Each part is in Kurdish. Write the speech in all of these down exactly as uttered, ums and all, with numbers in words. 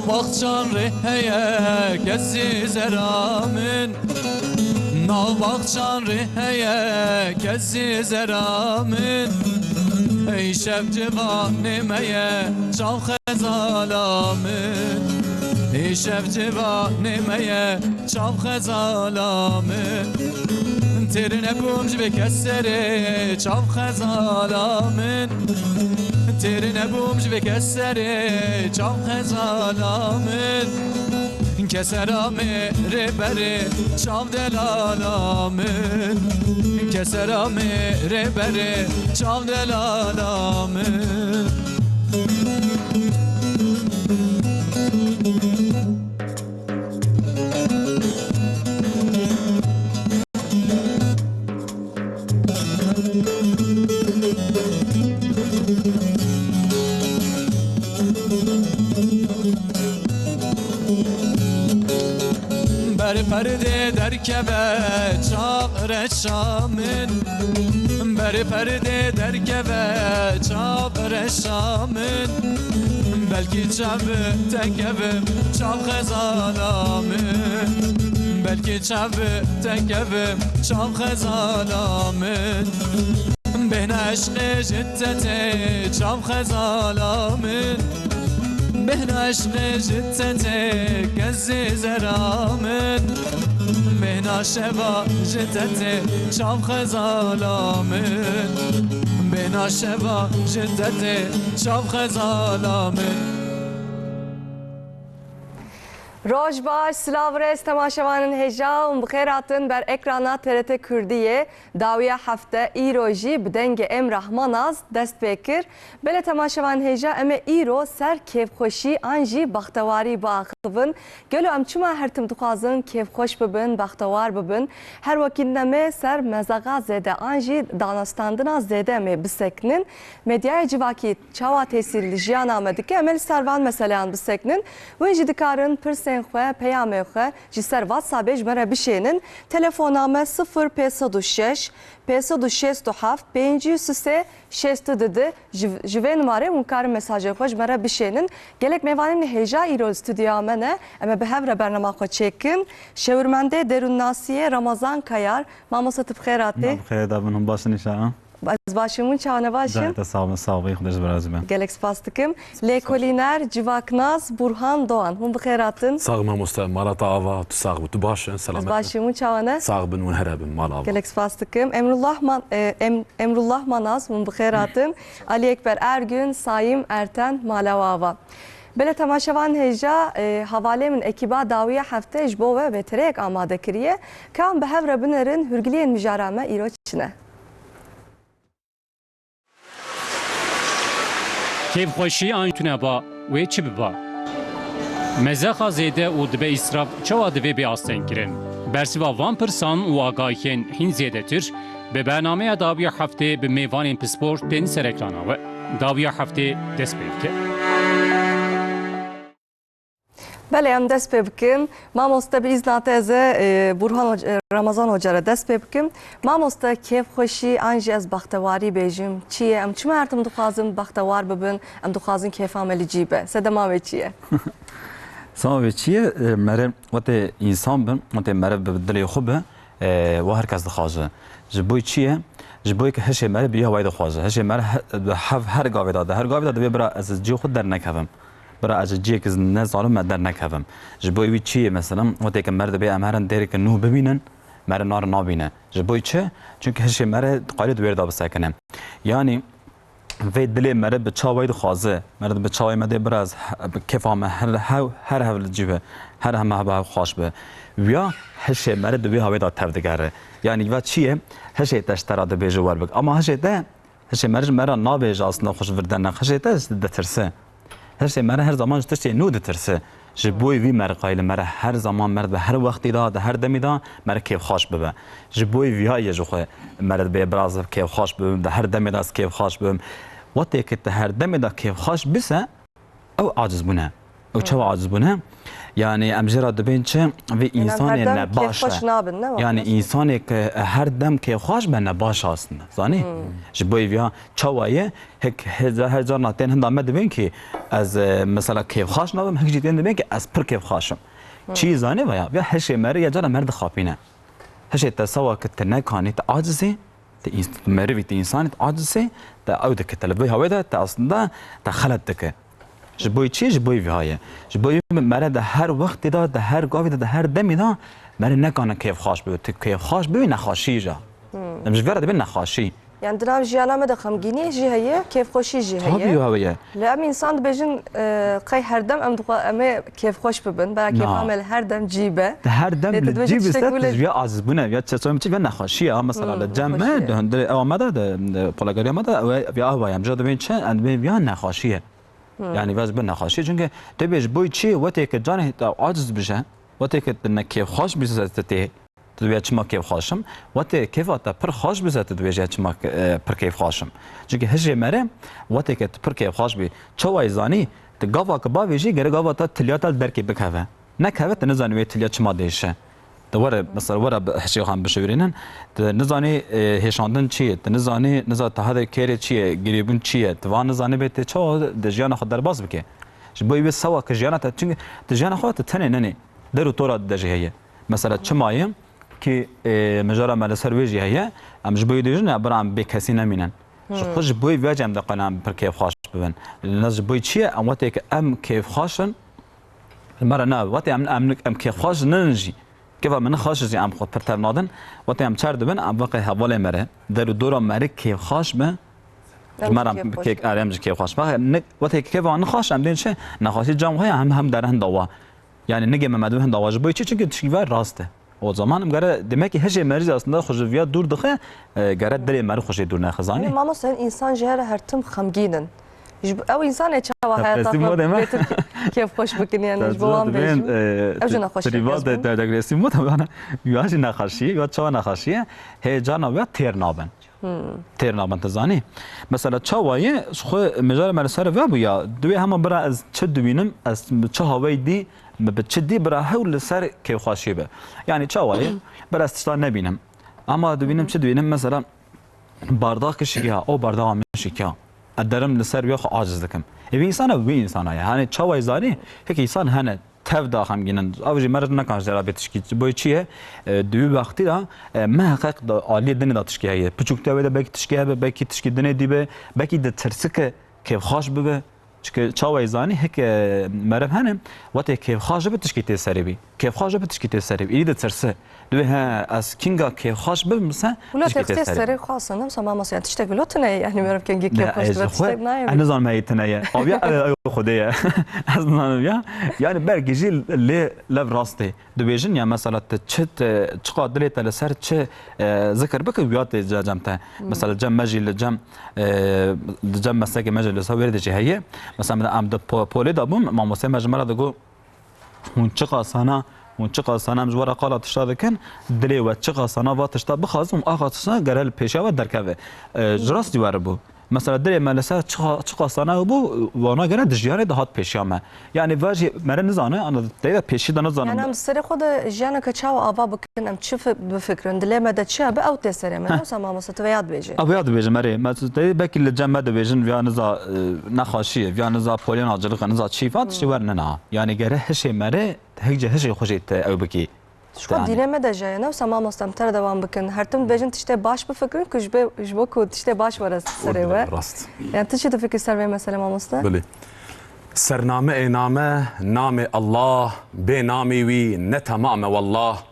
Baxçan rê heye kesî zera min. Nav baxçan rê heye kesî zera min. Ey şev civanê me ye çav xezala min. Ey şev civanê me ye çav xezala min. Têr nebûm ji vê keserê çav xezala min. Têr nebûm ji vê keserê çav xezala min. Kesera me rê berê çav delala min. Kesera me rê berê çav delala min. Ber perdê derkeve çax reşa min. Ber perdê derkeve çav reşa min. Belkî çav te kevim çav xezala min. Belkî çav te kevim çav xezala min. Bêhna eşqê ji te tê çav xezala min. Bêhna eşqê ji te tê kezî zera min. Bêhna şeva ji te tê çav xezala min. Bêhna şeva ji te tê çav xezala min. Roj baş, silav rêz temaşevanên hêja û bi xêr hatin ber ekrana T R T Kurdiyê. Dawiya hefte îro jî bi dengê Emrah Manaz dest pê kir. Belê temaşevanên hêja, em ê îro ser kêfxweşî an jî baxtewarî biaxivin. Gelo em çima her tim dixwazin kêfxweş bibin, baxtewar bibin? Her wekî din em ê ser mezaxa zêde an jî danastandina zêde em ê bisekinin. Medyaya civakî çawa tesîr li jiyana me dike, em ê li ser van meseleyan bisekinin. Hûn jî dikarin pirsên xwe, peyamên xwe ji ser WhatsAppê ji me re bişênin. Telefona me sifir pênc sed û şeş, pênc sed û şêst û heft, pêncî û sê, şêst û du. Ji, ji vê nimarê hûn karin mesajên xwe ji me re bişênin. Gelek mêvanên hêja îro li stûdyoya me ne. Em ê bi hev re bernama xwe çêkin. Şêwirmendê derûnnasiyê Ramazan Kayar. Mamoste, tu bi xêr hatî. Bi xêr de bin, hûn baş in înşallah. Ez baş im, hûn çawa ne, baş in? Cayê te sax bin, sax bî, Xwedê ji ber ez be. Gelek spas dikim. Lêkolîner, civaknas Burhan Doğan. Hûn bi xêr hatin. Sax mamoste, mala te ava, tu sax bî, tu baş in, selamet. Ez baş im, hûn çawa ne? Sax bin, hûn here bin, mala ava. Gelek spas dikim. Emrullah Man-, e, Em-, Emrullah Manaz, hûn bi xêr hatin. Ali Ekber Ergün, Sayim Erten, mala ava. Belê temaşevan hêja, e, hevalê min ekîba dawiya heftê ji bo we bêtereyek amade kiriye. Ka em bi hev re binerin, hûrgiliyên mijara me îro çi ne? Kêfxweşî an tune ba, wê çi biba? Mezexa zêde û dibe îsraf çawa divê bê astengkirin? Bersiva van pirsan û agahiyên hîn zêdetir bi bernameya dawiya heftê bi mêvanên pispor tên ser ekrana we. Dawiya heftê dest pê bike. Belê, em dest pê bikin. Mamoste, bi îzna te ez ê, e, Burhan Hoc-, e, Ramazan Hoca re dest pê bikim. Mamoste, kêfxweşî an jî ez baxtewarî bêjim, çi ye? Em çima her tim dixwazin baxtewar bibin? Em dixwazin kêfa me li cî be. Sedema wê çi ye? Sema wê çi ye? E, meriv, wetê însan bin, wetê meriv bi dilê xwe bi, e, we her kes dixwaze. Ji bo çi ye? Ji bo ke hişê meriv bi wê hawayî dixwaze. Hişê meriv he-, di hev-, her gavê de, di her gavê de dibê bira ez ji cihê xwe dernekevim. Bira ez ji cihekî nezalim me dernekevim. Ji bo wî çi ye mesela? Wetê ke meriv dibê em herin dêreke nû bibînin, meriv nare nabîne. Ji bo çi? Çunke hişê meriv qayilê di wê de bisekine. Yanî vê dilê meriv bi çawayî dixwaze. Meriv bi çawayî me dê bira ez he-, bi kêfa me her hev, her hev li cî be. Her heme hev, hev xweş be. Wiya hişê meriv di wê hawê de tev digere. Yanî va çi ye? Hişê te ji te re dibêje werbik. Ama hişê te Hişê meriv ji meriv nabêje aslında xwe ji vir derne. Hişê te ditirse. Hişê meriv her zaman ji tiştê nû ditirse. Ji bo vî meriv qayil e, meriv her zaman, meriv di her wextî de, di her demî de meriv kêfxweş bibe. Ji bo vîya ye jixwe meriv dibê biraz kêfxweş bibim, di her demê de ez kêfxweş bibim. Wextê ke tu her demê de kêfxweş bise, ew aciz bûne. Ew çawa aciz bûne? Yani em jê re dibên çi? Vê Yanî em her insanê dem nebaş kêfxweş e. nabin, ne? Yani Nasıl? insanê ke her dem kêfxweş be nebaş e aslında. Zanî? Ji bo vê ya çawa ye? Hek her, her carna tên hinda me dibên ki ez, e, mesela kêfxweş nabim, hek jî tên dibên ki ez pir kêfxweş im. Çi zanî veya? Ya hişê meri ya cara mer dixapîne. Hişê te sewa ki te nekanî, te acizî, te ins-, merivî, te insanî, te acizî, te ew dike, te li vê hawê de, te aslında, te xelet dike. Ji bo çi? Ji bo vî haye. Ji bo mere de her wextê de, de her gavê de, de her demê de mere nekane kêfxweş bibe. Tu kêfxweş bibî nexweşî ja. Em ji vê re dibin nexweşî. Yani di nav jiyana me de xemgîniyê jî heye, kêfxweşî jî heye. Tabii heye. Lê em însan dibêjin, e, qey her dem em dixwe em ê kêfxweş bibin. Bera kêfa me li her dem cî be. Te her dem Lê tu li dibêjî cî biste, tu ji vê aciz bûne. Ya çeçoyê min çi vê nexweşî ye. Ha, mesela Hmm, li cem me, nexweşî ye. di hundirê ewa me de, di, di polagariya me de, ew ê, vê ava ye. Em jî dibên çi? Em dibên vê ya nexweşî ye. Hmm. Yani vê ji bin nexweşî. Çünkü tu bêj boy çi, wetê ke canê te aciz bije, wetê ke tu ne kêfxweş bije, tu tê Tu dibê çima kêfxweş im? Wetê kêfa te pir xweş bize, tu dibêje çima, e, pir kêfxweş im. Çunke hijê mere wetê ke tu pir kêfxweş bî. Çawa yê zanî? Tu gava ke bavêjî, gere gava te tiliya te li derkê bikeve. Nekeve, tu nizanî wê tiliya çima dêşe. Tu were, mesela, were bi hişê xwe bişivirînin. Tu nizanî, e, hêşandin çi ye? Tu nizanî, niza te hede kêrê çi ye? Girêbûn çi ye? Tu van nizanî bê tê çawa di jiyana xwe derbas bike? Ji bo wê sewa ke jiyana te, çunke tu jiyana xwe tu tenê nenê. Der û tora de jî heye. Mesela çima ye ki, e, mijara me li ser wê jî heye, em ji bo wê dibêjin, ya bira em bê kesî nemînin. Ji xwe ji bo wê viya jî em diqelin em pir kêfxweş bibin. Lê ne ji bo çi ye? Em wetê ke em kêfxweş in, li me re ne. Wetê em, em, em kêfxweş nin jî. Kêfa min nexweş jî em xwe pir tev nadin. Wetê em çer dibin, em veqê hevalê me re. Der û dora me re kêfxweş be. Ji me re em kêfxweş. Kêk, erê em ji kêfxweş. Veqê ne, wetê kêfa nexweş em dên çi? Nexweşî cem xwe ya hem, hem dere hinda wa. Yani nigê me me dibin hinda wa ji bo çi? Çünkü tişkî ve rast e. O zaman em gere demek ki hijê merî aslında xwe ji viya dûr dixe, e, gere dilê merî xwe jê dûr nexe zanî. Yani mamoste, insan ji her her tim xemgîn in. Ji bo, ew insanê çawa heyata Depresîf xwe modê me. bêtir kê-, kêfxweş bikin yani ji bo wan bêjin. Ew jî nexweşî. Privat de, de, depresîf modê me. Ya jî nexweşî, ya çawa nexweşî ye. Hê carna ya têr nabin. Têr nabin, tu zanî. Mesela çawa ye, ji xwe mijara me li ser ve bû ya. Divê hema bira ez çi dibînim, ez çi hawey dî, bi çi dî bira hewl li ser kêfxweşiyê be. Yani çawa ye, bira ez tişta nebînim. Ama dibînim, çi dibînim, mesela bardax kişî ya, o bardaxa min şikiya. Ez derim li ser wê xwe aciz dikim. Ê vî insana, wî insana ye. Hani çawa ye zanî, hek insan hene. Tev da xemgîn in. Ew jî meriv nekan ji dera bê tişkî. Boy çi ye? E, di wî wextî de, e, miheqeq da aliyê dinê de tişkî heye. Piçûktiya wê de belkî tişkî hebe, belkî tişkî dinê dîbe, belkî ditirsike kêfxweş bibe. Çike çawa yê zanî heke meriv hene, wetê kêfxweş dibe tişkî tê serê bî. Kêfxweş dibe tişkî tê serê bî. Îdî ditirse. Dibê he, ez kînga kêfxweş bibim se Wilo tişkî tê tê serê serê bî. Xwe aslında, mesela mamoste, yani tiştek wilo tune ye, yani meriv kengî Ne, kêfxweş ez dibe xwe, tiştek nayê ez bî. nizanim heyî tune ye. Aviya, e, e, Xwedê ye. Ez nizanim ya. Yani belkî jî lê lev rast ê. Dibêjin ya mesela te çi te, çiqa dilê te li ser çi, e, zikir bike, wiya tê ce-, cem te. Mesela cem me jî li cem, e, li cem meslekê me jî li ser wêrê de jî heye. Mesela em di po-, polê de bûn, mamosteyê me ji me re digot, Hûn çiqas hene, hûn çiqas hene em ji we re qala tişta dikin, dilê we çiqas hene va tişta bixwazin, hûn axa tişta gere li pêşiya we derkeve. E, ji rastî we re bû. Mesela dilê me li ser çiqa-, çiqas hene bû, wana gere di jiyanê de hat pêşiya me. Yani va jî mere nizane, ana teyda pêşî de nizane. Yani em serê xwe de jiyaneke çawa ava bikin, em çi fi-, bifikirin, dilê me de çi hebe, ew tê serê me. Heh. Wisa mamoste tu vêya dibêjî. Ew vêya dibêjim, erê. Me tu teyda belkî li cem me dibêjin, viya niza, e, nexweşî ye, viya niza polêna ciliqe, niza çî, va tiştê were nina. Yani gere hişê mere Hikce hişê xwe jê te ew bikî. Ji xwe Yani. dînê me de jî heye, ne wisa mamoste em te re dewam bikin. Her tim dibêjin tiştê baş bifikirin ku ji be-, ji bo ku tiştê baş were serê we. Rast. Yani tu çi difikirî ser vê mesele mamoste? Belê. Sername ê name, namê Allah, bê namê wî ne temam e wallah.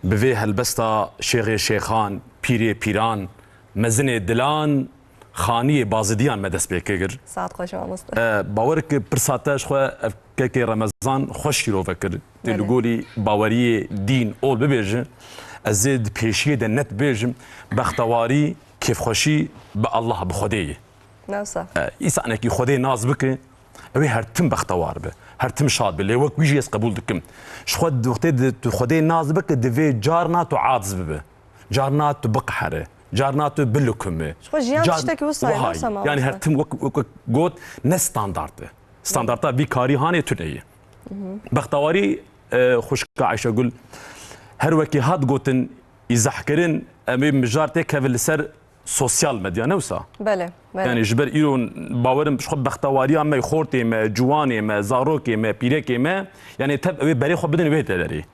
Bi vê helbesta şêxê şêxan, pîrê pîran, mezinê dilan, xaniyê bazidiyan me dest pê kir. Saet xweş mamoste. E, bawer ki pirsa te ji xwe ev kekê Remezan xweş şîrove kir. Tê Belê. li gorî baweriyê dîn ol bibêje. Ez ê di pêşiyê de net bêjim. Bextewarî, kêfxweşî bi Allah, bi Xwedê ye. Newsa. E, îsanekî Xwedê nas bike, ew ê her tim bextewar be. Her tim şad be. Lê wek wî jî ez qebûl dikim. Ji xwe di wextê di, tu Xwedê nas bike, divê carna tu aciz bibe. Carna tu biqehere. Carna tu bilukime. Ji xwe jiyan Car-, tiştekî wisa ye, wiha ye. Newsa mamoste. Yani her tim wek, wek, wek got ne standart e. Standarta vî karî hanê tune ye. Bextewarî, e, xwişka Ayşegul, her wekî hat gotin, îzahkirin, em ê mijar têkevin li ser sosyal medya, ne wisa? Belê, belê. Yani ji ber îro bawerim ji xwe bextewariya me, xortê me, ciwanê me, zarokê me, pîrekê me, yani tev ew ê berê xwe bidin wê deverê.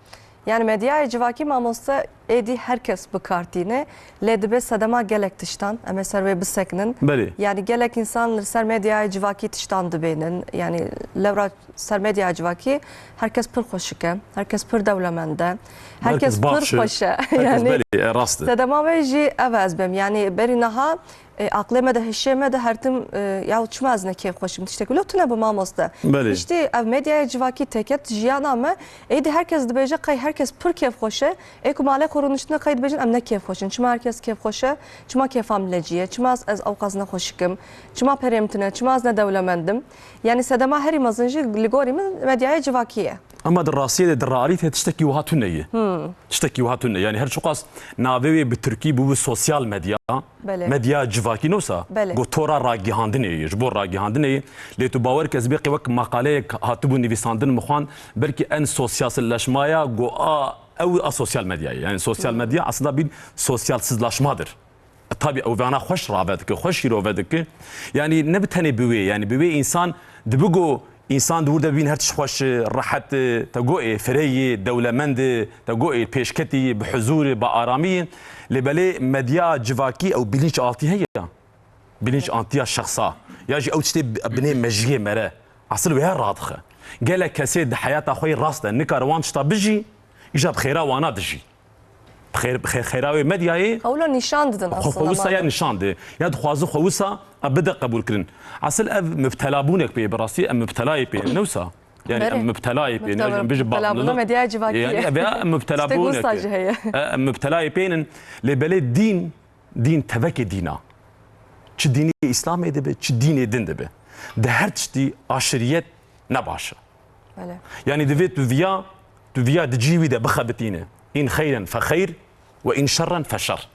Yani medyaya civakî, mamoste, êdî her kes bi kar tîne, lê dibe sedema gelek tiştan, em ê ser wê bisekinin. Belê. Yani gelek însan li ser medyaya civakî tiştan dibênin. Yani lewra ser medyaya civakî her kes pir xweşik e, her kes pir dewlemend e, her kes pir xweş e. Her kes, yani belê, e, rast e. Sedema wê jî ev e, ez bêm. Yani berî niha, e, aqlê me de, hişê me de her tim, e, ya çima ez ne kêfxweş im, tiştek wilo tune bi, mamoste. Belê. Piştî ev medyaya civakî teket jiyana me, êdî her kes dibêje qey her kes pir kêfxweş e. Ê ku malê xwe rûniştine qey dibêjin em ne kêfxweş in. Çima her kes kêfxweş e? Çima kêfa min lecî ye? Çima ez, ez ewqas ne xweşik im? Çima perê min tune? Çima ez ne dewlemend im? Yani sedema herî mezin jî li gorî min medyaya civakî ye. Ama di rastiyê de, di realîtê tiştekî wiha tune ye. Tiştekî wiha tune. Yani her çiqas navê wê bi tirkî bûbû sosyal medya, Belê. Medya civakî, ne wisa? Belê. Got tora ragihandinê ye, ji bo ragihandinê ye. Lê tu bawer ke ez bê qê wek maqaleyek hatibû nivîsandin, min xwan, belkî en sosyalleşmaya got a, ew a sosyal medyayê. Yani sosyal medya aslında bir sosyalsizlaşmadır. E, tabii ew vana xweş rave dike, xweş şîrove dike. Yani ne bi tenê bi wê, yani bi wê insan dibigo, insan di wir de bibîn her tişt xweş e, rehet e, te got ê fireyî, dewlemend e, te got ê pêşketî, bi huzûr e, bi aramî ye. Lê belê medya civakî ew bilinç altî heye. Bilinç antiya şexsa. Ya jî ew tiştê bi-, binê mejiyê mere. Asil wê her radixe. Gelek kesê di heyata xwe yê rast e, nikare wan tişta bijî, îja bi xêra wana dijî. Xêr, xê-, xêra wê medyayê. Ew lo nîşan didin aslında. Xwe wisa ya nîşan de. Ya dixwazi xwe wisa a bide qebûlkirin. Asil ev mubtelabûnek pê, bi rastî em mubtelayê pê ne wisa. Yani em mubtelayê pê, ne em bijî mubtelabûna medyaya civakî ye. Yani ev ya em mubtelabûnek. Tiştek wisa jî heye. E, em mubtelayê pê nin. Lê belê dîn, dîn tevekê dîna. Çi dînê Îslamê dibe, çi dînê din dibe. Di her tiştî aşiriyet ne baş e. Belê. Yani divê tu viya, tu viya di cî wî de bixebitîne. În xeyren fe xeyr ve în şerren fe şer.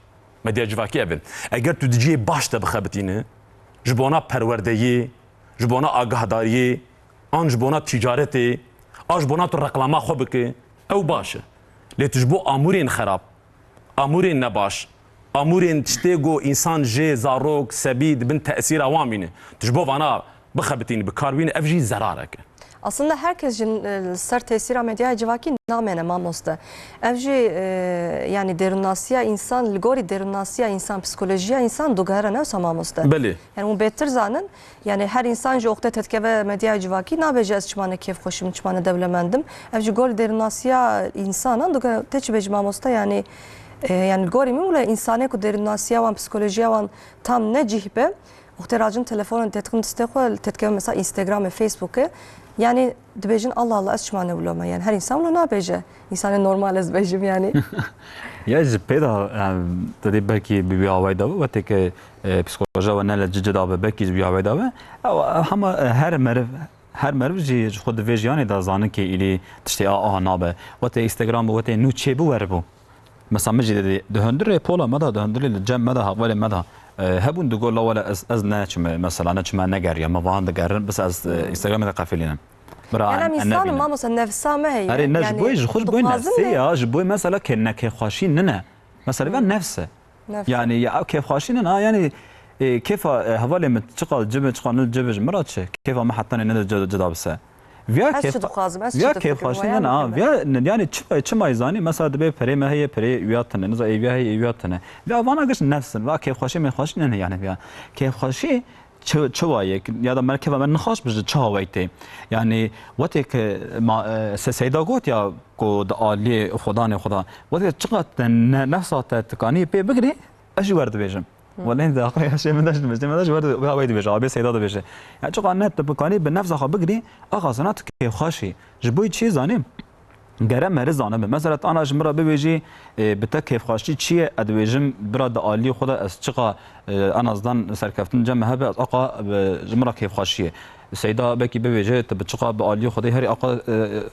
Medya civakî ev in. Eger tu di cihê baş de bixebitîne, ji bona perwerdeyê, ji bona agahdariyê, an ji bona ticaretê, an ji bona tu reklama xwe bike, ew baş e. Lê tu ji bo amûrên xerab, amûrên nebaş, amûrên tiştê ku însan jê, zarok, sebî di bin tesîra wan bîne. Tu ji bo vana bixebitînî, bi kar bînî, ev jî zerarek e. Aslında her kes jî, e, li ser tesîra medyaya civakî namêne mamoste. Ev jî, e, yani dêrûnnasiya însan, li gorî dêrûnnasiya însan, psîkolojiya însan diguhere, ne wisa mamoste? Belê. Yani hûn bêtir zanin, yani her însan ji wextê te dikeve medyaya civakî nabêje ez çima ne kêfxweş im, çima ne dewlemend im. Ev ji gor dêrûnnasiya însanan diguhere. Te çi bêjî mamoste, yani, e, yani li gorî min wile însanê ku dêrûnnasiya wan, psîkolojiya wan tam ne cih be, wextê racin telefonê têdixin distê xwe, têdikeve mesela Instagramê, Facebookê, yani dibêjin Allah Allah ez çima ne wilo me, yani her însan wilo nabêje. Însanê normal ez bêjim yani. Ya ji pê de, em, te dê belkî bi wî awayî de wetê ke, e, psîkolojiya we ne li ci cida be, belkî ji wî awayî de be. Ew, hema, e, her meriv, her meriv jî ji xwe di vê jiyanê de zanin ke îlî tiştê a, a nabe. Wetê Instagram bû, wetê nû çê bû, weribû. Mesela min jî didî, di hundirê pola me de, di hundirê li cem me de, hevalê me de, e, hebûn digot, la wele ez, ez neçime, mesela neçime negeriya, me van digerin, bis ez, e, Instagramê de qefilînim. Bira, yani em, em însan nebînin. Mamoste, nefsa me heye. Erê, ne, ji bo, ji xwe, ji bo nefsê ya, ji bo mesela ke nekêxweşî nine. Mesela, hmm, nefs e. Nefs. Yani ya kêfxweşî nine, ha, yani, e, kêfa, e, hevalê min çiqas cibe, çiqas nil cibe ji min re çi? Kêfa min heta ne cida bise. Viya kêf-, viya kêfxweşî nine, ha, viya, yani çi, çima zanî, mesela dibe perê me heye, perê viya tine, niza ê viya heye, ê viya tine. Viya vana giş nefs in, va kêfxweşî mêxweşî nine yani viya. Kêfxweşî Çi, çi wayek, ya da me keva me nixweş bi ji çi awayî tê? Yani wetê ke ma, e, Se-, Seyda got ya ku di aliyê Xudanê Xuda. Wetê çiqas te ne, nefsa te tikanî pê bigirî, ez jî wer dibêjim. Hı. Welê de axirê hişê min de ji dibêje, min de ji wer di-, wê awayî dibêje, abê Seyda dibêje. Ya çiqas ne tu bikanî bi nefsa xwe bigirî, axasina tu kêfxweş î. Ji bo çi zanî? Gere meriz zanibe. Mesela, tu ana ji min re bibêjî, e, bi te kêfxweşî çi ye? Ez dibêjim, bira di aliyê xwe de ez çiqa, e, en azdan serkeftin cem me hebe, ez aqa, e, ji min re kêfxweşî ye. Seyda belkî bibêje, tu bi çiqa bi aliyê xwe de herî aqa, e,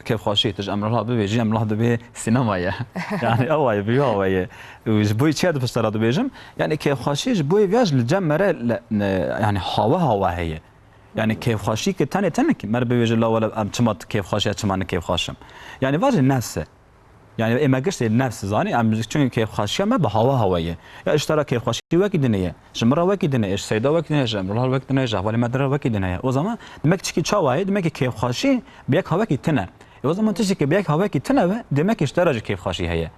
kêfxweşî ye. Tu ji Emrullah bibêjî, Emrullah dibê sînema ye. Yani, ew ye, bi wî awe ye. Û ji bo çi ez di pişt te re dibêjim? Yani, kêfxweşî ji bo vîya ji li cem me re le-, ne, yani, hawe hawe heye. Yani kêfxweşî ki tenê tenê ki mer bibêje la wele em çima tu kêfxweş e, çima ne kêfxweş im. Yani vajê nefs e. Yani ê me giştê nefs zanî, em çünkü kêfxweşiya me bi hawa hawa ye. Ya ji te re kêfxweşî wekî dinê ye. Ji min re wekî dinê ye. Ji Seyda wekî dinê ye. Ji Emrullah wekî dinê ye. Ji hevalê me din re wekî dinê ye. O zaman demek çikî çawa ye? Demek ki kêfxweşî bi yek hawekî tune. E o zaman tiştî ki bi yek hawekî tune be, demek ki ji te re jî kêfxweşî heye.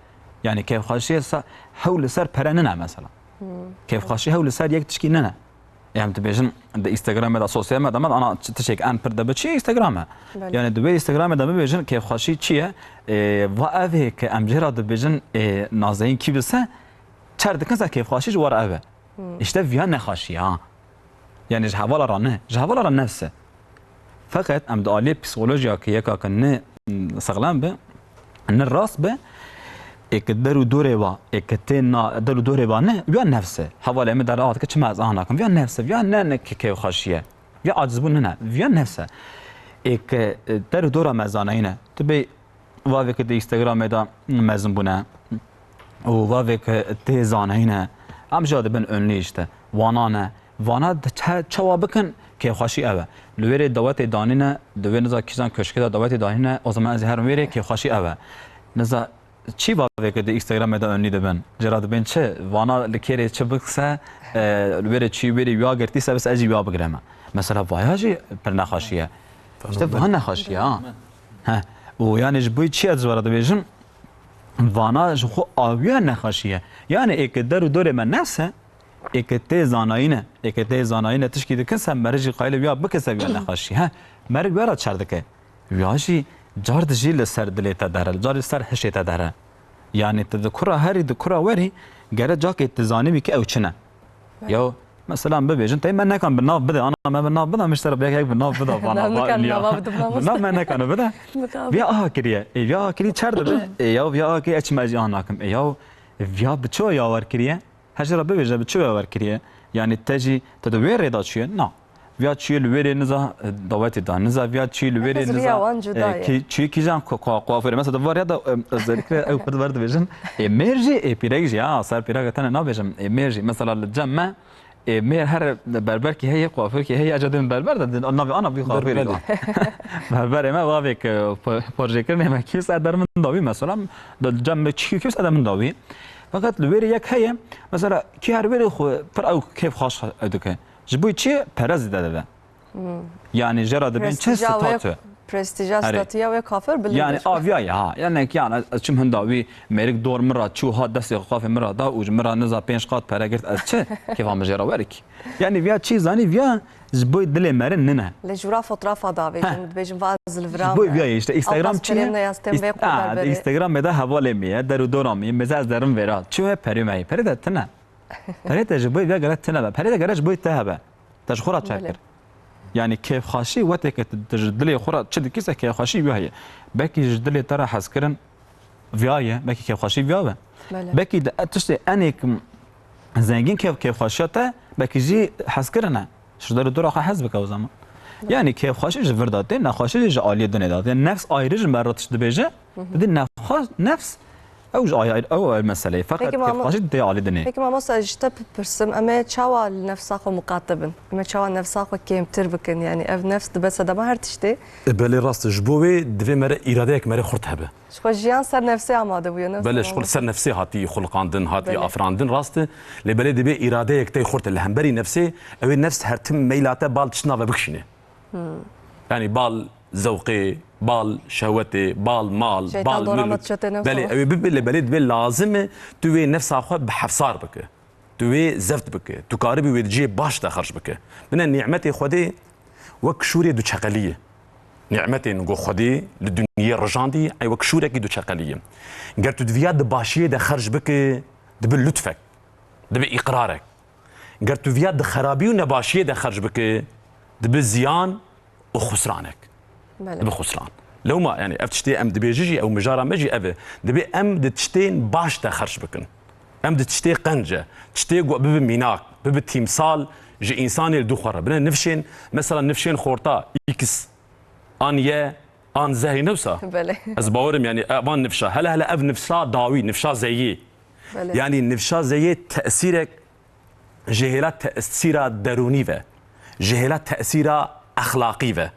Yani kêfxweşiyê sa hewl li ser pere nine mesela. Kêfxweşî hewl li ser yek tişkî nine. Em dibêjin di Instagramê de, sosyal medya me de ana çi tiştek en pir de bi çi Instagram e. Belê. Yani di wê Instagramê de bibêjin kêfxweşî çi ye? E, va ev hê ke em jê re dibêjin, e, nazeyin kî bise çer dikin ser kêfxweşî ji war ev e. İşte viya nexweşî ha. Yani ji hevala re ne. Ji hevala re nefs e. Feqet em di aliyê psîkolojiya ke yeka ke ne, mm, sexlem be, ne rast be, ê ke der û dorê wa, ê ke tê na, der û dorê wa ne, ya nefs e. Hevalê min dera hat ke çima ez aha nakim. Ya nefs e, ya ne, ne ke kêfxweşî ye. Ya acizbûn nine, ya nefs e. Ê ke, e, der û dora me zanayî ne. Tu bê vavê ke di Instagramê de mezin bûne û vavê ke tê zanayî ne. Em jî dibin önlü işte. Wana ne. Vana di çe-, çawa bikin, kêfxweşî ev e. Li wêrê dawetê danîne, di wê niza kîjan köşkê de dawetê danîne, o zaman ez ê herim wêrê, kêfxweşî ev e. Niza çi vavê ke di Instagramê de önlî dibin. Cira dibên çi? Vana li kêrê çi bikse, e, li wêrê çi wêrê ya girtîse, bes ez jî ya bigireme. Mesela vaya jî pir nexweşî ye. İşte vana nexweşî ye, ha. He. Û yani ji bo çi ez ji we re dibêjim? Vana ji xwe awiya nexweşî ye. Yani ê ke der û dorê me nefs e, ê ke tê zanayî ne, ê ke tê zanayî ne tişkî dikin se meriv jî qayilê wiya bike se wiya nexweşî. He, meriv wiya re çer dike. Wiya jî car dijî li ser dilê te dere, car li ser hişê te dere. Yani tu di kura herî, di kura werî gere cakê tu zanîbî ke ew çi ne. Ya mesela em bibêjin, tey me nekan bi nav bide, ana me bi nav bide, min ji te re bi yek yek bi nav bide, vana Nav va nikan, Iliya. Nava bidim, nava Bi nav me nekan bide. Viya aha kiriye. E, viya aha kiriye çer dibe. E, ya viya aha kiriye çima ez jî aha nakim. E, ya viya bi çi ya war kiriye? Her jî re bibêje bi çi ya war kiriye? Yani te jî, te di wê rê de çûye? Na. Viya çûye li wê rê niza, e, dawetê da. Niza viya çûyê li wê rê Herkes niza, riya wan cuda e, ye. Ki-, çûyê kîjan ku-, ku-, kuaförê. Mesela di va rêya de, e, özellikle ew pir wer dibêjin. E, mêr jî, e, pîrek jî, ha, ser pîrek tene nabêjim. E, mêr jî. Mesela li cem me, Ê, mêr her berberkî heye, kuaförkî heye, eca dibin berber de, di navê ana bî kuaförî de. Berberê me vavê ke, po-, porjêkirinê me kî ser der min dawî, mesela, di cem me çî kî ser der min dawî. Feqet li wêrê yek heye, mesela, kî her wêrê xwe pir ew kêf xweş dike. Ji bo çi? Pere zêde dibe. Yani jê re dibên çi? Prestîja wê, statü. Prestîja, Erê. Statüya wê kafir bilind Yani e. Aviya ya ha. Yani ki yani ez çim hinda wî mêrik dor min re çû hat destê xafê min re da û ji min re niza pênc qat pere girt ez çi? Kêfa min jê re werik. Yani viya çi zanî viya ji bo dilê meri nine. Lê jûra fotoğrafa davêjin, dibêjin va ez li vira Ji bo me. Viya işte Instagram Abbas çi? Kerem ne ya stem Ist- vê Ha, xwe berberê. Instagramê de hevalê min ye, der û dora min ye, mêze ez derim vêra. Çi we perê me ye? Perê de tine. Perê te ji bo viya gere tine be. Perê de gere ji bo te hebe. Te ji xwe re çek Belê. Kir. Yani kêfxweşî wetê ke tu, tu ji dilê xwe re çi dikî se kêfxweşî wî heye. Belkî ji dilê te re hezkirin viya ye, belkî kêfxweşî viya be. Belê. Belkî de, tiştê enêk zengîn kêf, kêfxweşiya te, belkî jî hezkirin e. Ji der û dora xwe hez bike o zaman. Yani kêfxweşî ji vir de tê, nexweşî jî ji aliyê dinê de tê. Nefs ayrı ji me re tişt dibêje, didî nefxwe-, nefs Ew ji ayr, ew ayrı mesele ye. Feqet Peki, mama- kêfxweşî tê alî dinê. Peki mamosta, ji te bipirsim, em ê çawa li nefsa xwe muqate bin? Em ê çawa nefsa xwe kêmtir bikin? Yani ev nefs dibe sedema her tiştê. E, belê rast e. Ji bo wê divê mere îradeyek mere xurt hebe. Ji xwe jiyan ser nefsê amade bûye, ne Belê, ji xwe mamosta? Ser nefsê hatî xuliqandin, hatî Belê. Afirandin, rast e. Lê belê divê îradeyek tey xurt e. Li hemberî nefsê, ew ê nefs her tim meyla te bal tiştina ve bikişîne. Yani bal zewqê, bal şehwetê, bal mal, Şeytan bal dora mülk. Me çete nefs Belê, ama. Ew ê bibe, lê belê dibe lazim e tu wê nefsa xwe bi hefsar bike. Tu wê zeft bike. Tu karibî wê di cihê baş de xerc bike. Bine nîmetê Xwedê wek şûrê duçeqelî ye. Nîmetên ku Xwedê li dinyê rijandî, ey wek şûrekî duçeqelî ye. Ger tu di viya di başiyê de xerc bike, dibe lutfek, dibe îqrarek. Ger tu viya di xerabî û nebaşiyê de xerc bike, dibe ziyan û xusranek. Belê. Dibe xusran. Lewma, yani, ev tiştê em dibêjin jî, ew mijara me jî ev e. Dibe em di tiştên baş de xerc bikin. Em di tiştê qenc e, tiştê ku bibe mînak, bibe tîmsal ji însanê li dû xwe re. Bine nifşên, mesela nifşên xorta, X, an Y, an Z, ne wisa? Belê. Ez bawerim, yani, e, van nifşa. Hele hele ev nifşa dawî, nifşa Z'yê. Belê. Yani nifşa Z'yê tesîrek ji hêla tesîra derûnî ve, ji hêla tesîra exlaqî ve,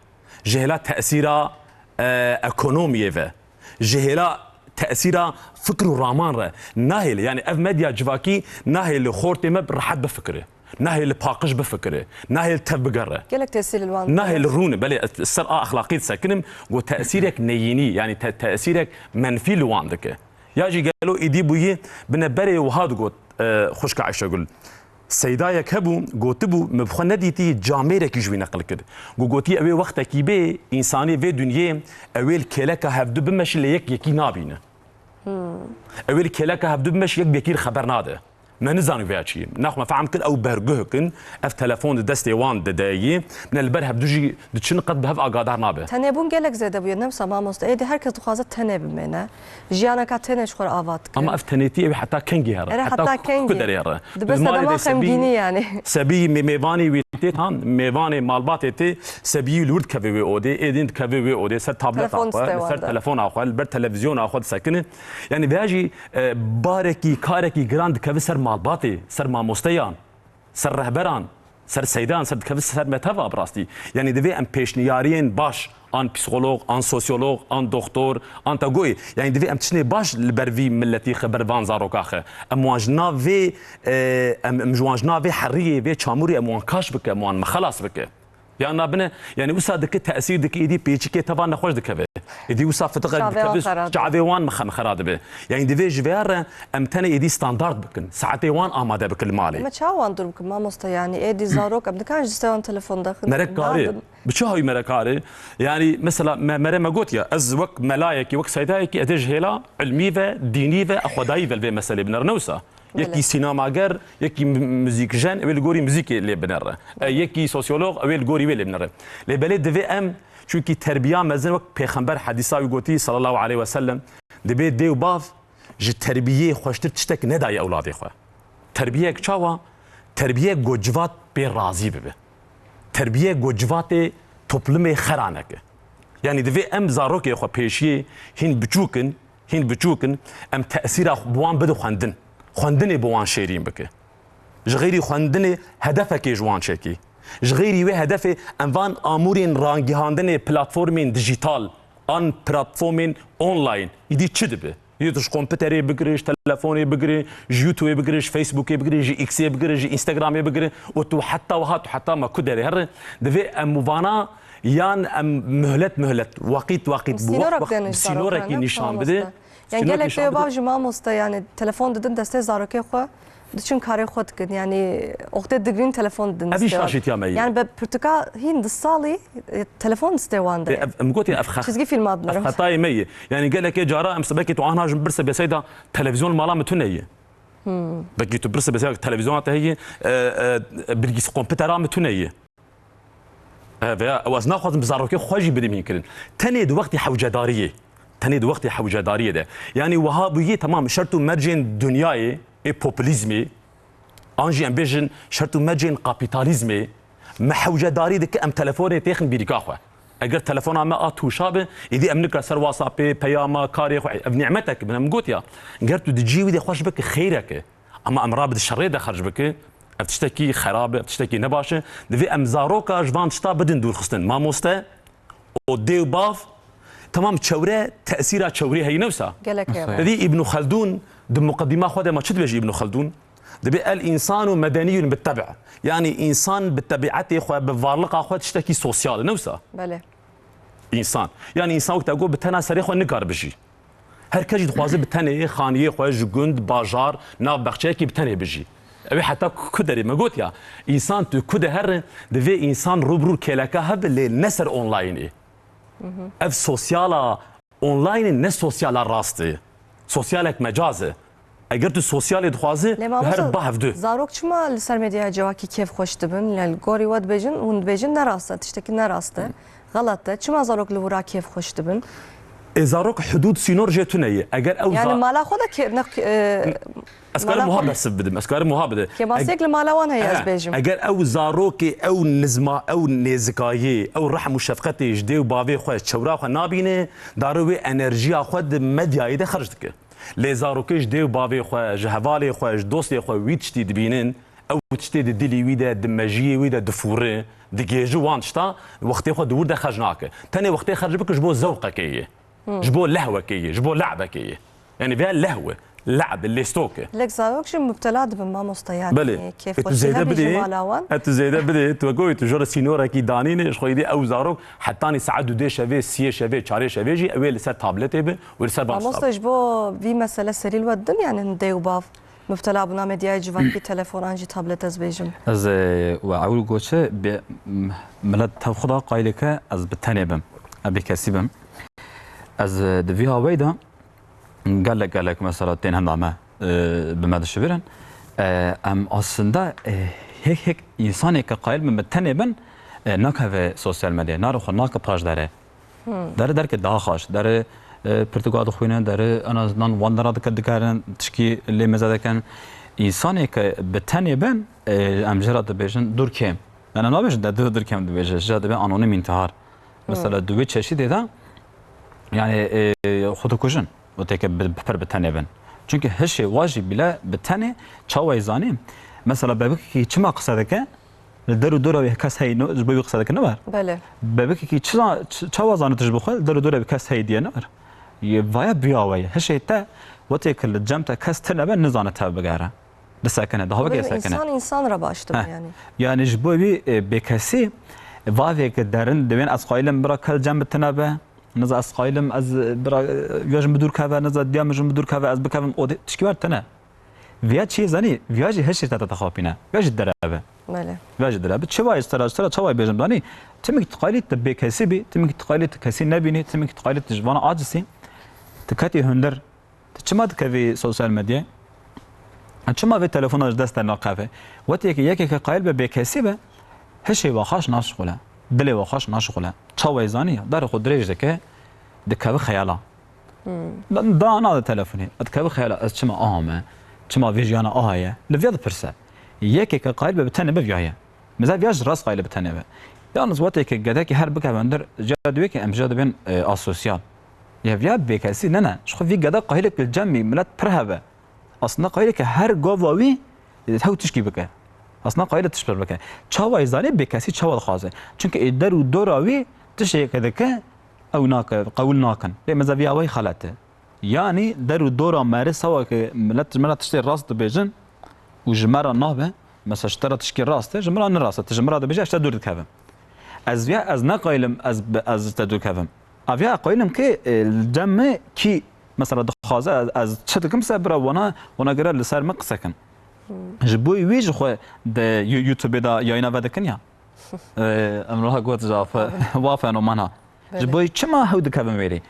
ji hêla tesîra, e, ekonomiyê ve, ji hêla tesîra fikr û raman re nahêle. Yani ev medya civakî nahêle xortê me bi rehet bifikire. Nahêle paqij bifikire. Nahêle tev bigere. Gelek tesîr li wan Nahêle rûne. Belê, ez ser a exlaqî disekinim, got tesîrek neyînî, yani te-, tesîrek menfî li wan dike. Ya jî gelo êdî bûyî bine berê wiha digot, e, xwişka Ayşegul. Seydayek hebû, gotibû, min bi xwe nedîtî camêrekî ji wî neqil kir. Ku gotî, ew ê wextekî bê, însanê vê dinyê, ew ê li kêleka hevdu bimeşî lê yek yekî nabîne. Ew ê li kêleka hevdu bimeşî yek bi yekî re xeber nade. Me nizanî vêya çi ye. Naxwe me fehm kir ew berguh kin, ev telefon di destê wan de de yî, ne li ber hevdu jî diçin qet bi hev agadar nabe. Tenêbûn gelek zêde bûye, ne wisa mamoste. Êdî her kes dixwaze tenê bimêne. Jiyaneka tenê ji xwe re ava dike. Ama ev tenêtî ew heta kengî here? Ere heta heta ku kengî? Ku derê here? Dibe sedema xemgînî yani. Sebî mê-, mêvanê wî tê tan, mêvanê malbatê tê, sebî li wir dikeve wê odê, êdîn dikeve wê odê, ser tableta Telefon xwe, diste li ser wanda. Telefona xwe, li ber televîzyona xwe disekine. Yani vêya jî, e, barekî, karekî giran dikeve ser malbatê, ser mamosteyan, ser rehberan, ser seydan, ser dikeve ser me teva bi rastî. Yani divê em pêşniyariyên baş, an psîkolog, an sosyolog, an doktor, an tagoyê. Yani divê em tiştê baş li ber vî milletî xe, ber van zaroka xe. Em wan ji nav vê, e, em, em ji wan ji nav vê heriyê, vê çamûrê em wan kaş bike, em wan mexelas bike. Ya nabine, yani wisa dike tesîr dike, êdî pêçikê teva nexweş dikeve. Êdî wisa fitiqek Çavê wan dikeve, xera dibe. Çavê wan mixe-, mixera dibe. Yani divê ji vê re em tenê êdî standart bikin. Saetê wan amade bikin li malê. Me çawa wan dûr bikin mamoste yani? Êdî zarok em dikan ji destê wan telefon daxin. Merek kare. Bi çi hawî merek kare? Yani mesela me, mere me got ya, ez wek melayekî, wek seydayekî, ez ê ji hêla ilmî ve, dînî ve, exwedayî ve li vê meselê binêrim, ne wisa? Belê. Yekî sînemager, yekî mu-, muzîkjen, ew ê li gorî muzîkê lê binere. E, yekî sosyolog, ew ê li gorî wê lê binere. Lê belê divê em, çunkî terbiya mezin wek Pêxember hedîsa wî gotî, sallallahu aleyhi ve sellem, dibê dê û bav ji terbiyê xweştir tiştek nedaye ewladê xwe. Terbiyek çawa? Terbiyek ku civat pê razî bibe. Terbiyek ku civatê toplumê xera neke. Yanî divê em zarokê xwe pêşiyê hîn biçûk in, hîn biçûk in, em tesîra bi wan bidin xwendin. Xwendinê bi wan şêrîn bike. Ji xeyrî xwendinê hedefekê ji wan çekî. Ji xeyrî wê hedefê em van amûrên rangihandinê platformên dijîtal an platformên online îdî çi dibe? Yê tu ji komputerê bigire, ji telefonê bigire, ji YouTubeê bigire, ji Facebookê bigire, ji Xê bigire, ji Instagramê bigire û tu heta wiha, tu heta me ku derê here, divê em vana yan em muhlet muhlet, waqît waqît bi wek, wek sînorek nîşan bide. Yan gelek dê û bav jî mamoste, yani telefon didin destê zarokê xwe, diçin karê xwe dikin. Yani oxtê digrin telefon didin destê wan. Ev şaşîtiya me ye. Yani be pirtûka hîn du salî, e, telefon destê wan de ye. Ev, em gotî ev xe-, çizgi filma binêrim. Ev xetayê me ye. Yani gelekê cara em sibekê tu anha ji min birse beseyda televîzyon mala min tune ye. Belkî tu birse beseyda televîzyona te heye, e, e, bilgîs komputera min tune ye. E, veya ew ez naxwazim bi zarokê xwe jî bidim hîn kirin. Tenê di wextê hewcedariyê. Tenê di wextê hewcedariyê de. Yanî wiha bûyî, temam, şert û mercên dinyayê, ê populîzmê, an jî em bêjin şert û mercên kapîtalîzmê, me hewcedarî dike em telefonê têxin bîrîka xwe. Eger telefona me a tûşa be, êdî em nikare ser WhatsAppê, peyama, karê xwe, ev nîmetek e, min gotiya. Ger tu di cî wî de xweş bike, xeyrek e. Ama em rabidin şerê de xerc bike, ev tiştekî xerab e, ev tiştekî nebaş e. Divê em zaroka ji van tişta bidin dûrxistin. Mamoste û dê û bav, temam çewre, tesîra çewrê heye, ne wisa? Gelek heye. Êdî Îbn Xeldûn di muqedîma xwe de ma çi dibêje Îbn Xeldûn? Dibê el însanu medeniyun bi teb'. Yanî însan bi tebîetê xwe, bi varliqa xwe tiştekî sosyal e, ne wisa? Belê. Însan. Yanî însan wek te got bi tena serê xwe nikare bijî. Her kes jî dixwaze bi tenê xaniyê xwe ji gund, bajar, nav bexçeyekî bi tenê bijî. Ew ê heta ku, ku derê me got ya, însan tu ku de here, divê însan rû bi rû kêleka hebe lê ne ser onlaynê. Ev sosyala onlaynê ne sosyala rast e. Sosyalek mecaz e. Eger tu sosyalê dixwaze, Lê tu her mamoste, ba hevdu. Zarok çima li ser medyaya civakî kêf xweş dibin? Yani li gorî we dibêjin, hûn dibêjin ne rast e, tiştekî ne rast e. Xelet e. Çima zarok li wira kêf xweş dibin? Ê zarok hudûd sînor jê tune ye. Eger ew Yani za- mala xwe de kê-, ne, e, Ez karim mala wiha xwe bersiv bidim. Ez karim wiha bide. Kêmasiyek Eg-, li mala wan heye, ez He, bêjim. Eger ew zarokê, ew nizma, ew nêzikayê, ew rehm û şefqetê ji dê û bavê xwe, çewra xwe nabîne, darê wê enerjiya xwe di medyayê de xerc dike. Lê zarokê ji dê û bavê xwe, ji hevalê xwe, ji dostê xwe wî tiştî dibînin, ew tiştê di dilî wî de, di mejiyê wî de difûre, Digêji wan tişta, wextê xwe di wir de xerc nake. Tenê wextê xerc bike ji bo zewqekê ye. Ji bo lehwekê ye, ji bo le'bekê ye. Yanî vêya lehw e, le'b e, lêstok e. Lek zarok jî mubtela dibin mamoste, yanî Belê. E, kêf E, tu xweşî zêde hebe ji bidê, mala wan. E, tu zêde bidê, tu wek tu jê re sînorekî danîne, ji xwe dî ew zarok hetanî saet dudê şevê, siyê şevê, çarê şevê jî ew ê li ser tabletê be û li ser van Mamoste, tişta be. Ji bo vî mesele serî li we didin, yanî hin dê û bav mubtela bûna medyaya civakî, telefon an jî tablet ez bêjim. Ez, e, we ew goçe bê, m-, milet tev xwe da qayileke ez bi tenê bim, ez bêkesî bim. Ez, e, di vî hawayî de gelek, gelek mesela tên henda me, e, bi me dişivirin. E, em aslında, e, hêk, hêk însanê ke qayil bin bi tenê bin, e, nakeve sosyal medyayê, nare xwe nake paş dere. Dere derke daha xaş. Dere, e, pirtûka dixwîne, dere en azından wan dera dike dikarin, tişkî lê meze dikin. Însanê ke bi tenê bin, e, em jê re dibêjin dûr kêm. Yani nabêjin de dûr kêm dibêje, jê re dibê anonim intihar. Mesela di wê çeşîdê de, yani, e, xwe dikujin. Û têke bi, bi pir bi tenê bin. Çünkü hişê wa jî bile bi tenê çawa zanî? Mesela bebikekî çima qise dike? Li der û dora wî kes heyî ne, ji bo wî qise dike ne wer? Belê. Bebikekî çi za-, ç-, çawa zane tu ji bo xwe? Li der û dora wî kes heyî diye ne wer? Yê vaya biya we ye. Hişê te, wetê ke li cem te kes tine be, nizane tev bigere. Disekine, daha wekê Belê, sekine. Însan însan re baş dibe Heh. yani. Yani ji bo wî, e, bêkesî, vavê ke derin, dibên ez qayîlim bira kel cem bi tine be. Niza ez qayîlim, ez, e, bira, e, ya ji min dûr keve, niza diya min ji min dûr keve, ez bikevim, o de, tişkî wer tine. Viya çiyê zanî, viya jî hişê te te xapîne. Viya jî direve. Belê. Viya jî direve. Çi vayê ji te re, ji te re çawa bêjim danî? Timik tu qayîlî tu bêkesî bî, timik tu qayîlî tu kesî nebînî, timik tu qayîlî tu ji vana acisî. Tu ketî hundir. Tu çima dikevî sosyal medyayê? Çima vê telefona ji dest te naqeve? Wetê yekê, yekê ke qayîl be bêkesî be, hişê we xweş naşixule, dilê we xweş naşixule. Çawa zanî? Darê xwe dirêj dike, dikeve xeyala. Da, da nade telefonê. Dikeve xeyala, ez çima aha me? Çima vê jiyana aha ye? Li viya dipirse. Yekê ke qayîl be bi tenê be viya ye. Mesela viya ji rast qayîl be bi tenê be. Yalnız wetê ke gedekî her bikeve hundir, jê re dibê ke em jê re dibên, e, asosyal. Ya viya bêkesî ne ne. Ji xwe vî geda qayîlek li cem bî, milet pir hebe. Aslında qayîlek her gava wî, e, hew tişkî bike. Aslında qayîl e tişt pir bike. Çawa zanê bêkesî çawa dixwaze? Çünkü ê der û dora wî tiştê ke dike, ew nake, qewil nakin. Lê meza vî awayî xelet e. Yanî der û dora me re sawa ke milet ji me re tiştê rast dibêjin û ji me re nabe, mesela ji te re tişkî rast e, ji min re ne rast e. Tu ji min re dibêje, ez ji te dûr dikevim. Ez viya, ez ne qayîlim ez bi, ez ji te dûr kevim. Aviya qayîlim ke, e, li cem me kî mesela dixwaze ez, ez çi dikim se bira wana, wana gere li ser min qise kin. Ji bo wî ji xwe di You-, YouTube-ê de yayîna vedikin ya. E, em roha got ji afe, wa fenomena. Ji Belê. bo çima hew dikevin wêrê?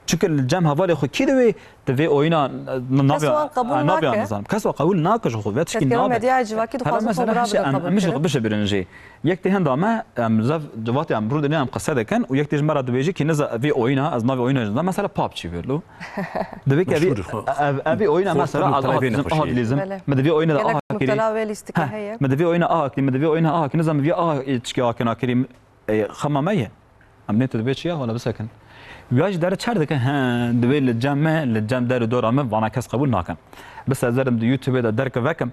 Çünkü li cem hevalê xwe kî divê, divê oyna, n-, Kes navya, wan qebûl navya nake. nizanim. Kes wan qebûl nake ji xwe, ve tişkî Kes kevin nabe. medyaya civakî Hela dixwazin xwe mesela bira hişê em, em bixebin. mişî xwe bişibirin jî. Yek tê henda me, em zev civatê em rû dinê em qise dikin û yek tê ji me re dibêjî kî niza vê oyna, ez navê oyna jî nizam, mesela PUBG vê lo. Divê ke Meşhur vê, xwe. ev, ev vê oyna Fortnite mesela, mubtela aha vê dilîzim, nexweşiyê. aha dilîzim. Belê. Me divê oyna Gelek aha mubtela kirî. vê lîstikê Heh, heye. me divê oyna aha kirî, me divê oyna aha kirî, nizam vê aha tişkî aha kirî. E, xema me ye. Em nê tu dibê çi ya, wala bisekin. Wiya jî dere çer dike, he, divê li cem me, li cem der û dora me, vana kes qebûl nakin. Bi sezerim di YouTube-ê de derke vekim.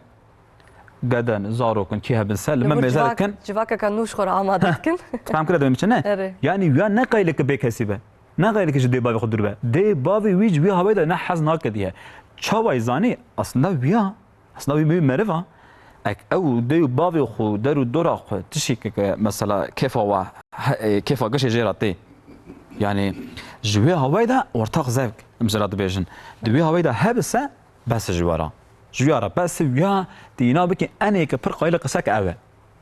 Geden, zarokin, kî hebin ser, li Li me vir mêze civak, dikin. civakeka nû ji xwe re amade dikin. Tu fem kire divê min çi ne? Erê. Yanî wiya ne qayleke bêkesî be. Ne qayleke ji dê bavê xwe dûr be. Dê bavê wî ji wî hawayê de ne hez nake diye. Çawa zanî? Aslında wiya Aslında wî, wî meriva, ek ew dê û bavê xwe, der û dora xwe, tişî ke, ke mesela kêfa wa, he, e, kêfa gişê jê re tê. Yani, ji wê hawayê de ortak zevk, em jê re dibêjin. Di wê hawayê de hebise, bes ji we re. Ji wî re bes, ya tîna bikî, enê ke pir qayîl qisek ew e.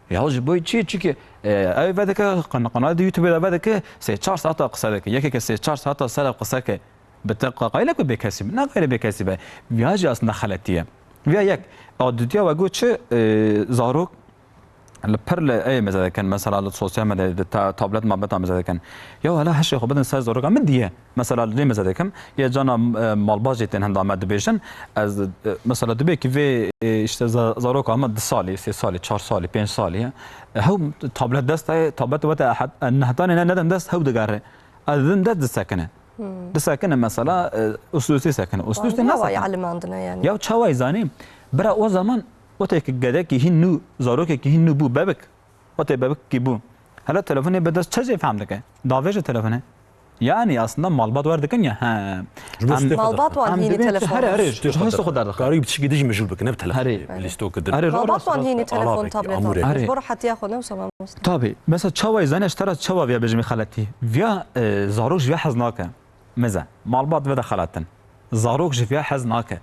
Ya ji bo çi? Çünkü, e, ew vedike, qan-, kanalê di YouTube de vedike, sê çar saeta qise dike. Yekê ke sê çar saeta ser ev qise ke, bi te qa-, qayile ku bêkesî be. Ne qayile bêkesî be. Viya jî aslında xeletiye. Viya yek. A dutiya we got çi, e, zarok li pir li ê meze dikin. Mesela li sosyal medyayê, di ta-, tablet mabeta meze dikin. Ya hala hişê xwe bidin ser zaroka min diye. Mesela lê meze dikim, yê cana, e, malbazê tên henda me dibêjin, ez, e, mesela dibê ki vê, e, işte za-, zaroka me du salî, sê salî, çar salî, pênc salî, e, hew tablet dest e, tablet wete ehed-, e, nehtanê ne nedem dest hew digere. Ez din dest disekine. Hmm. Disekine mesela, e, uslûsî sekine. Uslûsî Vay, ne ya vay sekine? Elimandine yani. Ya çawa zanî? Bira o zaman wetê ki gedekî hîn nû, zarokekî hîn nû bû bebik. Wextê bebikî bû. Hele telefonê bi dest çi jê fehm dike? Davêje telefonê. Yani aslında malbat wer dikin ya. He. Ji bo Em stê xwe Malbat derxin. wan Em hînî dibê telefon. Here, here, Stê ji xwe hestê xwe derxin. derdixin. Karî piçikî dijî mijûl bikin, ne bi telefon. Here. Lîstok kirin. Here, Malbat wan hînî telefon, Alabekî, tablet amûrê. wan. Here. Ji bo rehetiya xwe ne wisa mamoste. Tabii. Mesela çawa zanî ji te re çawa viya bêjim xeletî. Viya, e, zarok ji viya hez nake. Meze. Malbat ve de xelatin. Zarok ji viya hez nake.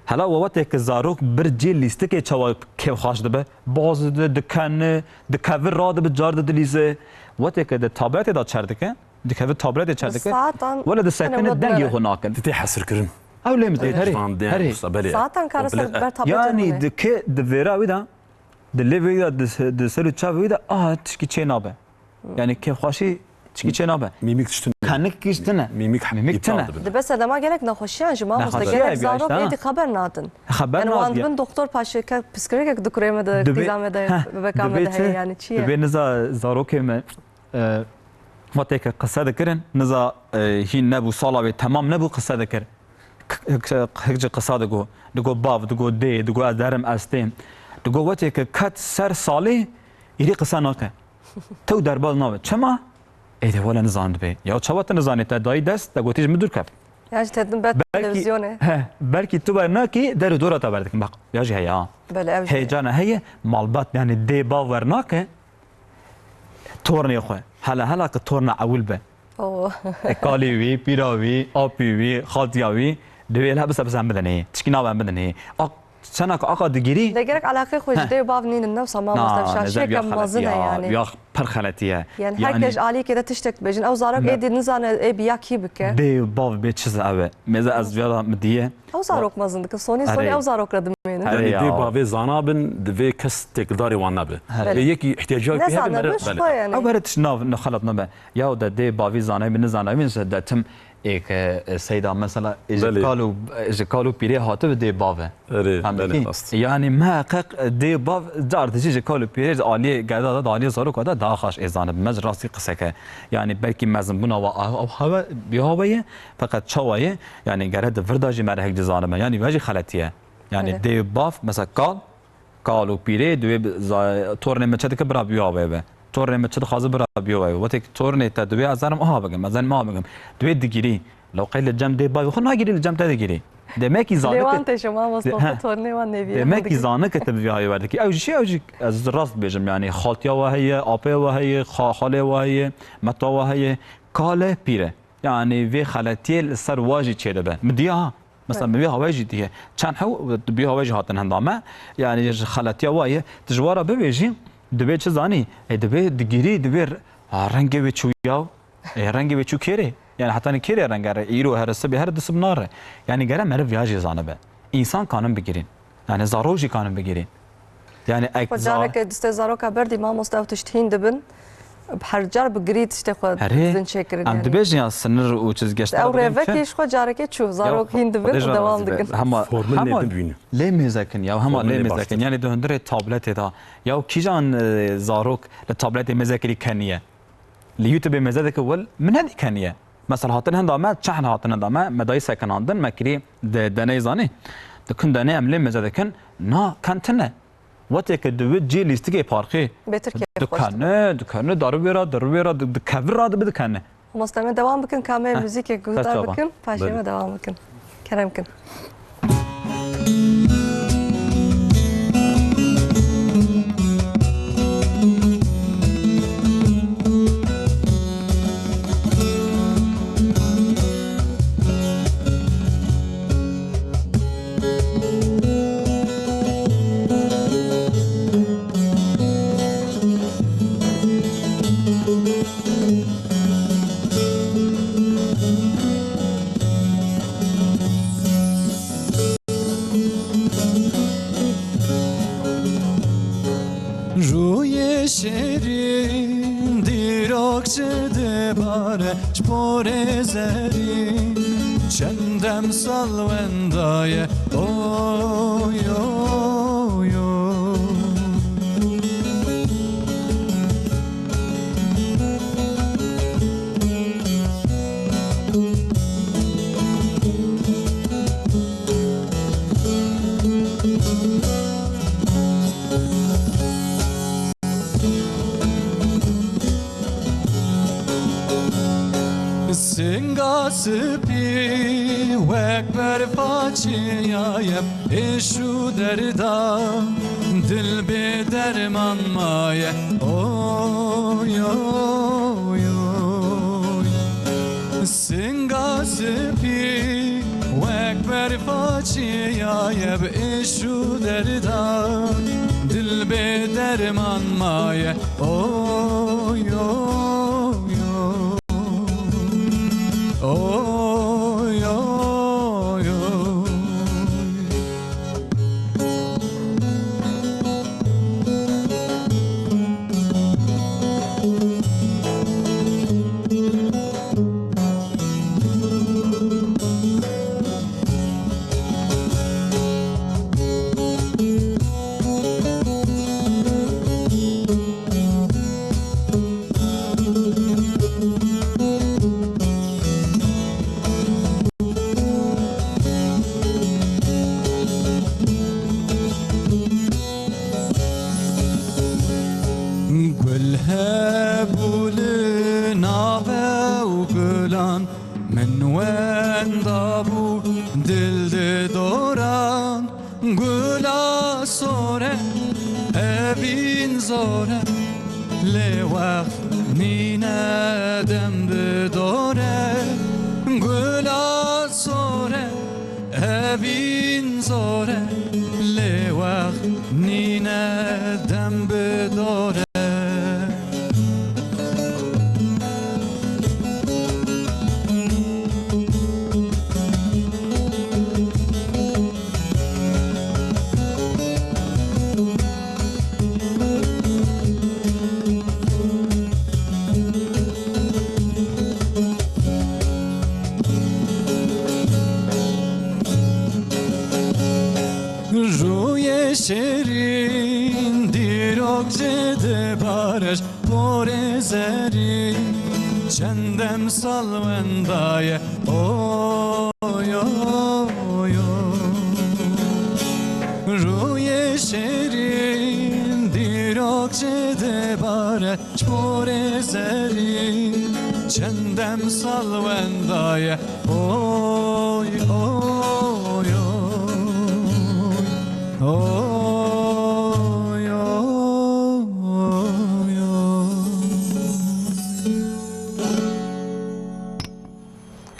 Hela we wetê ke zarok bir cî lîstikê çawa kêfxweş dibe, baz dide, dikene, dikeve radibe, car dide dilîze. Wetê ke di tabletê de çer dike, dikeve tabletê çer dike, saetan wele di sekine dengê xwe nakin. Tê hesirkirin. Ew lê mizin, herê, herê. Belê. Saetan kare ser ber tabletê. Yani dike di vêra wî de, di lêvê wî de, di, di ser û çavê wî de, aha, tişkî çê nabe. Yani kêfxweşî çikî çê nabe. Mîmîk tiştin. Kenik kiştine. Mîmîk Mîmîk iptal tine. Dibe sedema gelek nexweşiyan ji mamoste Nexweşiya gelek zarok êdî xeber nadin. Xeber yani wan nadin. Dibin doktor paşê ke piskirêkek di kurê me de, qîza me de, bebeka me de heye yani çi ye? Dibê niza zarokê me, e, wextê ke qise dikirin, niza, e, hîn nebû, sala wê temam nebû, qise dikir. K-, k-, hik ji qisa digo. Digo bav, digo dê, digo ez derim ez têm. Digo wextê ke ket ser salê, êdî qise nake. Tew derbaz nabe. Çima? Êdî wele nizan dibê. Ya çawa tu nizanî, te dayî dest, te gotî ji min dûr kev. Ya ji te din bet televizyonê. He, belkî tu wernakî der û dora te berdikin. Bak, ya jî heye ha. Belê, ew jî heye. Heyecana heye, malbat, yani dê bav wernake, tornê xwe. Hela hela ke torna ewil be. Oh. E, kalê wî, pîra wî, apî wî, xaltiya wî, divê hela bisa bisa em bidinê. Tişkî nabe em bidinê. Ak-, Çanak aka digirî. Lê gerek eleqê xwe ji dê û bav nînin, ne wisa mamoste, şaşiyeke mezin e yani. Ya per xeletî ye. Yani her kes ji aliyekê de tiştek dibêjin. Ew zarok êdî nizane ê bi ya kî bike. Dê û bav bê çi ew e. Mêze ez viya da min diye. Ew zarok mezin dikin. Sonî, sonî ew zarok re dimênin. Yani dê bavê zana bin, divê kes têkildarê wan nebe. Lê yekî ihtiyacî wî hebe, nere, belê. Ew bere tişt nav, ne xelat nabe. Ya de dê bavî zanayî bin, nizanayî bin, de tim Ê ke, e, seyda mesela, e, ji kal û, e, ji kal û pîrê hatibe dê bav e. Erê, belê, rast. Yani miheqeq, e, dê bav car dijî ji kal û pîrê, ji aliyê geda de, aliyê zaroka de daha xaş ê zanibe. Me ji rastî qiseke. Yani belkî mezinbûna wa ew, ew hewe, bi hewe ye, feqet çawa ye? Yani gere di vir de jî me re hek dizanibe. Yani ve jî xeletî ye. Yani dê bav, mesela kal, Kal û pîrê divê bi za-, tornê me çi dike bira bi wê be. Tornê me çi dixwaze bira bi wê be. Wextê ki tornê te divê ez zanim aha bikim, ez zanim aha bikim. Divê digirî. Law qey li cem dê bavê xwe nagirî, li cem te digirî. Demekî zanike. Lê wan têşe mamoste, tornê wan nêviye. Demekî zanike te bi vî hayê werdikî. Ew jî, ew jî ez rast bêjim yani. Xaltiya we heye, apê we heye, xa-, xalê we heye, meta we heye, kale pîre. Yani vê xeletiyê li ser wa jî çêdibe. Mi diya ha. Mesela mi vê hawayê jî diye. Çend hew bi hawayê jî hatin henda me. Yani ji xeletiya wa ye. Tu ji wa re bibêjî, dibê çi zanî? E, dibê digirî, dibê r-, ha, rengê wê çû yaw. E, rengê wê çû kêrê. Yani hetanî kêrê rengere. Îro here sibê here disib nare. Yani gere meriv ya jî zanibe. Însan kanin bigirîn. Yani zarok jî kanin bigirîn. Yani ek Xwe careke distê zaroka berdî mamoste ew tişt hîn dibin. Her car bi girî tiştê xwe didin çêkirin. Em yani dibêjin ya sinir û çizgeştara. Ew rêvekê ji xwe carekê çû. Zarok hîn dibin û dewam dikin. Hema, formil hema lê bibînin. Lê mêzekin ya, hema lê mêzekin. Yani di hundirê tabletê de. Ya kîjan, e, zarok li tabletê mêzekirî keniye? Li YouTube mêze dike wel min nedî keniye. Mesela hatin henda me, çehn hatin henda me, me dayî sekinandin, me kirî de, deney zanî. Di kun deney em lê mêze dikin, na kentine. Wextê ke diwit cî lîstikê parkê. Bêtir kêfxweş dibe. Dikene, dikene, darû wê ra, darû wê ra, di, di kevir ra dibe dikene. Mamoste me dewam bikin, ka me muzîkê guhdar bikin, paşê me dewam bikin. Kerem kin. Rûyê şêrîn dîrok çi dibare ji porê zerî, çend demsal wenda ye, oy, oy, oy. Singa spî wek berfa çêyaye, êş û derda dil bê derman maye. Oy, oy, oy. Singa spî wek berfa çêyaye, bi êş û derda dil bê derman maye. Oy, oy, oy. Oy, oy, oy. Gul hebû li navew gulan, min wenda bû dil di doran. Gula sor e, evîn zor e, lê wext nîne dem bi dor e. Gula sor e, evîn zor e, lê wext nîne dem bi dor e. Rûyê şêrîn dîrok jê dibare, porê zerî çend demsal wenda ye. Oy, oy, oy. Rûyê şêrîn dîrok jê dibare, porê zerî çend demsal wenda ye. Oy, oy, oy. Oy, oy, oy.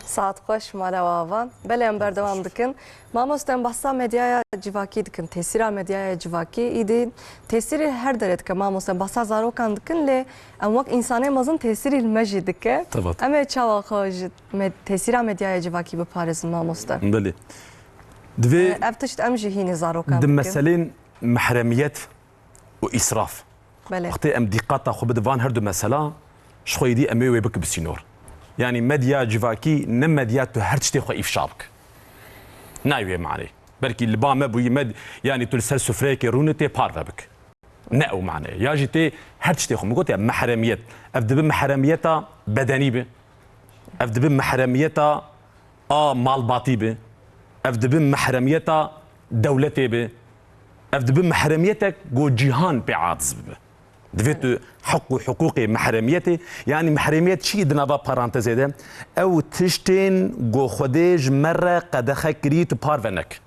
Saet xweş, mala we ava. Belê, em berdewam dikin. Mamoste, em behsa medyaya civakî dikin, tesîra medyaya civakî. Îdî tesîrî her derê dike, mamoste. Em behsa zarokan dikin, lê em wek însanê mezin tesîrî li me jî dike. Tabii. Em ê çawa xwe ji me-, tesîra medyaya civakî biparêzin, mamoste? Belê. Divê Ev tişt em jî hînî zarokan di dikin. Meselên mehremiyet û îsraf. Belê. Wextê em dîqata xwe bidin van her du mesela, ji xwe êdî em ê wê bikin bi sînor. Yanî medya civakî ne medya tu her tiştê xwe îfşa bik. Nayê wê manê. Belkî li ba me bûyî med-, yanî tu li ser sufreyekê rûnê tê parve bik. Ne ew manê. Ya jî tê her tiştê xwe. Min gotiye mehremiyet. Ev dibe mehremiyeta bedenî be. Ev dibe mehremiyeta a malbatî be. Ev dibe mehremiyeta dewletê be. Ev dibe mehremiyetek ku cîhan pê aciz bibe. Divê tu heq û hiqûqê mehremiyetê, yanî mehremiyet çi ye di nava parantezê de? Ew tiştên ku Xwedê ji me re qedexe kirî tu parve nek.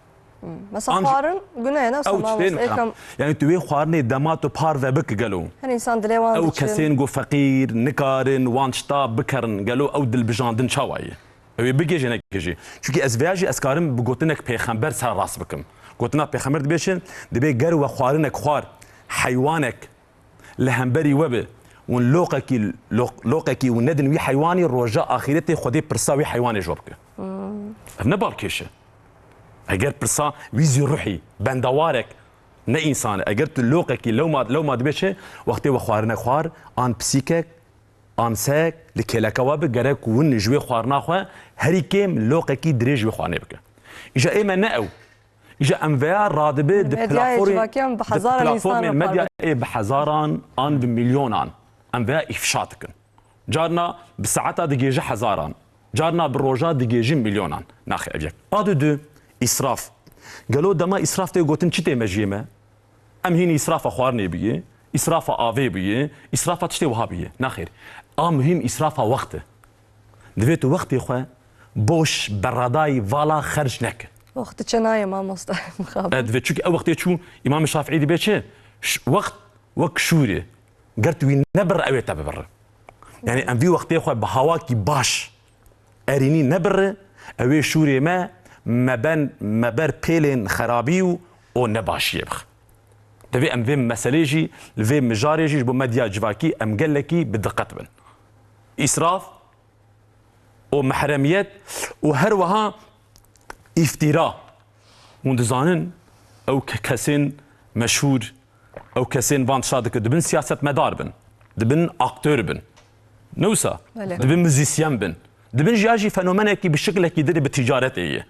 Mesela An- xwarin gune ye, ne? Ew Mesela tiştên êkam Yani tu wê xwarinê dema tu parve bik gelo. Her insan dilê wan Ew diçin. Kesên ku feqîr nikarin wan tişta bikerin, gelo ew dilbijandin çawa ye? Ew ê bigihêje nekihêje. Çunkî ez vêya jî ez karim bi gotinek pêxember sererast bikim. Gotina pêxember dibêje, dibê ger we xwarinek xwar, heywanek li hemberî we bi, hûn loqekî, loq-, loqekî hûn nedin wî heywanî, roja axîretê Xwedê pirsa wî heywanê ji we bike. Ev ne balkêş e. Eger pirsa wî zî ruhî, bendewarek, ne însan e. Eger tu loqekî lewma, lewma dibê çi, wextê we xwarinek xwar, an pisîkek, an seyek li kêleka we bi, gerek hûn ji wê xwarina xwe herî kêm loqekî dirêj wê xwarinê bike. Îja ê me ne ew. Îja em veya radibe di Medyayê platformê, civakî em bi di hezaran platformê însan re medya parve. Ê bi hezaran an bi milyonan em veya îfşa dikin. Carna bi saeta digêji hezaran, carna bi roja digêji milyonan. Naxê ev yek. A du du, îsraf. Gelo dema îsraf tê gotin çi tê mejiyê me? Em hîn îsrafa xwarinê bûye, îsrafa avê bûye, îsrafa tiştê wiha bûye. Naxêr. A muhîm îsrafa wext e. Divê tu wextê xwe boş, beradayî, vala xerc neke. Wextî çi nayê mamoste mixabin. E, divê, çunke ew wextê çû Îmam Şafîî dibê çi? Ş-, wext wek şûrê. Ger tu wî nebirre, ew ê te bibirre. Yani em vî wextê xwe bi hawakî baş, erînî nebirre, ew ê şûrê me, me ben, me ber pêlên xerabî û, û nebaşiyê bixe. Divê em vê meselê jî, li vê mijarê jî ji bo medya civakî em gelekî bi diqet bin. Îsraf û mehremiyet û her wiha îftîra. Hûn dizanin ew ke-, kesên meşhûr, ew kesên van tişta dike, dibin siyasetmedar bin, dibin aktör bin. Ne wisa? Belê. Dibin muzîsyen bin. Dibin jî ya jî fenomenekî bi şiklekî din ê bi ticaretê ye.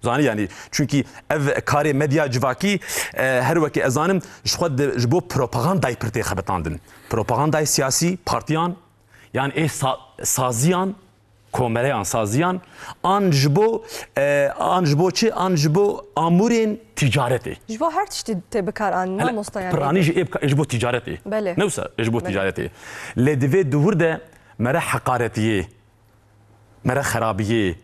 Zanî, yanî, çunkî ev karê medya civakî, e, her wekî ez zanim, ji xwe di, ji bo propagandayê pir tê xebitandin. Propagandayê siyasî, partiyan, yan ê sa-, saziyan, komereyan, saziyan, an ji bo, e, an ji bo çi? An ji bo amûrên ticaretê. Ji bo her tiştî tê bikaranîn, hele, mamosta, yanî. Piranî jî ê bika-, ji bo ticaretê. Belê. Ne wisa, ji bo, belê, ticaretê. Lê divê di wir de mere heqaretiyê, mere xerabiyê,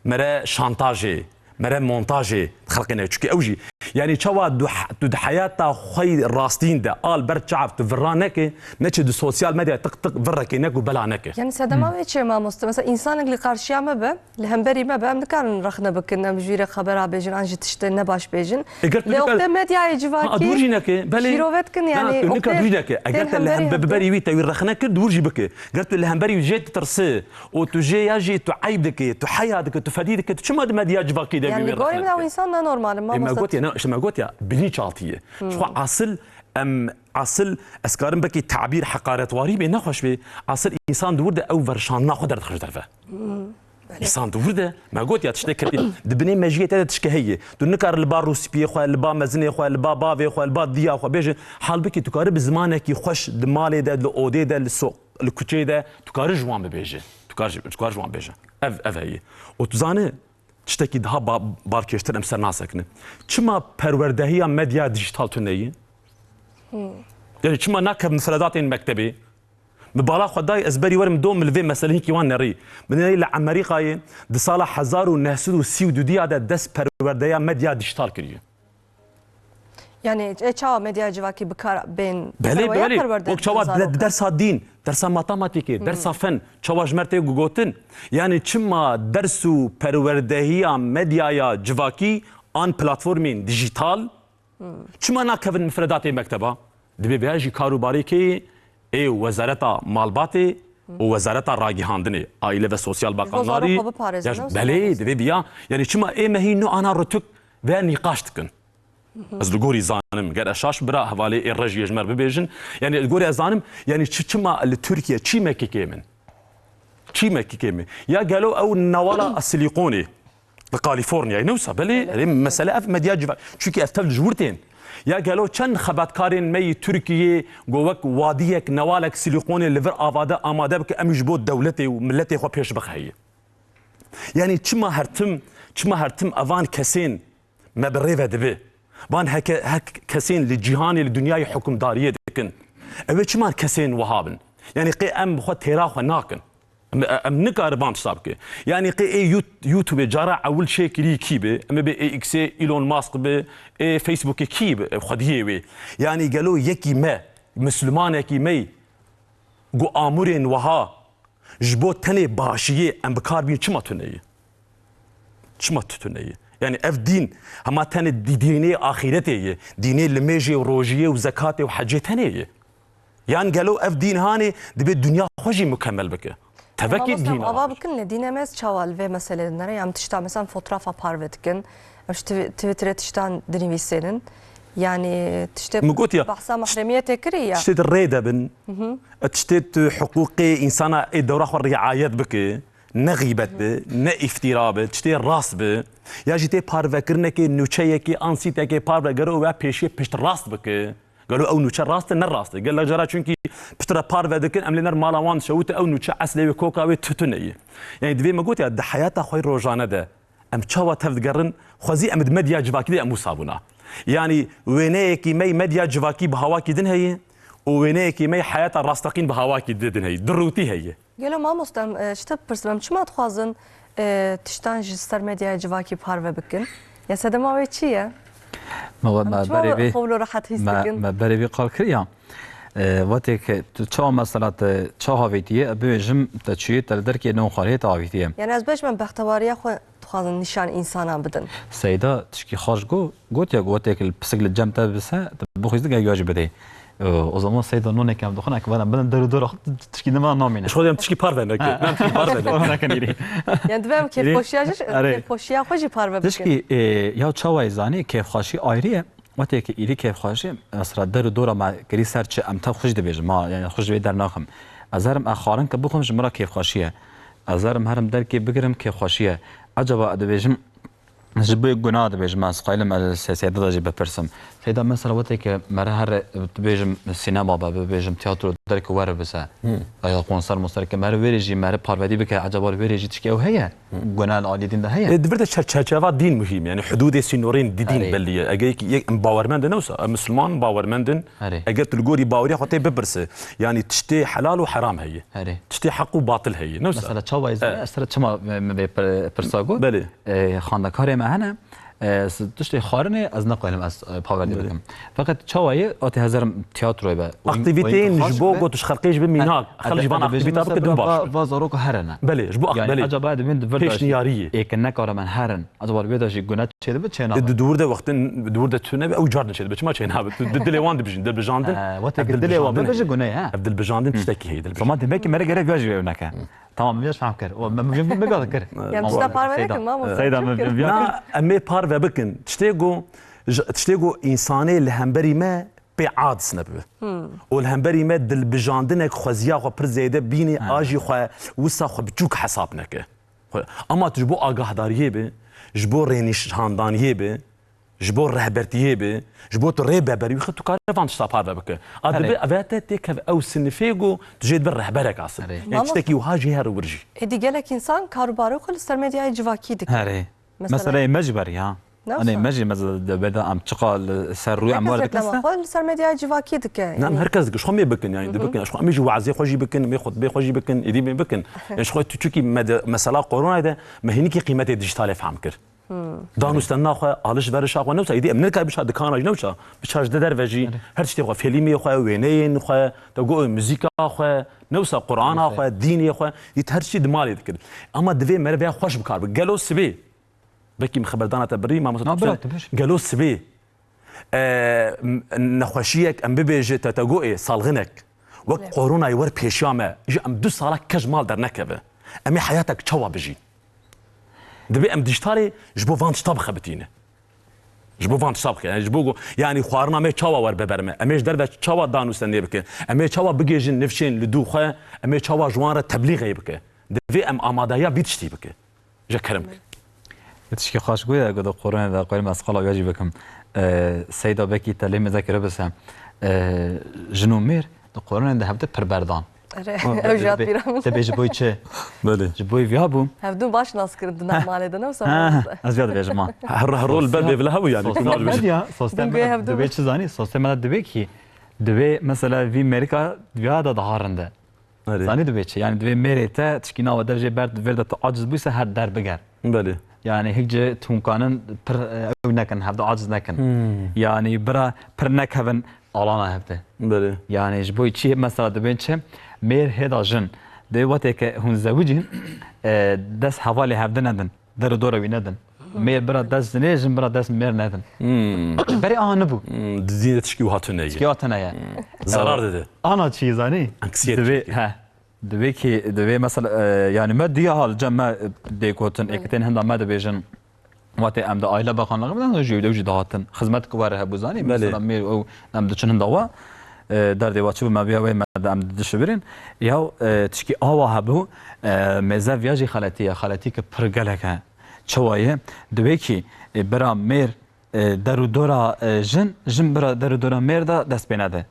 mere şantajê, mere montajê xelqê ne. Çunke ew jî, yanî çawa tu, tu di heyata xwe yî rastîn de al ber çav tu virra neke, neçe di sosyal medyayê tiq tiq virrekê neke û bela neke. Yanî sedema, hmm, wê çi ye mamoste? Mesela însanek li qarşiya me be, li hemberî me be, em nikarin rexne bikin, em ji wî re xebera bêjin, an jî tiştê nebaş bêjin. Eger tu, lê nikar-, wextê medyayê civakî, ha, dûr jî neke, belê, şîrove dikin, ha, yanî tu nikar wextê dûr jî neke. Eger te li hemberî wî te wî rexne kir, dûr jî bike. Ger tu li hemberî wî jê ditirsi û tu jê ya jî tu eyb dike, tu heya dike, tu fedî dike, tu çima di medya civakî de wî rexne dike? Yanî li gorî min ew însan ne normal e, e, me mamoste. Gotiye, ne, işte me gotiye, bilinçaltî ye. Hmm. Ji xwe asil, em, asil, ez karim belkî tabîr heqaretwarî bê, nexweş bê, asil însan di wir de ew verşandina xwe derdixin ji derve. Hmm. Belê. Însan di wir de, me got ya, tiştek ketî, di binê mejiyê te de tişke heye. Tu nikare li ba rûspiyê xwe, li ba mezinê xwe, li ba bavê xwe, li ba diya xwe bêje, halbikî tu kare bi zimanekî xweş di malê de, li odê de, li so-, li kuçeyê de, tu kare ji wan bibêje. Tu kare, tu kare ji wan bêje. Ev, ev heye. Û tu zane, tiştekî daha ba-, balkêştir em ser nasekine. Çima perwerdehiya medya dijîtal tune ye? Hmm. Yani çima nakevin mifredatên mektebê? Min bala xwe dayê ez berî werim dom, min li vê meselê hinkî wan nerî. Min nerî li Emerîkayê di sala hezar û neh sed û sî û du diya de dest perwerdeya medya dijîtal kiriye. Yanî, e, çawa medya civakî bi kar bên? Belê, serweya perwerde. Wek çawa de-, zarokan, dersa dîn, dersa matematîkê, hmm, dersa fen, çawa ji me tê gotin? Yanî çima ders û perwerdehiya medyaya civakî an platformên dijîtal, hmm, çima nakevin mifredatê mekteba? Divê vêya jî kar û barê kê ye? Ê Wezareta Malbatê û Wezareta Ragihandinê, Aîle ve Sosyal Bakanlarî. Ji bo zarok xwe biparêzin, ya, ne wisa? Belê, divê vêya, yanî çima ê me hîn nu ana rûtûk ve nîqaş dikin? Ez li gorî zanim, ger ez şaş bira hevalê ê rejiyê ji me re bibêjin, yanî li gorî ez zanim, yanî çi, çima li Tirkiye, çî mekikê min? Çî mekikê min? Ya gelo ew newala Silîqonê li Kalîforniyayê, ne wisa? Belê, belê, erê, mesele ev medya civa-, çunkî ev tev ji wir tên. Ya gelo çend xebatkarên me yî Tirkiyê go wek wadiyek, newalek Silîqonê li vir avade, amade bike, em ji bo dewletê û miletê xwe pêş bixe heye? Yanî çima her tim, çima her tim evan kesên me bi rê ve dibe. Van heke-, hek kesên li cîhanê, li dinyayê hukimdariyê dikin. Ew ê çima kesên wiha bin? Yanî qê em bi xwe têra xwe nakin. Em, em nikarin van tişta bike. Yanî qê ê Yout-, YouTubeê cara ewil çêkirî kî bi? Em ê bê ê Xê Elon Musk bi, ê Facebookê kî bi? Xwediyê wê. Yanî gelo yekî me, Mislimanekî me, ku amûrên wiha ji bo tenê başiyê em bi kar bîn, çima tune ye? Çima tu tune ye? Yani ev dîn hema tenê dî-, dînê axîretê ye. Dînê limêjê û rojiyê û zekatê û hecê tenê ye. Yan gelo ev dîn hanê dibe dinya xwe jî mukemel bike? Tevekê dîn ava bikin, lê dînê me ez çawa li vê meselê dinere? Em tişta mesela fotoğrafa parve dikin. Em ji Twi-, Twitterê tiştan dinivîsênin. Yani tiştê, min got ya, bahsa mahremiyetê kirî ya. Tiştê di rê de bin. Hı hı. Tiştê tu hiqûqê însana ê dewra xwe riayet bike. Ne xîbet bi, ne îftîra bi, tiştê rast bi. Ya jî tê parvekirinekê, nûçeyekê, ansîtekê parve gero we pêşiyê pişt rast bike. Gelo ew nûçe rast e, ne rast e? Gelek cara çunkî piştre parve dikin, em lê ner mala wan dişewite, ew nûçe eslê wê, koka wê tune ye. Yani divê me got ya, di heyata xwe rojane de em çawa tev digerin, xwezî em di medya civakî de em wisa bûna. Yani wêneyekî me medya civakî bi hawakî din heye û wêneyekî me heyata rasteqîn bi hawakî di-, din heye. Du rûtî heye. Gelo mamoste, em, e, ji te bipirsim, em çima dixwazin, e, tiştan ji ser medyaya civakî parve bikin? Ya sedema wê çi ye? Me we, Em me çima berê vê, xwe wilo rehet hîs me, dikin? Me berê vê qal kiriya. E, wetê ke tu çawa mesela te çawa avêtiye, ez bibêjim te çûyê te li derkê nû xwariyê te avêtiye. Yani ez bêjim em bextewariya xwe dixwazin nîşan însanan bidin. Seyda tişkî xweş got, gotiye ku wetê ke pisik li cem te bise, tu bixwîzî gel ya jî bidê. E, o zaman Seyda nûneke em dixwin, eke bana bidin der û dora xwe tişkî din me namîne. Ji xwe em tişkî parve neke. Ha. Em tişkî parve neke. Parve nekin îrî. Yani divê em Îrî. Kêfxweşiya jî, Erê. Kêfxweşiya xwe jî parve bikin. Tişkî, e, ya çawa yê zanî, kêfxweşî ayrı ye. Wetê ke îrî kêfxweşî, mesela der û dora me kirî ser çi, em tev xwe jî dibêjim, ha, yani xwe ji vê dernaxim. Ez herim ez xwarin ke bixwim ji min re kêfxweşî ye. Ez herim herim derkê bigirim kêfxweşî ye. Ecaba dibêjim, ji bo guna dibêjim, ez xwaylim ez li Seyda de jî bipirsim. Seyda mesela wetê ke mere here, dibêjim sînema be, bibêjim tiyatro derke were bise. Hmm. Ya konser monser ke mere wêrê jî mere parvedî bike, ecaba li wêrê jî tişkî ew heye? Guna li alî dîn de heye? E, di vir de çer-, çerçeva dîn muhîm, yani hududê sînorên di-, dîn Erê. Belli ye. Eger ki yek em bawermend in, ne wisa, em Müslüman bawermend in. Erê. Eger tu li gorî baweriya xwe tê bipirse, yani tiştê helal û heram heye. Erê. Tiştê heq û batil heye, ne wisa? Mesela çawa ez, Evet. ez sere çima me, me vê pir-, pirsa got? Belê. E, xandekarê me hene, e, s-, tiştê xwarinê ez neqelim ez, e, paverdî Belê. Bikim. Fakat çawa ye, atê hezerim tiyatroyê be. Oyun, Aktiviteyên oyun ji bo xaş be. Got tu ji xelkê ji bi mînak, Ha, xelk ji van hadi bêjim aktivîta mesela bike din baş. Va, va zaroka herine. Belê, ji bo ak-, Yani belê. Acaba dibin di vir de Pêşniyarî ye. Ê ke nekare min herin. Acaba li vê de jî gune çêdibe, çênabe? Di, di dûr de wextin, di dûr de tune be, ew car din çêdibe. Çima çênabe? Tu di dilê wan dibijin, dilbijandin. Ee, wate Ev ki dilê wan dilbijandin bibe jî heye. Gune ye, ha? Ev dilbijandin Hı. Tiştekî heye, dilbijandin. Zaman demek ki mere gerek viya jî wê neke. Tamam, viya faham kir. O, me, me, me, me, me, kir. Ya, Tamam, tişta parve Seyda. Nekin, mamoste. Seyda, Çim me, kir? me, me, Na, em ê parve bikin. Tiştê ku, ji, tiştê ku însanê li hemberî me pê aciz nebe. Hmm. Û li hemberî me dilbijandinek xweziya xwe pir zêde bîne, Ha. A jî xwe wisa xwe biçûk hesab neke. Xwe, ama tu ji bo agahdariyê be, ji bo rênîşandaniyê be, ji bo rehbertiyê be, ji bo tu rê beberî, xwe tu kare van tişta parve bike. A Erê. Dibe eve te têkev ew sinifê ku tu jê dibe rehberek asin. Erê. Ê Mamoste. Tiştekî wiha jî her wir jî. Êdî gelek însan kar û barê xwe li ser medyayê civakî dike. Erê. Mesela Meseleyê me jî berî ha. Nasıl? Hani me jî mesela de beda em çiqa li ser rûyê em Herkes wer dikin reklama se? Xwe li ser medyaya civakî dike. Ne, em Yani her kes dike, ji xwe mê bikin, yani, Hı hı. dibikin. Ji xwe em jî wazê xwe jî bikin, em ê xutbê xwe jî bikin, êdî mê bikin. Yani, ji xwe tu çikî mede-, mesela koronayê de me hînikî qîmetê dijitalê fehm kir. Hmm. Danûstendina xwe, alişverişa xwe, ne wisa, êdî em nikarin biça dikana jî, ne wisa, biça ji de derve jî, Evet. Her tiştê xwe, fêlîmê xwe, wêneyên xwe, te got, muzîka xwe, ne wisa, Qur'ana Evet. Xwe, dînê xwe, êdî her tiştî di malê dikir. Ama divê meriv ya xweş bikar bi. Gelo sibê, Belkî min xeberdana te birî, mamoste Na, tu bira, sen tu bir. Gelo sibê, e, m-, nexweşiyek em bibêje te, te got ê, salxinek. Wek Evet. Koronayê wer pêşiya me, ji em du sala kes mal dernekeve. Em ê heyatek çawa bijîn? Divê em dijitalê ji bo van tişta bixebitîne. Ji bo van tişta bike. Yani ji bo go-, yani xwarina me çawa wer beber me? Em ê ji derve çawa danûstendê bike? Em ê çawa bigêjin nifşên li dû xwe? Em ê çawa ji wan re teblîxê bike? Divê em amadeya vî tiştî bike. Ji kerem. Tişkî xweş goya, go di Qur'anê de, Qur'anê me ez qala wê jî bikim. Ee, Seyda, belkî te lê mêze kiribise. Ee, jin û mêr di Qur'anê de hevdi pir berdan. Erê, Ha. Ew jî hat Dibê-, bîra min. Te bê ji bo çi? Belê. Ji bo viya bû. Hevdû baş nas kirin di nav malê de, ne wisa Ha, mamoste? Ez viya dibêjim ha. Her, her rol Sosyal, bevle hebû yani, sosyal tu nas bêjî. Medya, sosyal Dibê medya hevdû. Dibê çi zanî? Sosyal medya dibê ki, dibê mesela vî mêrika viya da daha rinde. Erê. Zanî divê çi? Yani divê mêrê te tişkî nava dev jê ber, di vir de tu aciz bûyse her der biger. Belê. Yani hiç ji tunkanin pir, e, ew nekin, hevde aciz nekin. Hmm. Yani bira pir nekevin alana hevde. Belê. Yani ji bo çi mesela dibên çi? Mêr hêda jin. Dê wetê ke hûn zewicîn, e, dest hevalê hevde nedin. Der û dora wî nedin. Mêr bira dest jinê, jin bira dest mêr nedin. Hmm. Berê aha nebû. Hmm, di dînê tişkî wiha tune ye. Tişkî wiha tune ye. Hmm. Zarar dide. Ana çi zanî? Anksiyete Divê, çekê. He. Divê ki, divê mesela, e, yani me diya hal cem me, e, dê gotin, Evet. êkitên hinda me dibêjin, wate em de aile bakanlığı bidan jî, ew jî dahatin. Xizmet ki were hebû zanî, Belê. Mesela mêr ew em diçin hinda wa, e, derdê wa çi bi me biya wê me de em dişibirîn. Ya, e, tişkî awa hebû, e, mêze viya jî xeletî ye, xeletî ki pir gelek e. Çawa ye? Divê ki, e, bira mêr, e, der û dora, e, jin, jin bira der û dora mêr de dest pê nede.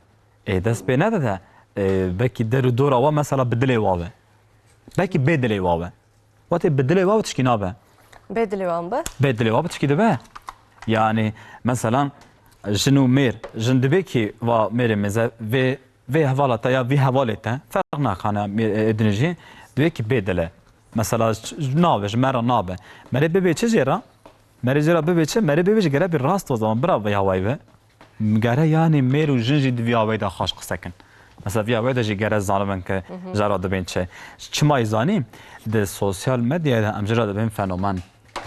E, dest pê nede de, e, belkî der û dora wa mesela bi dilê wa be. Belkî bê dilê wa be. Wate bi dilê wa be tişkî nabe. Bê dilê wan be? Bê dilê wa be tişkî dibe. Yani mesela jin û mêr, jin dibe ki va mêrê mêze vê vê hevala te ya vî hevalê te, ferq nakane, e, dinê jî, divê ki bê dil e. Mesela, ç-, nabe, ji me re nabe. Merê bibê çi jê re? Merê jê re bibê çi? Merê bibê jî gere bir rast o zaman, bira vê hawayî be. Gere yani mêr û jin jî di vî hawayî de xweş qise kin. Mesela vî hawayî de jî gere zanibin ki jara dibên çi. Çima yî zanî? Di sosyal medyayê de em jê re dibên fenomen.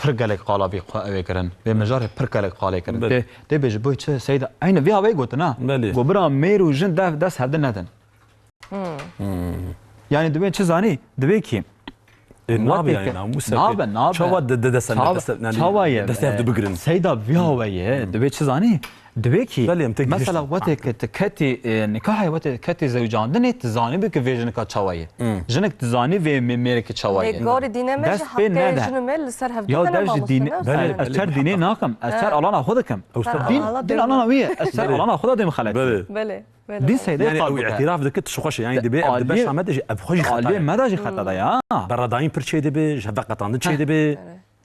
Pir gelek qala vî xwe ew ê kirin. Vê mijarê pir gelek qalê kirin. Belê. Tê, tê bê ji bo çi? Seyda, eyni vî hawayî gotin ha. Belê. Go bira mêr û jin dev dest hevdin nedin. Hmm. Yani divê çi zanî? Divê ki Ê, nabe yani, namûsa nabe, nabe. Çawa de, de, de, Çawa, dest, yani, çawa ye? Dest hevdu bigirin. Seyda vî hawayê, divê çi zanî? Divê ki, Belê, em tek mesela, gihiştin. Wetê ke tu ketî, e, nikahê, wetê ketî zewcandinê, tu zanî bi ki vê jinika çawa ye. Hmm. Jinik tu zanî vê mê-, mêreke çawa ye. Lê gorî dîne me jî Dest pê heqê nede. Jin û mêr li ser hevdu Ya hene, dev jî mamoste, dîne, ne? Belê, ez, ez belê. Ser dînê nakim, ez ser Ha. Alana xwe dikim. Ew ser Dîn, alana dîn dî. Alana wî ye, ez ser Belê. Alana xwe de dêm xelet. Belê. Belê. Belê, Dîn belê. Seyda Yani, ew îtiraf dike, tu xweş e. Yani, De-, dibê, ev di aliyê, beşa me de jî, ev xwe jî xeta aliyê ye. Me de jî xeta de ya. Beradayîn pir çê dibe, ji hev ve qetandin çê dibe, Belê.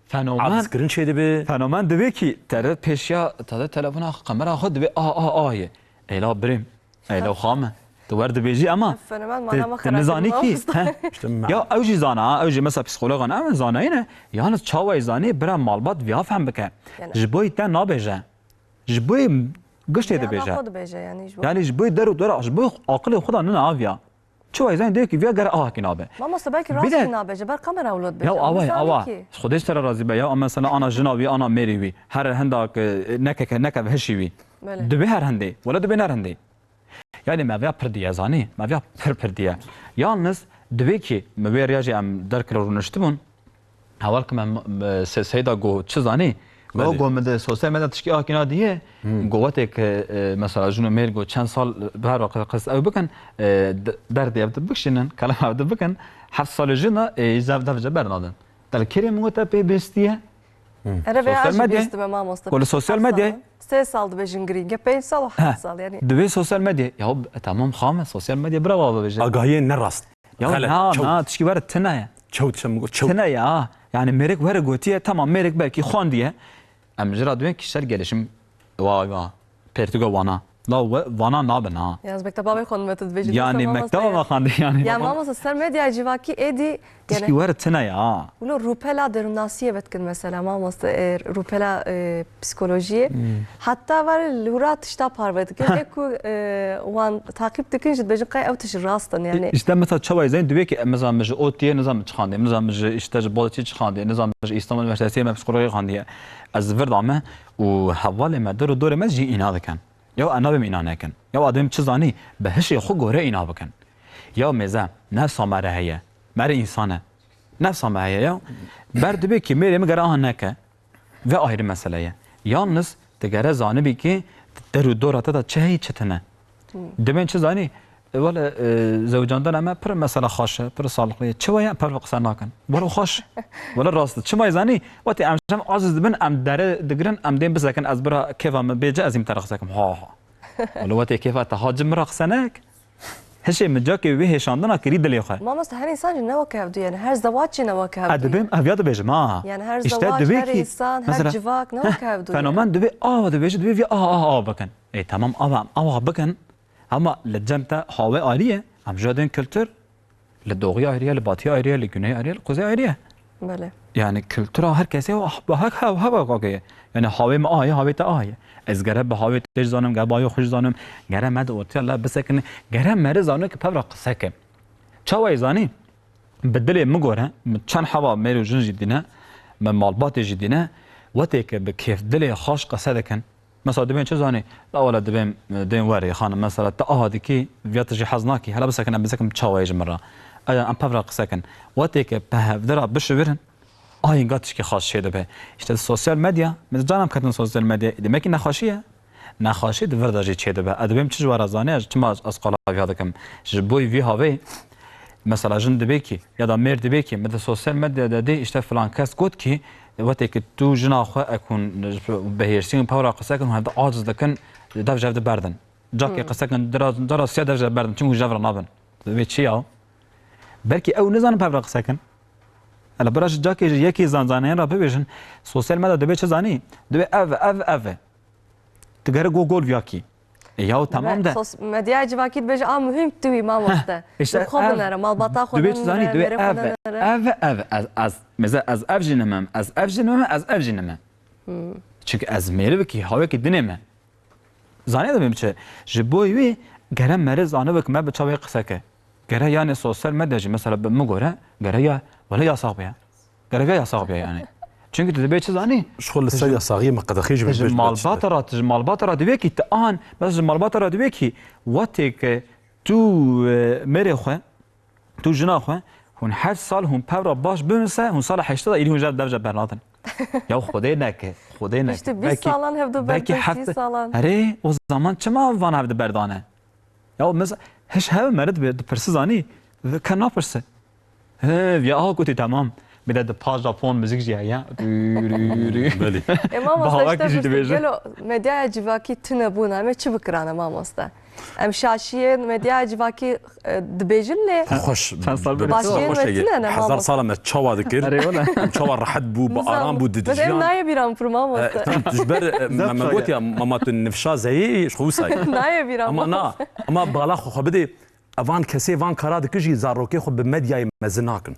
Fenomen, aciz kirin çê dibe. Fenomen dibe ki, te de pêşiya, te de telefona xwe, kamera xwe dibe, a, a, a ye. Eyla birêm, eyla xame. Tu wer dibêjî ama Fenomen te, mana me te xera nizanî kir ki, mamoste. he? İşte me- Ya ew jî zana, ha, ew jî mesela psîkologan, em zanayî ne. Yalnız çawa zanî, bira malbat viya fehm bike. Yani Ji bo te nabêje. Ji bo giştê Diyana dibêje. Xwe dibêje, yani ji bo Yani ji bo der û dora, ji bo aqilê xwe de nina aviya. Çi wayzan dê ki viya gere aha ki nabe. Mamoste, belkî Bir rast de jî nabe, ji ber kamera wilo dibêje. Ya Ew awa, nizanî awa. Ki. Xwedê ji te re razî be ya, mesela ana jina wî, ana mêrê wî. Her hinda ki neke, neke hişî wî. Belê. Dibê her hindê. Wala dibê her hindê. Yani me vêya pir diye zanî, me vêya pir pir diye. Yalnız divê ki me vê riya jî em derkir rûniştibûn. Heval ki me, me se-, seyda go çi zanî? Go, Belê. Go min de sosyal medya tişkî akîna diye. Hmm. Go wetê ki, e, mesela jin û mêr go çend sal bi her waqt qist ew bikin, e, de-, derdê ev de bikşînin, kelem ev de bikin. Heft salê jin de, e, îzav dev ji ber nadin. Te li kêrê min got te pê bêstiye? Hmm. Ere vê Sosyal a jî medya. Bêstime mamoste. Go li sosyal Heft medya. Sal. Sê sal dibe jin girîng. Ya pênc sal û He. Heft sal yani. Divê sosyal medya. Ya, e, tamam xame, sosyal medya bira baba bêje. Agahiyên ne rast. Ya Xelet, na, çewt. Na, tişkî were tine ye. Çewt, çem go, çewt. Tine ya. Yani mêrik were gotiye, tamam, mêrik belkî xwendiye. Em ji ra duyên kişisel gelişim, wa, wa, pertûga wana. La we, wana nabin ha. Yalnız mekteba wê xwendime tu dibêjî. Yani dîsa mamoste mekteba ya. Me xwendî yani. Ya mamoste ser medyaya civakî êdî Tişkî yani were tine ya. Wilo rûpela derûnnasiyê vedikin mesela mamoste, e, rûpela, e, psîkolojiyê. Hmm. Heta var li hura tişta parve dikin. Heh. Ê ku, e, wan taqîb dikin jî dibêjin qey ew tişt rast in yani. İşte mesela çawa izên divê ki mesela min ji ODTÜ'yê nizam çi xandiye, nizam ji, işte ji Boğaziçi çi xandiye, nizam ji İstanbul Üniversitesi me psikoloji xandiye. Ez vir dame û hevalê me, der û dorê me jî îna dikin. Ya ez nabêm îna nekin. Ya ez dibêm çi zanî, bi hişê xwe gore îna bikin. Ya mêze, nefsa me re heye. Me re însan e. Nefsa me heye ya. Ber dibê ki mêrê min gere aha neke. Ve ayrı mesele ye. Yalnız tu gere zanibî ki der û dora te de çi heyî çi tune. Hmm. Dibên çi zanî? E, wele, e, zewcandina me pir mesela xweş e, pir saliqlî ye. Çi weye em pevre qise nakin. Wele xweş. Wele rast e. Çima zanî? Wetê em şem aciz dibin, em dere digirin, em dên bisekin, ez bira kêfa min bêce, ez ê min te re qise kim. Ha, ha. Wele wetê kêfa te ha ci min re qise nek. Hişê min cakê wê hêşandina kirî dilê xwe. Mamoste, her însan jî ne wek hevdû ye, yani her zewac jî ne wek hevdû ye. Ez dibêm, ev ya dibêjim, ha. Yani her İşte zewac, divê her ki, însan, her mesela, civak ne wek hevdû ye. Fenomen divê ava dibêje, divê vî a, a, a bikin. E, tamam, ava, ava bikin. Ama li cem te hawê ayrî ye, em ji dên kultur, li doğuya ayrî ye, li batiya ayrî ye, li güneyê ayrî ye, li kuzeyê ayrî ye. Belê. Yani kultura her kesê o, ah, hak, ha, ha, bak, okey. Yani hawê me a ye, hawê te a ye. Ez gere bi hawê te jî zanim, gere bi hawê xwe jî zanim. Gere me de ortaya la bisekine. Gere me re zanim ki pevra qise ke. Çawa zanî? Bi dilê min gore, min çend heva mêr û jin jî dîne, me malbatê jî dîne, wetê ke bi kêf dilê xweş qise dikin. Mesela dibên çi zanî? La wele dibêm, e, dên werê, xanim, mesela te aha dikî, viya tu jî hez nakî, hela bisekin, em bisekin çawa ye ji min re. Eya em pevra qise kin. Wetê ke pe hevdira bişivirin, a hinga tişkî xweş çê dibe. İşte sosyal medya, min canan ketin sosyal medya, demek ki nexweşî ye. Nexweşî di vir de jî çê dibe. Ez dibêm çi ji we re zanî, ez çima ez qala viya dikim. Ji bo vî havê, mesela jin dibê ki, ya da mêr dibê ki, min di sosyal medya de dê, işte filan kes got ki, wetê ki tu jina xwe ek hûn bi hêrsî û pevra qise kin, hûn hevde aciz dikin, dev ji hev diberdin. Cakê Hmm. qise kin, dira, dira siya dev ji hev berdin, çimkû ji hev re nabin. Divê çi ya? Belkî ew nizanin pevra qise kin. Hele bira ji cakê ji yekê zan-, zanayên re bibêjin, sosyal medya dibê çi zanî? Dibê ev, ev, ev e. Tu gere go gol viyakî. E, yaw tamam de. Sos-, medyaya civakî dibêje, a muhîm tu wî mamoste. Îşte Bi xwe ev binere, malbata xwe dibê de çi zanî, nere, dibê mêrê xwe ev de e, nere. Ev e, ev e. Ez, ez, mesela ez ev jî nimem, ez ev jî nimem, ez ev jî nimem. Çünkü ez mêrivekî, hawekî dinê me. Zanê dibêm çi? Ji bo wî gere meriv zanibik me bi çavê qise ke. Gere yanê sosyal medya jî mesela bi min gore, gere ya, wele yasax bûye. Gerek ya yasax bûye yani. Çünkü tu dibê çi zanî? Ji xwe li ser yasayî me qedexê jî Tu ji malbata re, tu ji malbata re dibê kî tu an, mesela ji malbata re dibê kî wextê ke tu, e, mêrê xwe, tu jina xwe, hûn her sal hûn pevra baş bimise, hûn sala heştê de îdî hûn ji dev jî bernadin. Ya Xwedê neke, Xwedê neke. Îşte bîst Belkî, salan hev du belkî berdin, heft-, sî salan. Erê, o zaman çima van hev di berdane? Ya mesela hiş hev meriv dibe, dipirsi zanî, ke napirse. He, ya aha gotî tamam. Bir de di paş da fon müzik jî heye. Rü, rü, rü. Belê. E, mamoste, Bahawa işte kişi bisti, dibêje. Gelo medyaya civakî tune bûna, em ê çi bikirane mamoste? Em şaşiyên medyaya civakî, e, dibêjin lê Xweş, Çend sal bi-, beri. Başiyên xweş me heye. Tune ne, Hezar mamoste? Sala me çawa dikir? Erê, wele. Em çawa rehet bû, bi Nizam. Aram bû, Bes em didijiyan. Nayê bîran pir mamoste. E, tam tu ji ber, e, me, me gotiya, mama tu nifşa zeyê, ji xwe wisa ye. Nayê bîran Ama na, mamoste. Ama bala xwe xwe bidê. Evan kesê van kara dikir jî zarokê xwe bi medyayê mezin nakin.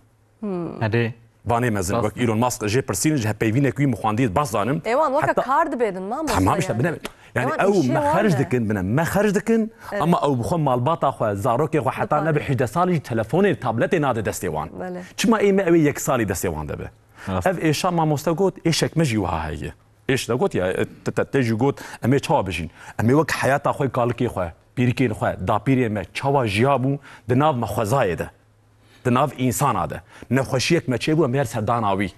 Hede. Vanê mezin, Rast. Wek Elon Musk, jê pirsîn, ji hevpeyvînek wî min xwendî, bas zanim. Êwan weke Heta kar dibêdin, mamoste Tamam işte, yani. Bine, yani Êwan ew îşê me wan xerc e. Dikin, bine, me xerc dikin, Evet. Ama ew bi xwe malbata xwe, zarokê xwe heta Dipare. Nebe hejdeh salî jî telefonê, tabletê nade destê wan. Belê. Çima ê me ew ê yek salî destê wan de be? Rast. Ev êşa mamoste got, êşek me jî wiha heye. Êş de got ya, e, te, te, te jî got, em ê çawa bijîn? Em ê wek heyata xwe, kalikê xwe, pîrikên xwe, dapîrên me çawa jiya bû di nav me xwezayê de, di nav însana de. Nexweşiyek me çêbû, em ê her ser dana wî.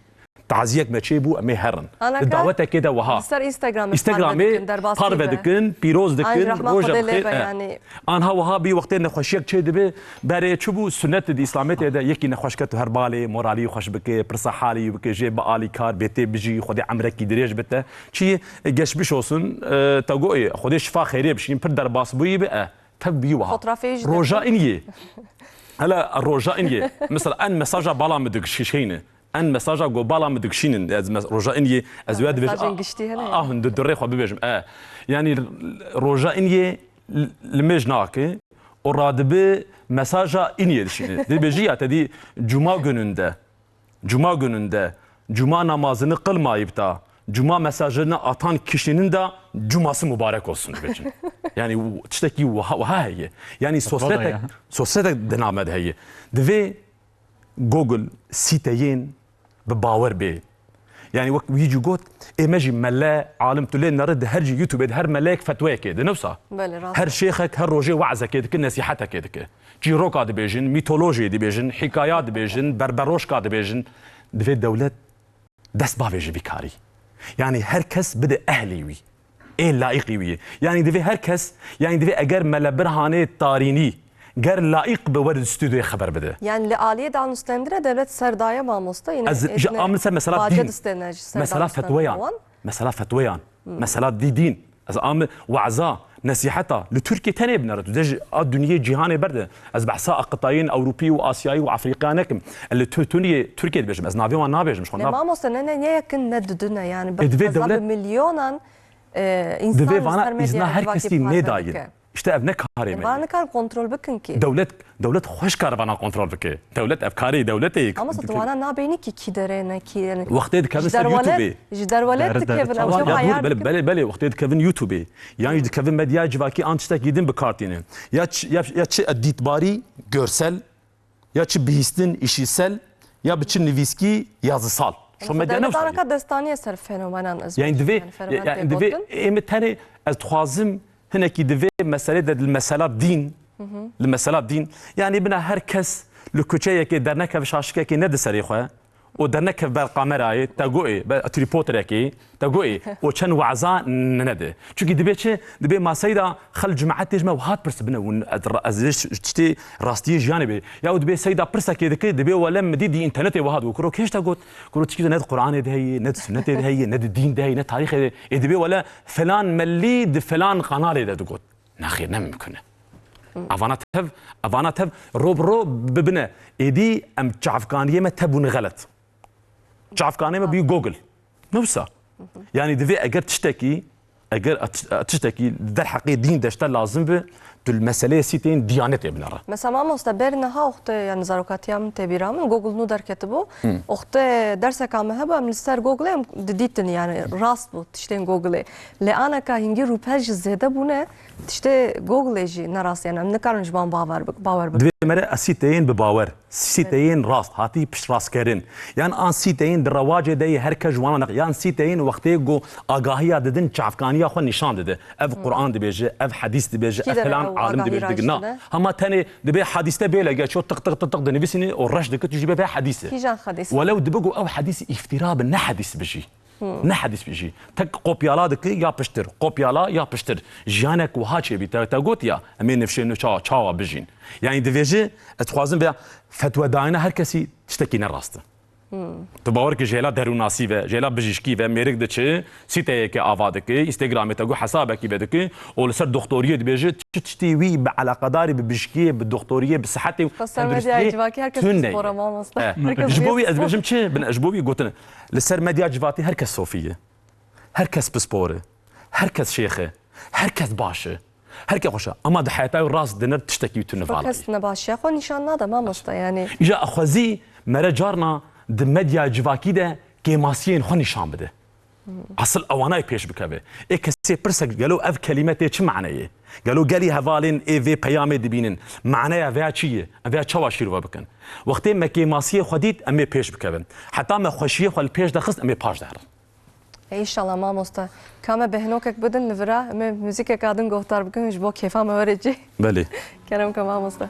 Taziyek me çêbû, em ê herin. Anaka Di dawetekê de wiha. Li ser Instagramê Instagramê parve dikin, derbasî parve be. Dikin, pîroz An dikin, rehma roja Xwedê lê bixêr, be e. Yani. Anha wiha bî wextê nexweşiyek çê dibe, berê çi bû, sunnet di Îslamêtê de yekî nexweş ket û her balê, moralî xweş bike, pirsa halî bike, jê bi alî kar bê tê bijî, Xwedê emrekî dirêj bite. Çi, e, geçmiş olsun, e, te got, e, Xwedê şifa xeyrê bişîn, pir derbas bûyî bi, e, tev bî wiha. Fotoğrafê jî Roja dike. Iniyê. Hele roja iniyê. Mesela en mesaja bala min digişîşeyne. En mesaja go bala min digişînin. Ez mes-, roja iniyê, ez wê dibêjim. Mesajên giştî hene ya. Ah, di durê xwe bibêjim. E, yani roja iniyê li mêj nake û radibi mesaja iniyê dişîne. Dibêjî ya te dî cuma gününde, cuma gününde, cuma namazını kılmayıp da cuma mesajını atan kişinin de cuması mübarek olsun dibêjin. Yani tiştekî wiha, wiha heye. Yani sosyetek, ya. Sosyetek diname de heye. Divê Google sîteyên bi bawer bê. Yani wek wî jî got, ê me jî mele, alim tu lê nere di her jî YouTubeê de her meleyek fetweyekê de newsa. Belê, rast. Her şêxek her rojê we'zekê dike, nesîhetekê dike. Çîroka dibêjin, mîtolojiyê dibêjin, hîkaya dibêjin, berberoşka dibêjin. Divê dewlet dest bavê ji vî karî. Yani her kes bide ehlî wî. Ê laîqî wî ye. Yanî divê her kes, yanî divê eger Mele Birhanê Tarînî ger laîq bi, were di stûdyoyê xeber bide. Yani li aliyê danûstendinê dewlet ser daye mamoste, yine Ez ê ji tune a min ser mesela bace dîn, distêne ji ser mesela danûstendina fetweyan, wan. Mesela fetweyan, Hmm. mesela dî-, dîn. Ez a min we'za, nesîheta li Tirkiyê tenê binere. Tu dê ji a dinyê cîhanê berde. Ez behsa aqitayên Ewropî û Asyayî û Afrîqya nekim. Ez li tu-, tuniyê Tirkiyê dibêjim. Ez navê wan nabêjim. Ji xwe Ne nav- mamoste, ne, ne, ne yekin ne didune yani. Ê, divê Heza dewlet bi milyonan, e, insan Divê li vana ser îzna medyaya her civakî kesî parve nêdayî. Bike. İşte ev ne karê me Vana ye. Nikar kontrol bikin ki. Dewlet, dewlet xweş kar vana kontrol bike. Dewlet ev karê dewletê ye. Ama tu vana nabênî ki kî derê ne kî yani. Wextê dikevin ser YouTubeê. Ji derwelet, ji derwelet dikevin, ew Ya dur, hayal belê, dikin. Belê, belê, wextê dikevin YouTubeê. Yan jî dikevin medyaya civakî an tiştekî din bi kar tînin. Ya çi, ya, ya çi edîtbarî, görsel, ya çi bihîstin, îşîsel, ya bi çi nivîskî, yazısal. Şu medya ne Dewlet anaka destaniyê ser fenomenan ez Yani bêjim, divê, yani fenomen yani tê divê gotin. Ê min tenê ez dixwazim hinekî divê meselê de li mesela dîn, Hı hı. li mesela dîn. Yani bina her kes li kuçeyekê dernekeve şaşikekê ne di serê xwe. û dernekeve ber kamerayê, te got ê, ber trîpoterekê, te got ê, û çend we'za nede. Çunkî dibê çi? Dibê ma seyda xel cimaetê ji me wiha dipirsibine, hûn, ez, ez, ez tiştê rastiyê jiyanê bê. Ya û dibê seyda pirsekê dike, dibê wele min dî di înternetê wiha digot. Kuro kê ji te got? Kuro tişkî ne di Quranê de heye, ne di sunnetê de heye, ne di dîn de heye, ne tarîxê de. Ê dibê wele filan melî di filan kanalê de digot. Nexêr, ne mimkun e. Evana tev, evana tev ro bi ro bibine. Êdî em çavkaniyê me tebûne xelet. Çavkanê me bûye Google. Ne wisa? Yani divê eger tiştekî Eger e tiş-, e tiştekî derheqê dîn de ji te lazim bi, tu li meseleyê sîteyên diyanetê binere. Mesela mamoste, ber niha oxtê, yani zarokatiya min tê bîra min, Google nû derketibû. Oxtê derseka me hebû, em li ser Google em didîtin, yani rast bû tiştên Google. Lê aneka hingî rûpel jî zêde bûne, tiştê Google jî ne rast, yani em nikarin ji wan bawer bik-, bawer bikin. Divê mere e sîteyên bi bawer. Sîteyên rast, hatî piştrastkirin. Yan an sîteyên di rewacê de yê her kes ji wana nex-, yan sîteyên wextê ku agahiya didin çavkaniya xwe nîşan dide. Ev Quran dibêje, ev hedîs dibêje, Kî ev dere filan ew alim agahî dibêje, raşt dike. Na. Dide? Hema tenê dibê hedîste bê lege ço tiq tiq tiq tiq dinivîsînî û reş dike tu jî bê vê hedîsê. Kîjan hedîs? Welew dibe ku ew hedîs îftîra bi ne hedîs bijî. Ne hedîs bijî. Tek kopyala dike ya piştir, kopyala ya piştir. Jiyanek wiha çêbî, te, te got ya, em ê nifşên nû çawa, çawa bijîn. Yani divêje, ez dixwazim vê fetwedayina her kesî tiştekî ne rast e. Tu bawer ki ji hêla derûnasî ve, ji hêla bijîşkî ve mêrik diçi, sîteyeke ava dike, Instagramê te got hesabekî vedike û li ser doktoriyê dibêje, çi tiştî wî bi eleqedarî bi bijîşkiyê, bi doktoriyê, bi sihetê û Sosyal medyayê tenduristiyê civakî her kes tune ye. Pispor e mamoste. Eh, Her kes ji bo wî ez pispor. Dibêjim çi? Bin, ji bo wî gotin, li ser medya civatî her kes sofî ye. Her kes pispor e. Her kes şêx e. Her kes baş e. Her kes xweş e. Ama di heyata wî rast dinir tiştekî tu Her nivala kes yî. Nebaşiya xwe nîşan nade mamoste yani. Îja xwezî mere carna di medya civakî de kêmasiyên xwe nîşan bide. Asil ewanayê pêş bikeve. Ê kesê pirsek gelo ev kelîme tê çi maneyê? Gelo gelî hevalên ê vê peyamê dibînin. Maneya veya çi ye? Em veya çawa şîrove bikin? Wextê me kêmasiyê xwe dît, em ê pêş bikevin. Heta me xweşiyê xwe li pêş de xist, em ê paş de herin. E, înşallah mamoste. Ka me behnokek bidin li vira, em ê muzîkeka din guhdar bikin, ji bo kêfa me were cî. Belê. Kerem ke mamoste.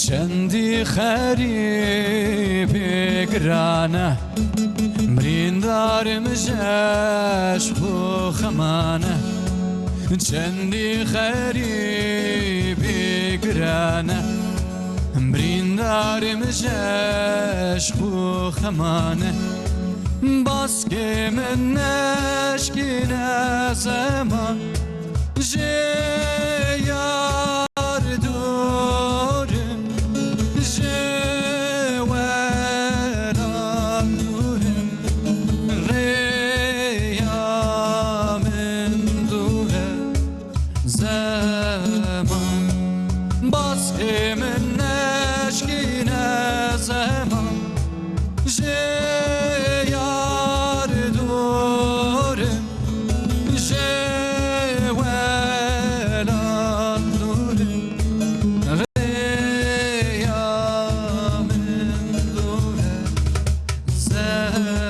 Çendî xerîbî giran e, birîndar im ji xwe xeman e. Çendî xerîbî giran e, birîndar im ji xwe xeman e. Baskê min neşkîne zeman, ji yar dûr im, ji welat dûr im, rêya min dûr e. Zeman, baskê min neşkîne zeman, ji yar dûr im, ji welat dûr im, rêya min dûr e. Zeman.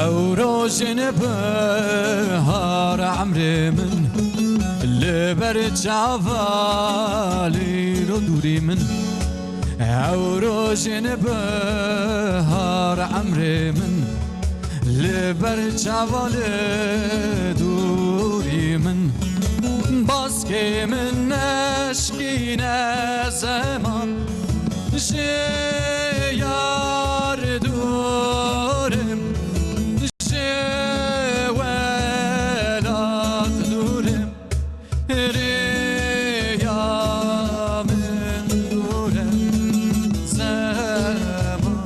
Ew rojin bihar emrê min, Li ber çava lîro dûrî min, ew rojên bihar emrê min. Li ber çava li dûrî min, baskê min neşkîne zeman. Ji yar dûrim, ji welat dûrim. Rêya min dûr e zeman,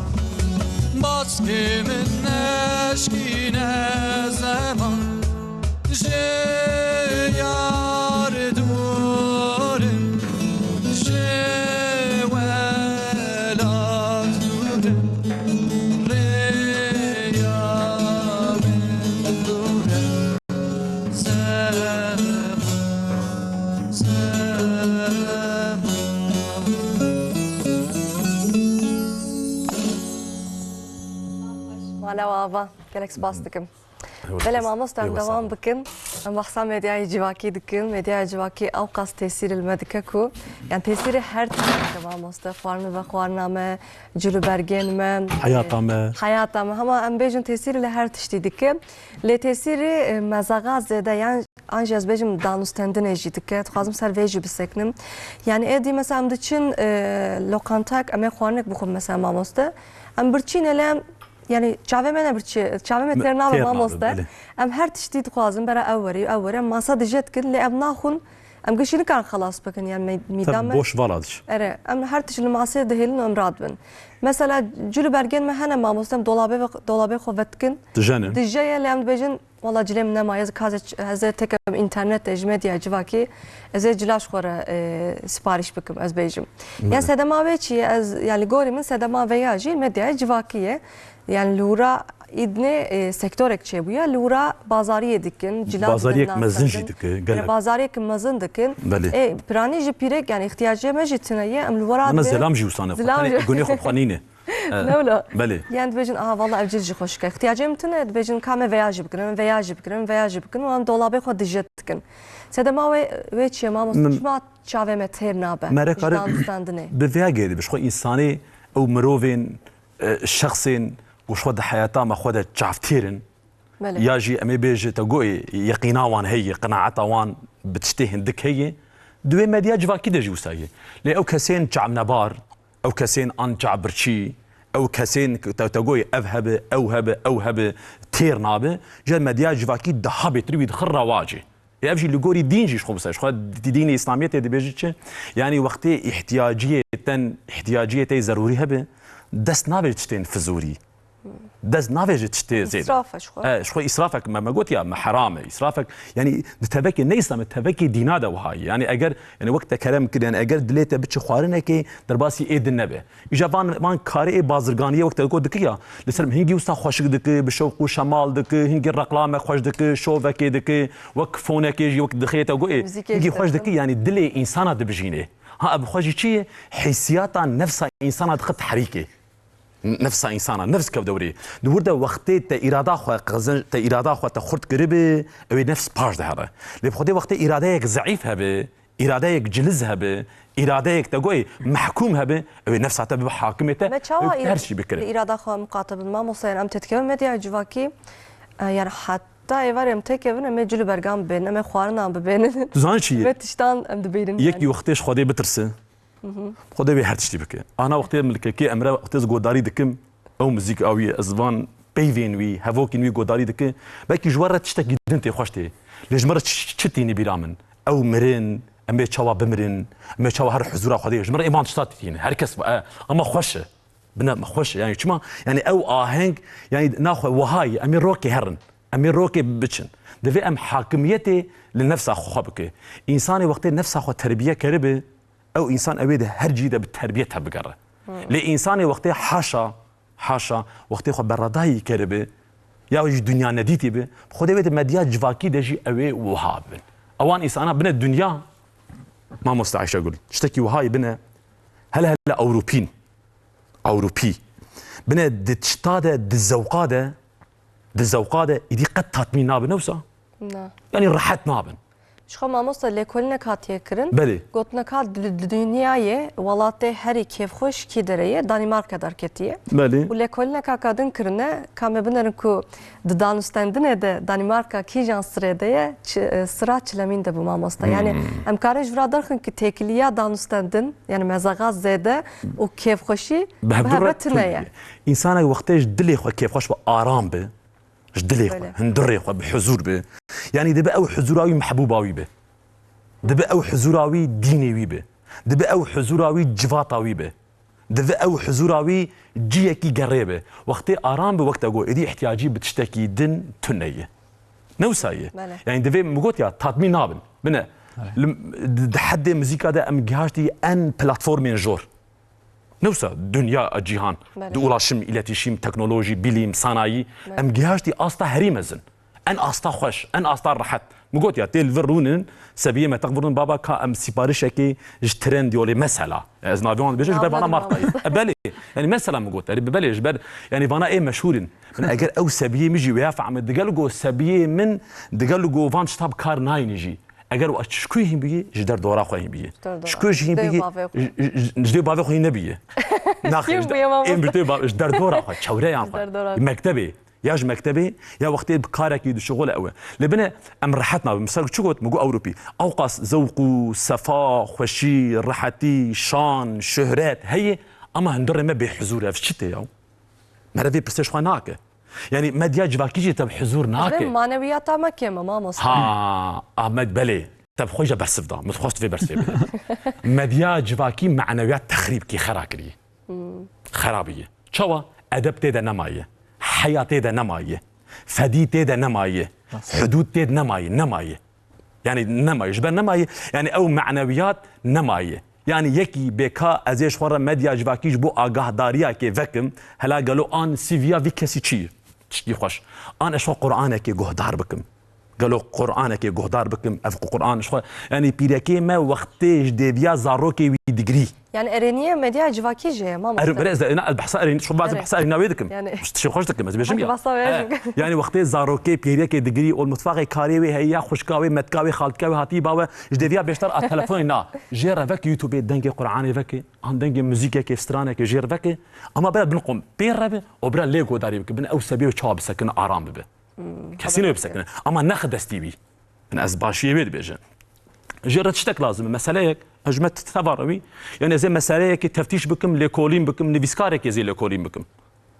baskê min neşkîne zeman. Ji yar dûr im, ji welat dûr im, rêya min dûr e. Mala we ava, gelek spas dikim. Belê mamoste, em dewam bikin. Em behsa medyayê civakî dikin. Medyaya civakî ewqas tesîr li me dike ku, yani tesîrê her tiştê dike mamoste. Xwarina me, xwarina me, cil û bergên me, heyata me. Heyata me. Hema em bêjin tesîrê li her tiştî dike. Lê tesîrê, e, mezaxa zêde, yan an jî ez bêjim danûstendinê jî dike. Dixwazim ser vê jî biseknim. Yani êdî mesela em diçin, e, lokantak, em ê xwarinek bixwin mesela mamoste. Em birçî ne lê em, yani çavê me ne birçî, çavê me têr nabe mamoste. Belê. Em her tiştî dixwazin, bera ew werî, ew were, masa dije dikin, lê em naxwin, em gişî nikarin xelas bikin, yani me-, mîda me. Boş vala diç. Erê, em her tişt li masê dihêlin û em radibin. Mesela cil û bergên me hene mamoste, em dolabê ve, dolabê xwe vetikin. Dijenin. Dije ye, lê em dibêjin, Wala cilê min nema, ez ka ez ê, ez ê tekem înternetê ji medyaya civakî, ez ê cila ji xwe re, e, sipariş bikim, ez bêjim. Belê. Ya sedema wê çi ye? Ez, yani li gorî min sedema vêya jî medyaya civakî ye. Yani li wira îdnê, e, sektorek çêbûye, li wira bazariyê dikin, cila didin nav xelkin. Bazariyek mezin jî dike, gelek. Yani bazariyek mezin dikin. Belê. E, piranî jî pîrek, yani îhtiyacê me jî tune ye, em li wira dibê. Zilam jî wisa ne. Zilam jî. Gunê xwe bi xwe nîne. E, ne wilo? Belê. Yan dibêjin, aha, valla ev cil jî xweşik e. Îhtiyacê min tune, dibêjin, ka me veya jî bikin, em veya jî bikin, em veya jî bikin, û em dolabê xwe dije dikin. Sedema wê, wê çi ye, mamoste? Min çima çavê me têr nabe? Mere ji kare danûstandinê. Bi veya gêrî bi ji xwe însanê ew mirovên, e, şexsên ku ji xwe di heyata me xwe de çavtêr in, Belê. Ya jî em ê bêje te goyê yeqîna wan heye, qenaeta wan bi tiştê hindik heye. Di wê medya civakî de jî wisa ye. Lê ew kesên çavnebar, ew kesên an çavbirçî, ew kesên te, te goyê ev hebe, ew hebe, ew hebe, têr nabe, ji medya civakî daha bêtir wî dixir rewacê. Ê ev jî li gorî dîn jî ji xwe bise. Ji xwe dî-, dînê Îslamiyetê dibêje çi? Yanî wextê îhtiyaciyê ten, îhtiyaciyê te yê zerûrî hebe, dest navê tiştên fizûrî. Dest navêje tiştê zêde. Îsraf e ji xwe. E, ji xwe îsrafek me, me got ya, me heram e. Îsrafek, yani di tevekê ne Îslam e, tevekê dîna de wiha ye. Yani eger, yani wek te kerem kir, yani eger dilê te biçe xwarinekê, derbasî ê din nebe. Îja van, van karê ê bazirganiyê wek te got dike ya, li ser hingî wisa xweşik dike, bi şewq û şemal dike, hingî reqlame xweş dike, şovekê dike, wek fonekê jî wek dixê te got ê, hingî xweş dike, yani dilê însana dibijîne. Ha, ev xwe jî çi ye? Hîsiyata nefsa însana dixe tehrîkê. Nefsa însana, nefs kev dewrê. Di wir de wextê te îrada xwe qezin, te îrada xwe te xurt kiribe, ew ê nefs paş dihere. Lê bi Xwedê wextê îradeyek zeîf hebe, îradeyek ciliz hebe, îradeyek te goyê mehkûm hebe, ew ê nefsa te bibe hakimê te, ew ê her şî bikire. Me çawa îr-, îrada xwe miqate bin? Mamoste, em têdikevin medyaya civakî, e, yani heta êvarê em têkevin, em ê cil û bergan bibênin, em ê xwarinan bibênin. Tu zanî çi ye? Vê tiştan em dibêrin. Yekî yani wextê ji Xwedê bitirse, Xwedê wê her tiştî bike. Ana wextê min li kekê Emre wextê ez godarî dikim, ew muzîk awî, ez van peyvên wî, hevokên wî godarî dike. Belkî ji we re tiştekî din tê xweş tê. Lê ji me re çi, çi tînî bîra min? Ew mirin, em ê çawa bimirin? Em ê çawa her huzûra Xwedê? Ji me re ê van tişta tîne. Her kes, e, ama xweş e. Bine xweş e. Yani çima? Yani ew aheng, yani naxwe wiha ye. Em ê rokê herin. Em ê rokê biçin. Divê em hakimiyetê li nefsa xwe bike. Însanê wextê nefsa xwe terbiye keribe, ew însan ew ê di her cî de bi terbiyet tevbigere. Lê însanê wextê haşa, haşa, wextê xwe beredayî keribe, ya jî dinya nedîtî be, bi Xwedê wê di medya civakî de jî ew ê wiha bibin. Ewan însana bine dinya, mamoste Ayşegul, tiştekî wihayî bine, hele hele Ewropîn, Ewropî. Bine di tişta de, di zewqa de, di zewqa de îdî qet tatmîn nabin, ne wisa? Na. Yanî rehet nabin. Ji xwe mamoste lêkolînek hatiye kirin. Belê. Gotinek hat di, di dinyayê welatê herî kêfxweş kî derê ye? Danîmarka derketiye. Belê. Û lêkolîneka ka din kirine, ka me binerin ku di danûstendinê de Danîmarka kîjan sirê de ye, çi, e, sira çilemîn de bû mamoste. Yani em karin ji vira derxin ki têkiliya danûstendin, yani mezaxa zêde û kêfxweşî bi heve tune ye. Însanek wextê ji dilê xwe kêfxweş be, aram be, ji dilê xwe, Belê. hundirê xwe bi huzur be. Yani dibe ew huzura wî mehbûba wî be. Dibe ew huzura wî dînê wî be. Dibe ew huzura wî civata wî be. Dibe ew huzura wî ciyekî gerê be. Wextê aram be, wexta ku êdî ihtiyacî bi tiştekî din tune ye. Ne wisa ye. Belê. Yani divê min got ya tatmîn nabin. Bine, li, di, di heddê muzîka de em gihaştî en platformên jor. Ne wisa dinya, cîhan, Belê. Di ulaşım, iletişim, teknolojî, bilîm, sanayî, em gihaştî asta herî mezin. En asta xweş, en asta rehet. Min got ya tê li vir rûnin, sebiyê me teq vir rûnin, baba ka em sîparişekê ji Trendyolê mesela. Ez navê wan dibêjim ji ber vana marka ye. E, belê. Yani mesela min got, erê belê ji ber, yani vana ê meşhûr in. Min eger ew sebiyê min jî wêya fehme, digel go sebiyê min, digel go van tişta bi kar nayînî jî. Eger û ji ku hîn bûyî, ji derdora xwe hîn bûyî. derdora. Ji ku jî hîn Ji dê bûyî, bavê xwe. ji- ji- ji dê bavê xwe hîn nebûyî. Naxê, Hîn bûye mamoste. Ên bi dê ba- ji derdora xwe, çewreyan Ji xwe. derdora. Mektebê, ya ji mektebê, ya wextê bi karekî dişixule ew e. Lê bine, em rehet nabin. Misal çi got, min got Ewropî. Ewqas zewq û sefa, xweşî, rehetî, şan, şuhret heye, ama hundirê me bêhuzur e. Ev çi tê ya? Mere vê pirsê ji xwe nake. Yani medya civakî jî te bi huzur nake. Vê manewiyata me kêm e, mamoste. Ha, Ahmet belê. Te bi xwe jî bersiv da. Min dixwest vê bersivê bide. Medya civakî manewiyat texrîb kî, xera kiriye. Xera bûye. Çawa? Edeb tê de nemaye. Heya tê de nemaye. Fedî tê de nemaye. Hudûd tê de nemaye. Nemaye. Yani nemaye. Ji ber nemaye. Yani ew manewiyat nemaye. Yani yekî bê ka ez ê ji xwe re medya civakî ji bo agahdariyakê vekim, hela gelo an C V'ya vî kesî çi ye? Tiştî xweş. An ez ji xwe Qur'anekê guhdar bikim. Gelo Qur'anekê guhdar bikim, ev Qur'an ji xwe. Yani pîrekê me wextê ji dêviya zarokê wî digirî. Yani erêniye medya civakî jî ye, mamoste. Erê, ez, ez behsa erênî, şu bazı Erê. behsa erênî wê dikim. Yani Tiştî xweş dikim, ez bêjim Hadi ya. behsa wê He, dikim. Yani wextê zarokê, pîriyekê digirî, ol mutfaxê karê wê heye, ya xwişka wê, metka wê, xaltika wê hatî ba we, ji dêviya bêştar a telefonê na. Jê re veke YouTube dengê Qur'anê veke, an dengê muzîkekê, stranekê jê re veke. Ama bira bin qom, pê re be, o bira lê godarî bike, bin ew sebiyê çawa bisekine, aram bibe. Kesî ne bisekine. Ama nexe destî wî. Yani ez başiyê wê dibêjim. Jê re tiştek lazim e. Meseleyek, ez ji me teva re wî. Yani ez ê meseleyekê teftîş bikim, lêkolîn bikim, nivîskarekê ez ê lêkolîn bikim.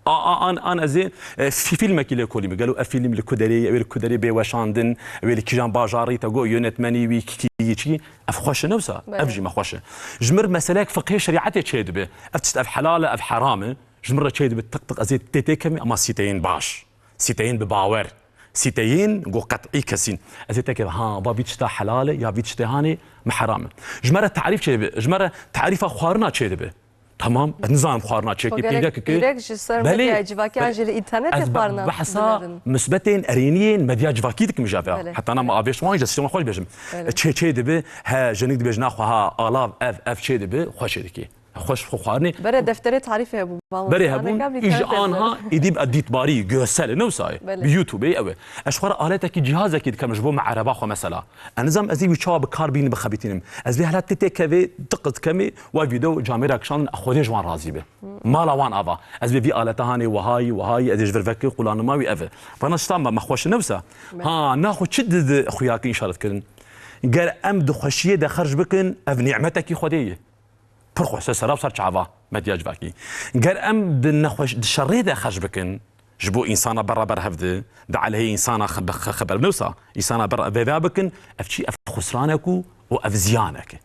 A, a, an, an ez ê, e, fî-, fîlmekî lêkolîn bikim. Gelo ev fîlm li ku derê ye, ew ê li ku derê bê weşandin, ew ê li kîjan bajarî te got, yönetmenî wî kî, kî, çi? Ev xweş e, ne wisa? Belê. Ev jî me xweş e. Ji mir meseleyek fiqhê şerîetê çê dibe. Ev tişt, ev helal e, ev heram e. Ji mir re çê dibe, tiq tiq ez ê tê tê kemî, ama sîteyên baş. Sîteyên bi bawer. Sîteyên ku qet'î kesîn. Ez ê teke ha, va vî tişta helal e ya vî tiştê hanê mi heram e. Ji me re tarîf çê dibe, ji me re tarîfa xwarina çê dibe. Tamam, ez nizanim xwarina çê ki, Gerek pîrek ki. pîrek ji ser Belê. medya civakî an jî li înternetê Ez xwarina behsa binerin. Misbetên erêniyên medya civakî dikim ji ve. Belê. Heta nama avêş wan jî, ez tiştê wan xweş bêjim. Belê. Çê çê dibe, he, jinik dibe jina xwe ha, alav, ev, ev çê dibe, xweş ê dikê. Xweş xwe xwarinê. Berê defterê tarîfê hebû. Mamoste, Berê aneka hebûn, bir îj tane anha tezgah. Îdîb edîtbarî, görsel, ne wisa ye? Belê. Bi YouTube ew e. Ez xwe re aletekî cihazekî dikem ji bo me ereba xwe mesela. Ez nizam ez ê wî çawa bi kar bînim bixebitînim. Ez vê hela tê tê kevê, tiq dikemê, wa vîdeo camêra kişandin, Xwedê ji wan razî be. Mala wan ava. Ez vê vî aleta hanê wahayî, wahayî, ez ê ji vir vekir, qulanima wî ev e. Bana tiştan me, me xweş e, ne wisa? Ha, naxwe çi di, di xuya ki îşaret kirin? Ger em di xweşiyê de xerc bikin, ev nîmetekî Xwedê ye. Pir xweş, ser sera û ser çava medya civakî. Ger em di nexweş, di şerê de xerc bikin, ji bo însana beraber hev di, di eleyê însana xe-, xe-, xeber ne wisa, însana ber-, vêveya bikin, ev çi, ev xusranek û, û ev ziyanek e.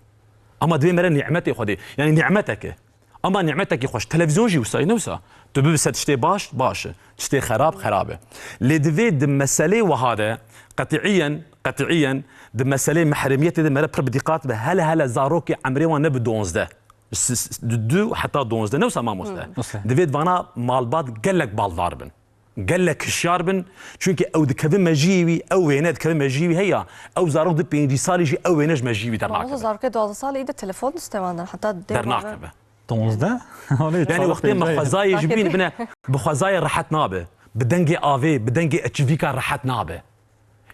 Ama divê mere nîmetê Xwedê, yani nîmetek e. Ama nîmetekî xweş, televîzyon jî wisa ye, ne wisa? Tu bibise tiştê baş, baş e. Tiştê xerab, xerab e. Lê divê di meselê wiha de qetîyen, qetîyen di meselê mehremiyetê de mere pir bi dîqat be. Hele hele zarokê emrê wan ne bi donzdeh. S-, s-, di du heta donzdeh. Ne wisa mamoste? Wisa. Divê di vana malbat gelek baldar bin. Gelek hişyar bin. Çunkî ew dikevin mejiyê wî, ew wêne dikevin mejiyê wî heya. Ew zarok di pêncî salî jî ew wêne ji mejiyê wî dernakeve. Mamoste, zarokê duwazdeh salî de telefon distê wan der. Heta dê Dernakeve. Donzdeh? Yani wextê me xwezayê ji bîn bine, bi xwezayê rehet nabe. Bi dengê avê, bi dengê eçivîka rehet nabe.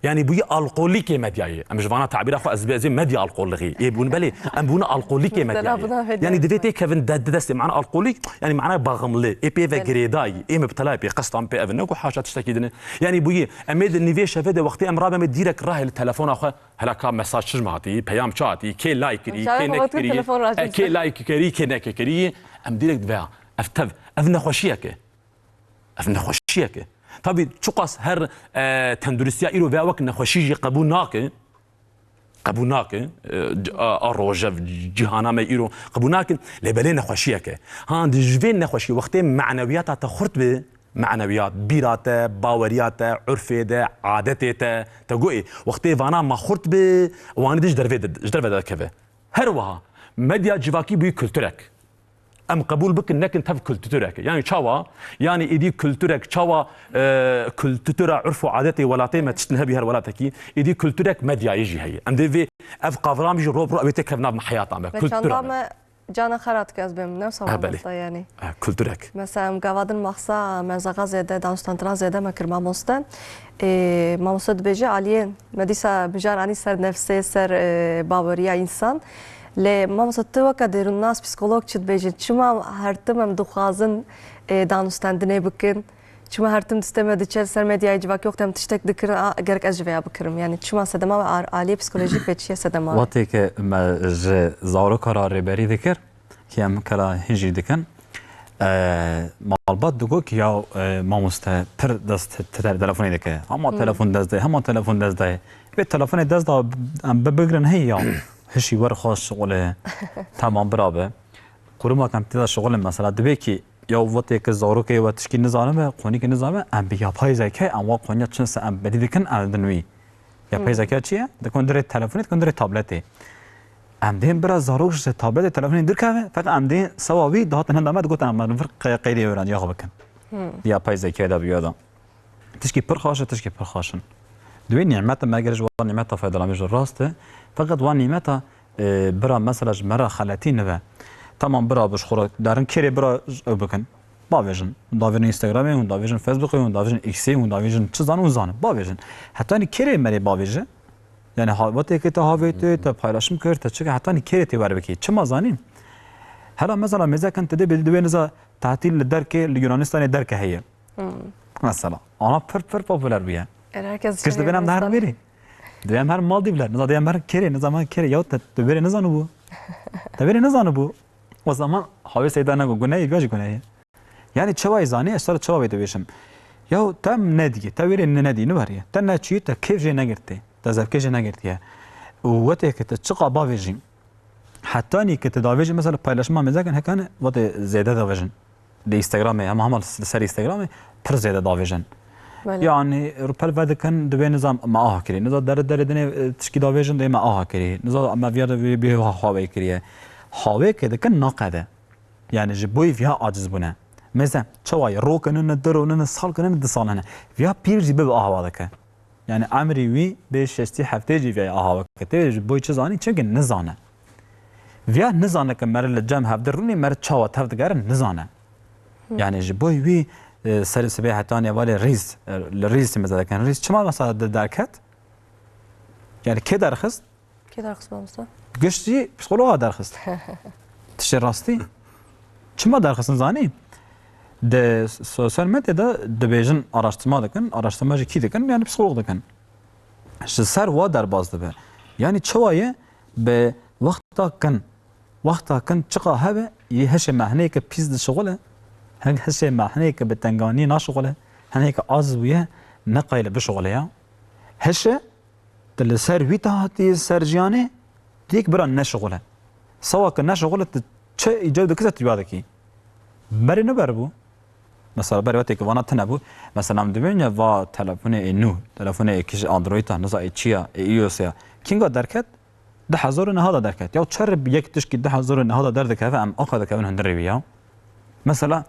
Yanî bûyî alkolîkê medyayê. Em ji vana tabîra xwe ez bê, ez ê medya alkolixî. Ê bûn belê, em bûne alkolîkê medyayê. Yanî divê tê kevin de, de destê mana alkolîk, yanî mana bağımlı. Ê pê ve girêdayî. Ê mibtela pê, qestan pê ev ne ku haşa tiştekî dine. Yanî bûyî, em ê di nîvê şevê de wextê em rabeme dîrek rahê li telefona xwe. Hela ka mesaj çi ji me hatî, peyam çi hatî, kê like kirî, kê nekirî, e, kê like kirî, kê nekirî. Em dîrek diveya. Ev tev, ev nexweşiyek e. Ev nexweşiyek e. Tabî çiqas her, e, tenduristiya îro veya wek nexweşî jî qebûl nake. Qebûl nake. E, c-, a, a rojev, cîhana me îro qebûl nakin. Lê belê nexweşiyek e. Ha, di ji vê nexweşî wextê manewiyata te xurt bi, manewiyat, bîra te, baweriya te, urfê de, adetê te, te got ê, wextê vana me xurt bi, wanî de ji dervê de, ji derve de keve. Her wiha medya civakî bûyî kulturek. Em qebûl bikin, nekin tev kulturek. Yanî çawa? Yanî êdî kulturek çawa, e, kultura, urf û adetê welatê me tiştin hebî her welatekî, êdî kulturek medyayê jî heye. Em dê vê ev qavram jî ro bi ro ew ê têkevin nav heyata me. Ve kultura çanda me. Me cana xera dike ez bêm, ne wisa Ha, belê. Mamosta yanî. Ha, kulturek. Mesela em gava din maxsa me zaga zêde, danûstandina zêde me kir mamoste. Ê, mamoste dibêje aliyê me dîsa mijar anî ser nefsê, ser, e, baweriya însan. Lê mamoste tu weke derûnnas, psîkolog çi dibêjin? Çima her tim em dixwazin, e, danûstendinê bikin? Çima her tim distê me diçe li ser medyayê civakî wextê em tiştek dikirin, a, gerek ez ji vêya bikirim? Yanî çima sedema we ar-, aliyê psîkolojîk ve çi ye sedema we? Wextê ke me ji zaroka re rêberî dikir, ki em kela hîn jî dikin, e, malbat digot ki ya, e, mamoste pir dest te-, te-, telefonê dike. Hema Hmm. telefon dest de, hema telefon dest de. Vê telefonê dest da em bi-, bigrin hey ya. Hişî wer xwe şixulê. Tamam bira be. Quruma kem tê de şixulin mesela. Dibê ki ya wextê ke zarokê we tişkî nizanibe, qonîkê nizanibe, em bi yapay zeka, em wa qoniya çin se em bedî dikin, em din wî. Yapay Hmm. zeka çi ye? Dikon dirê telefonê, dikon dirê tabletê. Em dên bira zarok ji tabletê telefonê dikeve, feqet em dên sewa wî dihatin henda me digotin em vir qe-, qeydê öğrenciya xwe bikin. Hmm. Yapay zeka de biyo da. Tişkî pir xaş e, tişkî pir xaş in. Di wê nîmeta me gere ji wan nîmeta faydalanî jî rast e. Feqet wan nîmeta, e, bira mesela ji me re xeletî nibe. Tamam bira bi ji xwe re derin kêrê bira ew bikin. Bavêjin. Hûn davêjin Instagramê, hûn davêjin Facebookê, hûn davêjin X'ê, hûn davêjin çi zanin hûn zanin. Bavêjin. Hetanî kêrê merê bavêje. Yani ha-, wextê ke te havê te, te paylaşim kir, te çi kir, hetanî kêrê tê wer bikî. Çima zanî? Hela mesela mêzekin te dê bi-, divê niza tatîl li derkê, li Yunanistanê derke heye. Hmm. Mesela. Ana pir, pir popüler bûye. Yani herkes Kişt dibên em de her bêrî. Dibê em her Maldivler. Niza dê em her kêrê, niza me kêrê. Ya te, te bêrê nizanibû. Te bêrê nizanibû. O zaman havê seyda ne gunehî, viya jî gunehî. Yani çawa zanî, ez sar çawa vê dibêjim. Ya te em nediyê, te wêrê ne nedî, niberiye. Te neçî, te kêf jê negirtê. Te zevkê jê negirtiye. Û wetê ke te çiqa bavêjî. Hetanî ke te davêjî, mesela paylaşma mêzekin hekane, wetê zêde davêjin. Li Instagramê, hema hema li ser Instagramê pir zêde davêjin. Belê. Yani rûpel vedikin, dibê nizam me aha kirî. Niza dere dere dinê, e, tişkî davêjin, dê me aha kirî. Niza me viya de vê bê ha xwe vê kiriye. Hawê ke dikin naqede. Yani ji bo viya aciz bûne. Mêze, çawa ye? Ro kinine, du ro nine, sal kinine, du sal nine. Viya pîr jî bibe ahwa dike. Yani emrî wî bê şêstî heftê jî vê aha weke. Tê ji bo çi zanî? Çimkî nizane. Viya nizane ke mere li cem hevdir rûnî, mere çawa tev digere nizane. Hı. Yani ji bo wî, e, serê sibê hetanî hevalê rîz, e, li rîz mêze dikin. Rîz çima mesela de-, derket? Yani kê derxist? Kê derxist mamoste? Gişt jî psîkologa derxist. Tiştê rastî. Çima derxistin zanî? Di sosyal medyada dibêjin araştirma dikin, araştirma jî kî dikin? Yani psîkolog dikin. Ji ser wa derbas dibe. Yani çawa ye? Bi wexta kin, wexta kin çiqa hebe, yê hişê me hineyeke pîs dişixule, hin-, hişê me hineyeke bi tenganî naşixule, hineyeke aciz bûye, ne qayîl e bişixule ya. Hişe, tu li ser wî te hatiye ser jiyanê, dîk bira neşixule. Sawa ke neşixule, tu çi îcew dikise tu ya dikî. Berê ne ber bû. Mesela berê wetê ke vana tune bû. Mesela em dibên ya va telefonê ê nû, telefonê ê kî ji Android a, niza ê çi ya, ê iOS ya. Kînga derket? Du hezar û neh da derket. Ya çer yek tişkî du hezar û neh da derdikeve, em axa dikevin hundirê wî ya. Mesela,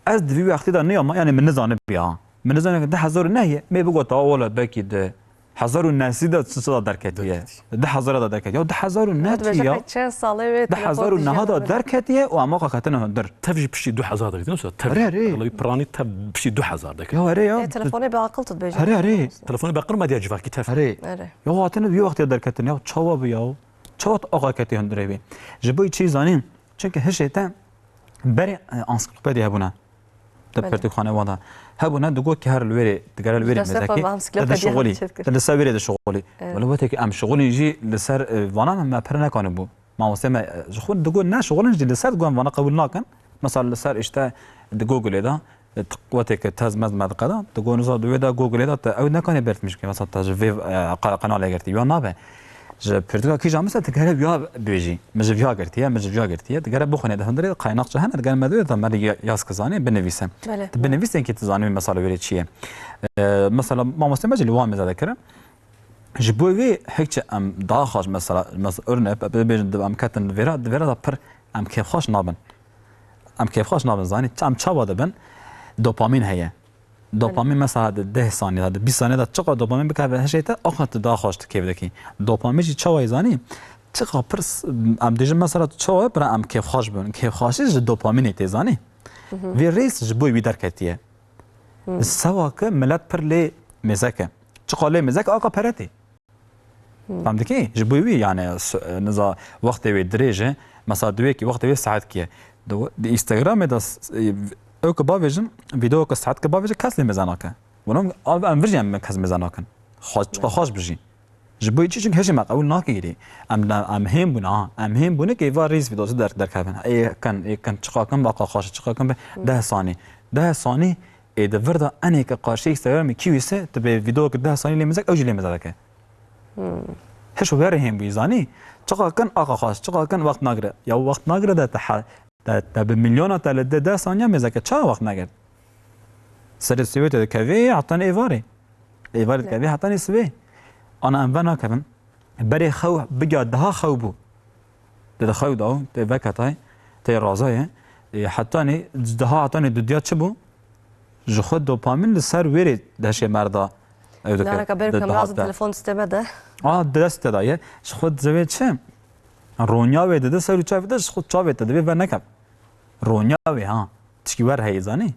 ez di vî wextî de niyama, yani min nizanibiya. Min nizanibiya du hezar û neh ye, mê bigota, wala belkî di hezar û neh sed de çi, çi da derketiye? Derketiye. Du hezar da derketiye. Ya du hezar û neh çi ya? Çend salê wê. Du hezar û neh da derketiye û em waka ketine hundir. Tev jî piştî du hezar de dîtin, tev. Erê, erê. Wela wî piranî tev piştî du hezar de. Ya erê ya. E, telefonê bi aqil tu dibêjî. Erê, erê. Telefonê bi aqil medya civakî tev. Erê. Erê. Ya hatine vî wextê derketin ya, çawa bi ya? Çawa tu axa ketî hundirê wî? Ji bo çi zanîn? Çunke hişê te berê, e, ansiklopedî hebûne. Di Belê. Pirtûkxane wan de hebûne, digot ki her li wêrê, digere li wêrê mêzekê, te dişixulî, te li ser wêrê dişixulî. Evet. Wele wextê ki em şixulîn jî li ser, e, vana me, me pir nekanî bû. Mamostê me, e, ji xwe digot ne şixulin jî li ser digot em vana qebûl nakin. Mesela li ser işte di Googleê de, e, wextê ki tez mez me diqeda, digot niza di wê de Googleê de te ew nekanî bertmiş ki mesela te ji vê, e, qe-, qenalê girtî. Ya nabe. Ji pirtûka kîja min se tu gere viya bêjî. Min ji viya girtiye, min ji viya girtiye. Tu gere bixwîne di hundirê qaynak çi hene, tu gere me divê de me ya-, yaz ki zanî, binivîse. Belê. Tu binivîse ki tu zanî mesela wêrê çi ye. E, mesela mamostê me jî li wan mêze dikirin. Ji bo wê hek çi em daha xweş mesela, mesela örnek, bibêjin di em ketin di vêra, di vêra de pir em kêfxweş nabin. Em kêfxweş nabin zanî. Em çawa dibin? Dopamîn heye. Dopamîn mesela di deh saniye de, di bîst saniye de çiqa dopamîn bikeve hişê te, axa tu daha xweş tu kêf dikî. Dopamîn jî çawa yî zanî? Çiqa pir s-, em dêjin mesela tu çawa bira em kêfxweş bin. Kêfxweşî ji dopamînê tê zanî. Vê rêz ji bo wî derketiye. Sewa ke milet pir lê mêzek e. Çiqa lê mêzek e, axa pere tê. Fem dikî? Ji bo wî yani s-, niza wextê wê dirêj e. Mesela di wê ki wextê wê saet ki ye. Di, di Instagramê de s-, e, ew ki bavêjin, video ki saet ki bavêjin, kes lê mêze nake. Wano ev em vir jî em kes mêze nakin. Xweş, çiqa xweş bijî. Ji bo çi? Çünkü hişê me qebûl nake girî. Em, em hên bûne, ha. Em hên bûne ki êva reels videosu der-, derkevin. Ê kin, ê kin, çiqa kin, baka xweş, çiqa kin be deh sanî. Deh sanî, ê di vir de enê ki qarşî Instagramê kî wîse, tu bê video ki deh sanî lê mêzek, ew jî lê mêze dike. Hiş û verê hên bûyî zanî. Çiqa kin, aka xweş, çiqa kin, wext nagire. Ya wext nagire de te he-, te, te bi milyona te li de deh saniya mêzeke ça wext nagir? Serê sivê te dikevê hetanî êvarê. Êvarê dikevê hetanî sivê. Ana em venakevin. Berê xew bigya daha xew bû. Te di xew da, tê veketay, tê razayê. E, hetanî, daha hetanî dudiya çi bû? Ji xwe dopamîn li ser wêrê deşê merda. Ew dike. Nareka berê ku em razin telefon distê me de. A, dest te daye. Ji xwe dizewê çi? Ronya wê dide ser û çavê te, ji xwe çavê te divê ver neke. Ronya wê ha. Tişkî wer heye zanî.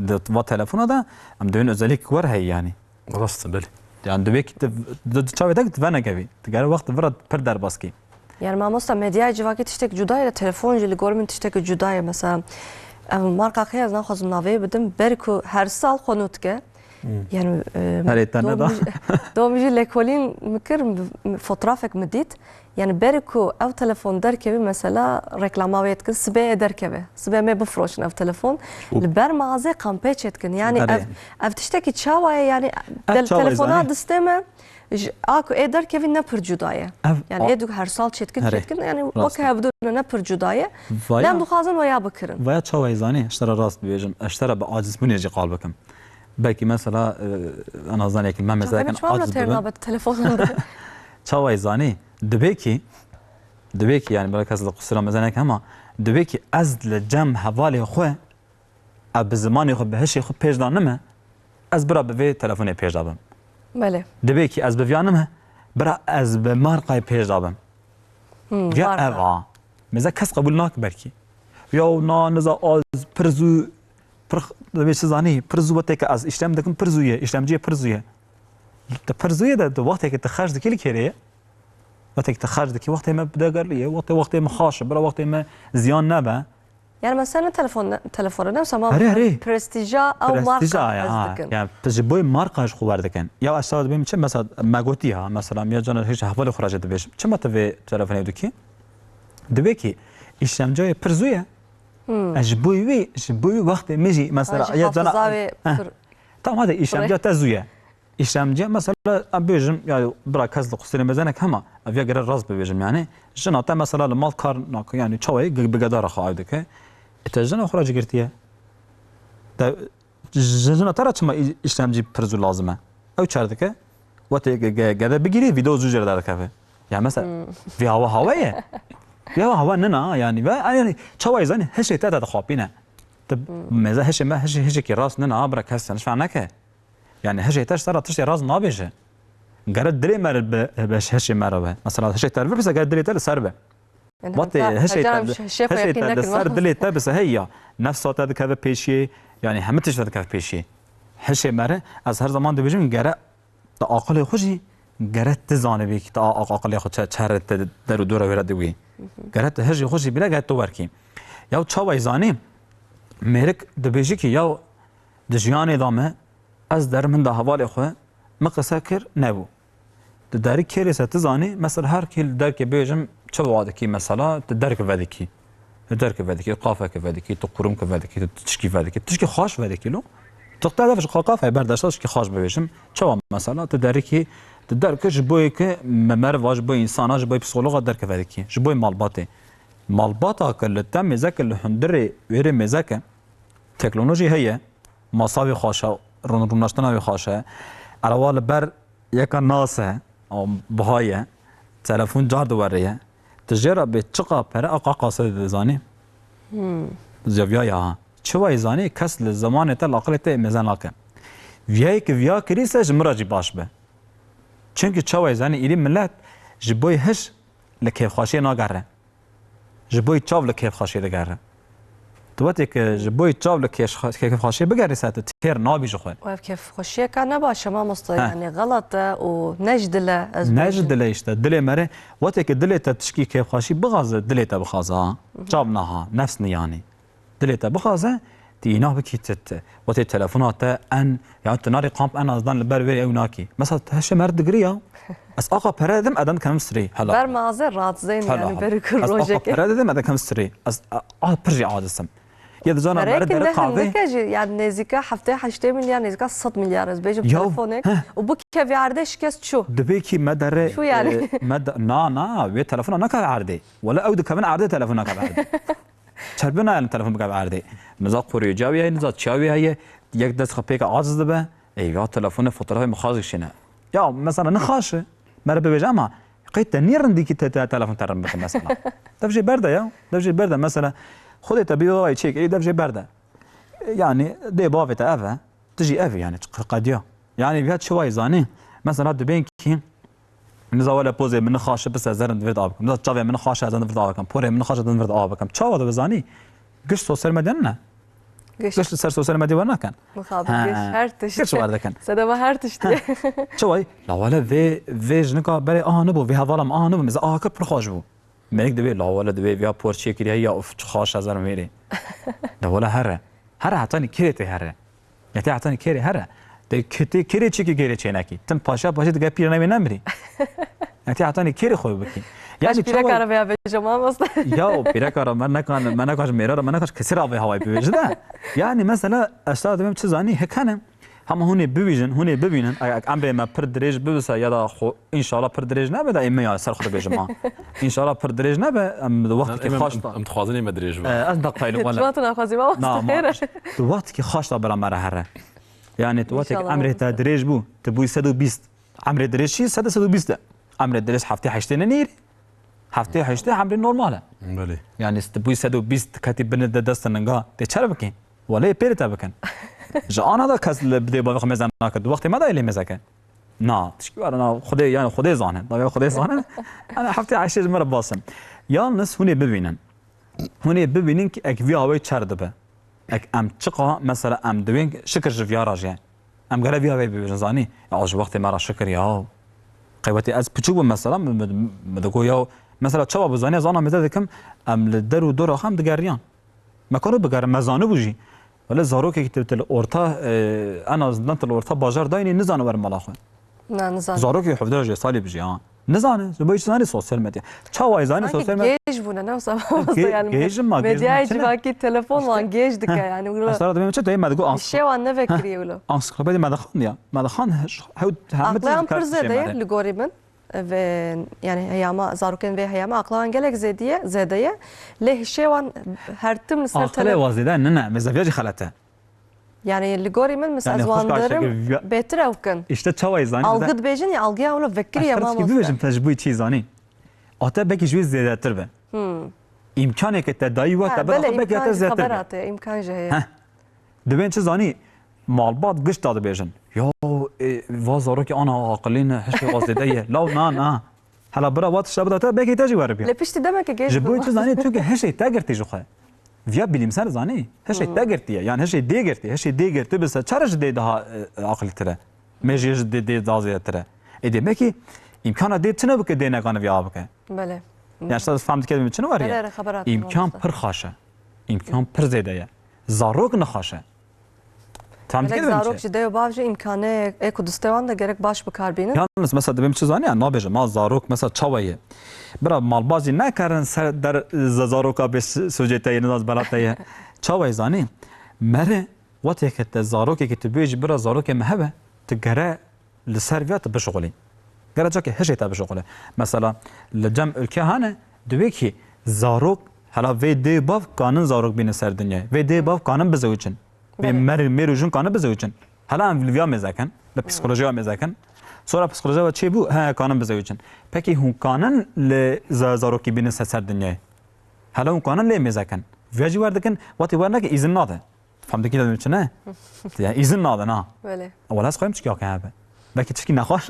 Di va telefona de em dibên özellik wer heye yani. Rast e, belê. Yani divê ki tu, tu, tu çavê te ki tu venekevî. Tu gere wext vira pir derbas kî. Yani mamosta, medyaya civakî tiştek cuda ye, telefon jî li gor min tiştek cuda ye. Mesela, ev marka xê ez naxwazim navê bidim, ber ku her sal xwe nû dike. Yani, e, Herê te neda. Dom jî, dom jî lêkolîn min kir, m-, m-, fotoğrafek min dît. Yani berê ku ew telefon derkeve, mesela reklama wê dikin, sibê ê derkeve. Sibê em ê bifroşin ev telefon. Li ber mağazê kampê çêdikin. Yani Erê. ev, ev tiştekî çawa ye? Yani Ev del-, çawa ye telefona zanî? distê me, ji, a ku ê derkevî ne pir cuda ye. Ev Yani a- ê dû her sal çêdikin, Erê. çêdikin. Yani Rast weke e. hevdû ne, ne pir cuda ye. Vaya- Lê em dixwazin waya bikirin. Vaya çawa ye zanî? Ji te re rast dibêjim. Ez ji te re bi acizbûnê jî qal bikim. Belkî mesela, e, ana zanekî me Çawa mesela çawa aciz têr bibim. nabe telefon? Çawa ye zanî? Dibê ki, dibê ki, yani, belkî ez li qusura mezin nekim, ama dibê ki ez li cem hevalê xwe, ez bi zimanê xwe, bi hişê xwe pêş da nime, ez bira bi vê telefonê pêş da bim. Belê. Dibê ki ez bi viya nime, bira ez bi markayê pêş da bim. Hmm, Viya marka. ev a. Mêze kes qebûl nake belkî. Ya na niza az pir zû, pir x-, dibê çi zanî, pir zû wetê ke ez îşlem dikim, pir zû ye, îşlemciyê pir zû ye. Te pir zû ye de, tu wextê ke tu xerc dikî li kêrê ye. Wextê ke tu xerc dikî, wextê me bi degerlî ye, wextê, wextê me xaş e, bira wextê me ziyan nebe. Yani mesela ne telefon, ne, telefonu ne, ama Herê, herê. prestija ew Prestija marka ya, ez ha. dikin. Yani tu ji bo marka ji xwe werdikin. Ya ez dibêm çi, mesela me gotî ha, mesela ya cana hiç hevalê xwe re jî dibêjim. Çima tu vê telefonê dikî? Dibê ki îşlemcayê pir zû ye. Hmm. Ez ji bo wî, ji bo wî wextê min jî, mesela, Ay, jî ya cana hafiza wê Heh. pir Tamam, hadi îşlemciya te zû ye. Îşlemciya, mesela, em bêjim, ya bira kes li qusûrê mezenek hema, ev ya gere rast bibêjim, yani, jina te, mesela, li mal kar nake, yani, çawayê gi-, bi gedara xwe ew dike. E, te jina xwe re jî girtiye. Te, ji jina te re çima î-, îşlemcî pir zû lazim e? Ew çer dike? Wetê ge-, ge-, gede bigirî, vîdeo zû jê re derdikeve. Ya, mesela, Hmm. vî hawa hawa ye. Vî hawa hawa nina, yani, ve, yani, çawayê zanî, hişê te te dixapîne. Te Hmm. mêze hişê me, hişê, hişekî rast nina, bira kes sen şfa neke. Yani hişê te ji te re tiştê rast nabêje. Gere dilê me re bi, bi hişê me re be. Mesela hişê te re bipirse, gere dilê te li ser be. Vatê hişê te, hişê te li ser dilê te bise hey ya. Nefsa te dikeve pêşiyê. Yani hemî tişt te dikeve pêşiyê. Hişê me re, ez her zaman dibêjim, gere tu aqilê xwe jî, gere tu zanibî ki tu a-, aqilê xwe çe-, çere te der û dora wê re diwî. Gere tu hişê xwe jî bîne, gere tu werkî. Ya çawa zanî, mêrik dibêjî ki ya di jiyanê de me, ez derim hinda hevalê xwe, min qise kir, nebû. Di derî kêrê se tu zanî, mesela her kî li derkê bêjim, çi wa dikî mesela, tu derk vedikî. Tu derk vedikî, tu qafek vedikî, tu qurumk vedikî, tu tişkî vedikî. Tişkî xaş vedikî lo. Tu te dev ji qafek berde, tişkî xaş bibêjim. Çawa mesela, tu derikî, tu derk ji boyê ki me-, meriva, ji boyê însana, ji boyê psîkologa derk vedikî. Ji boyê malbatê. Malbata ki li te mêze ki li hundirê wêrê mêze ki, teknolojî heye, masa wê xweş e, rûn-, rûnaştina wê xweş e. Erewa li ber yeka nas e, biha ye, telefon car diwere ye. Tu jê re bê çiqa pere a qaqase dizanî. Hmm. Ziyaviya ya ha. Çiwa yê zanî, kes li zimanê te, li aqilê te mêze nake. Viyayê ki viya kirî se ji min re jî baş be. Çimkî çawa yê zanî, îrî milet ji boyê hiş li kêfxweşiyê nagere. Ji boyê çav li kêfxweşiyê digere. Tu wetê ki ji boyê çav li kêş-, kêfxweşiyê bigerî se, tu têr nabî ji xwe. Ev kêfxweşiyeka ne baş e mamoste, Heh. yani xelet e û ne ji dil e, ez Ne bêjim. ji dil e işte, dilê mere. Wetê ki dilê te tişkî kêfxweşî bixaze, dilê te bixaze ha. Mhm. Çav na ha, nefs niyanî. Dilê te bixaze, tu îna bikî tu, tu. Wetê telefona te en, ya tu narî kamp en azdan li ber wê ew nakî. Mesela tu hişê mer digirî ya. Ez aqa pere didim, eden dikem sirê. Hela. Ber maze rahatsız in Hela, yani hela. beri kur Ez aqa rojek. pere didim, eden dikem sirê. Ez a, a pir jî aciz im. Ya di cana Pereyê mere ki dere ne kahve. hindike jî, yani nêzîka heftê heştê milyar, nêzîka sed milyar ez bêjim Ya, telefonek. heh. Û bu kevî erdê şikest çû. Dibê ki me dere, Çû yani. e, me de, na, na, wê telefona nakeve erdê. Wala ew dikevin erdê, telefon nakeve erdê. Çerpê nayên telefon bikeve erdê. Niza qoriyê cawî heye, niza çiyawî heye. Yek dest xwe pêke aciz dibe. Ey ya telefone fotoğrafê min xaş dikişîne. Ya mesela nixaş e. Mere bibêje ama qey te nî rindî ki te, te telefon te rind bike mesela. Dev jê berde ya. Dev jê berde mesela. Xwedê te bî vay çêk, ey dev jê berde. Yani dê bavê te ev e. Tu jî ev e yani, qediya. Yani viya çi wayî zanî? Mesela dibên ki Niza wele pozê min xaş e, bise zerin vir de av bikim. Niza çavê min xaş e, zerin vir de av bikim. Porê min xaş e, zerin vir de av bikim. Çawa de bizanî? Giş sosyal medya ne? Giş. Giş li ser sosyal medya wer nakin. Mixabin Ha. giş, her tişt. Giş wer dikin. Sedema her tişt. Ha. Çaway? La wele vê, vê jinika berê aha nebû, vê hevala min aha nebû. Mesela aha kir pir xweş bû. Melik divê, la wele divê, viya por çê kiriye ya, uf, çi xaş e, zerin vêrê. La wele here. Here hetanî kirê tê here. Yetê hetanî kêrê here. Te kitê kêrê çikî kêrê çênekî. Tim paşa paşa dige pîr newê nemirî. Yetê hetanî kêrê xwe bikî. Kaş Yani pîreka çawa re veya bêje mamoste. Ya o pîreka re me nekan, me nekan ji mêra re, me nekan ji kesî re avê hawayê bibêje de. Yani mesela ez sana dibêm çi zanî, hikane. Hema hûn ê bibîjin, hûn ê bibînin. Eger emrê me pir dirêj bibise ya da xwe, înşallah pir dirêj nebe de ê me ya ser xwe dibêjim ha. Înşallah pir dirêj nebe, em di wextekî Em, xaş em, de. em dixwazin ê me dirêj be. Eh, ez da qayîl wele. Çima tu naxwazî mamoste? Na, ma, xêr e. Tu wextekî xaş da bira me re here. Yani tu wextekî Înşallah, emrê te mamoste. dirêj bû, tu bûyî sed û bîst. Emrê dirêj çi? Sed, sed û bîst e. Emrê dirêj heftê heştê ne nêrî? Heftê heştê emrê normal e. Belê. Yani tu bûyî sed û bîst, tu ketî binê de dest ninga, tê çere bikî? Wele pêrê te bikin. Ji ana da kes li bidê bavê xwe mêze nake. Du wextê me da lê mêze ke. Na, tişkî were na, Xwedê, yani Xwedê zane. Dawê Xwedê zane. Yani heftê heştê ji me re basin. Yalnız hûn ê bibînin. Hûn ê bibînin ki ek viya wê çer dibe. Ek em çiqa, mesela em diwên şikir ji viya re jî. Em gere viya wê bibêjin zanî. Ya ji wextê me re şikir ya. Qeywetê ez piçûk bûm mesela, mi, mi, mi digo ya, mesela çawa bi zanî ez ana mêze dikim, em li der û dora xwe em digeriyan. Me karo bigerim, me zanibû jî. Wele zarokekî tu, tu li orta, e, en azından tu li orta bajar daynî, nizane were mala xwe. Na, nizane. Zarokê hevdeh salî bijî, ha. Nizane, ji bo hiç zanî sosyal medya. Çawa zanî Sanki sosyal medya? gêj bûne, ne wisa Gê-, yani gêj ma, gêj medyayê ma çi ne? civakî telefon wan gêj dike yani. Wilo Mesela demê çi, me digo ans-, Şê wan nevekiriye wilo. ansiklopedî me dixwend ya. Me dixwend, hew, hemî Aqlewan tişt pir zêde ye, li gorî min. Ve, yani heyama, zarokên vê heyama aqla wan gelek zêdiye, zêde ye. Lê hişê wan her tim li ser Aqilê tele- wa zêde nine, mêze viya jî xelet e. Yani li gorî min, mis Yani ez wan xwişka dirim, Ayşegül viya- bêtir ew kin. İşte çawa zanî Algı dibêjin ya, algıya wilo vekiriye Ez mamoste. Bibêjim te ji bo çi zanî. Ate belkî ji wî zêdetir be. Hmm. Îmkaneke te dayî we Ha, te bera belê, xwe belkî îmkan te jî zêdetir be. xeber hate, îmkan jî heye. Heh. Dibên çi zanî? Malbat giş da dibêjin. Ya, e, va zarokê ana aqilî ne, hişê wa zêde ye. Law na, na. Hela bira wa tişta bida te, belkî te jî weribiya. Lê piştî demeke gêj Ji bo bû. Tu zanî, tu ki hişê te girtî ji xwe. Viya bilîmser zanî, hişê Hmm. te girtiye, yan hişê dê girtiye, hişê dê girti bise, çare ji dê daha, e, aqiltir e. Mêjiyê ji dê, dê daha zêdetir e. Ê dê belkî îmkana dê tune bike, dê nekane viya bike. Belê. Yani, siz fam dike çi weriye? Belê, xebera Îmkan pir xaş e. Îmkan pir zêde ye. Zarok nexaş e. Tam Gerek dikkat edin zarok ki. Ji dê û bav jî îmkanê ê ku distê wan de gerek baş bi kar bînin. Yalnız mesela dibêm çi zanî ya, nabêjim, ma zarok mesela çawa ye? Bira malbazî nekarin ser der z-, zaroka bê s-, socê te ye, nizan bela te ye. Çawa ye zanî? Meri, wetê ke te zarokê ke tu bêjî bira zarokê me hebe, tu gere li ser viya tu bişuxulî. Gere cakê hişê te bişuxulî. Mesela li cem ülke hane, dibê ki zarok, hela vê dê bav kanin zarok bînin ser dinyayê. Vê dê bav kanin bizewicin. Vê Belê. Mêr, mêr û jin kanin bizewicin. Hela em li viya mêze kin, li psîkolojiya mêze kin. Sora psîkolojiya we çê bû, he, kanin bizewicin. Pekî hûn kanin li za-, zarokî bînin ser, ser dinyayê? Hela hûn kanin lê mêze kin. Viya jî werdikin, wetê werneke îzin nade. Fam dikî dedim çi ne? Yani îzin nade na. Belê. Wala ez xwayim çikî hake hebe. Belkî çikî nexweş.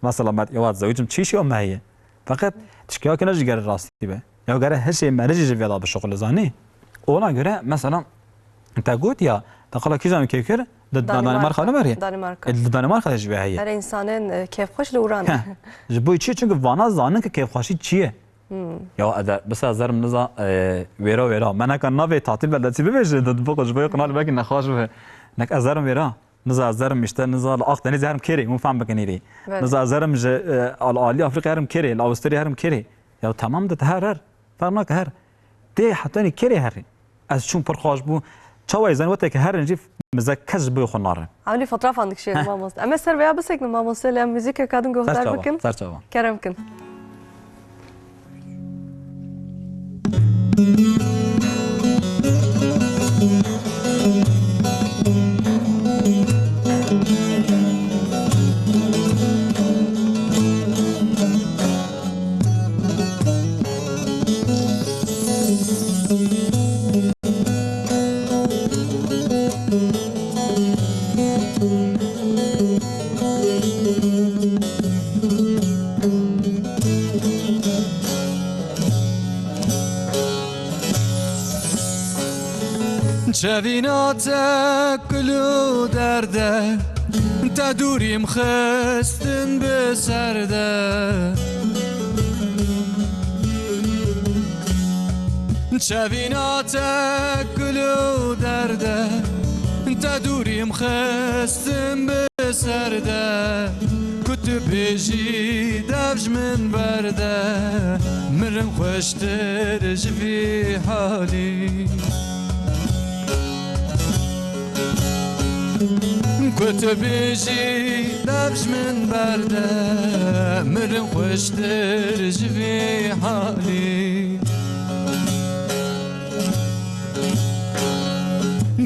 Mesela met ya zewicim çî şiyo me heye. Feqet çikî hake ne jî gere rastî be. Ya gere her şey meri jî ji viya da bişuxule zanî. Ona göre mesela te got ya, te qala kîjan ülke kir? Di Danimarka. Danimarka ne meriye? Danimarka. E, di Danimarka de jî be heye. Her insanên, e, kêfxweş li uran. Heh. Ji bo çi? Çünkü vana zanin ki kêfxweşî çi ye. Hmm. Ya ede, bisa zerim niza, e, wêra wêra. Me neka navê tatil beldetî bibêje, di, di, ji bo qinal belkî nexweş be. Nek ez zerim wêra. Niza ez zerim işte, niza li Akdenizê herim kêrê, hûn fam bikin hîrê. Belê. Niza ez zerim ji, e, al-, alî Afrika herim kêrê, li Awistralya herim kêrê. Ya tamam de, te her her. Ferq nake her. Tê hetanî kêrê herî. Ez çûm pir xweş bû. Çawa zanî weteke herin jî mizek kes ji bo xwe nare. Ewlî fotrafan dikişêne Heh. mamoste. Em ê ser vêya biseknin mamoste, lê em muzîkeka din Ser guhdar çava, bikin. Ser çava. Kerem kin. Çevîna te kul û derde, te dûrîm xistin bi ser de. Çevîna te kul û derde, te dûrîm xistin bi ser de. Ku tu bêjî dev ji min berde, mirin xweştir ji vî halî. Ku tu bêjî dev ji min berde, mirin xweştir ji vî halî.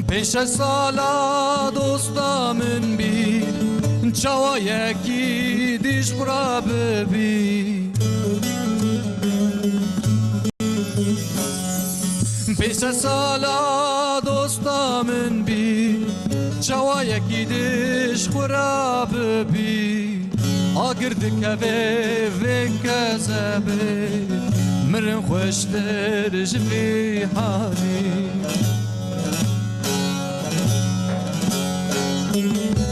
Pênc şeş sala dosta min bî, çawa yekî dî ji xwe re bibî. Pênc sed sala dosta min bî, çawa yekî dî ji xwe re bibî. Agir dikeve vê kezebê, mirin xweştir ji vî halî.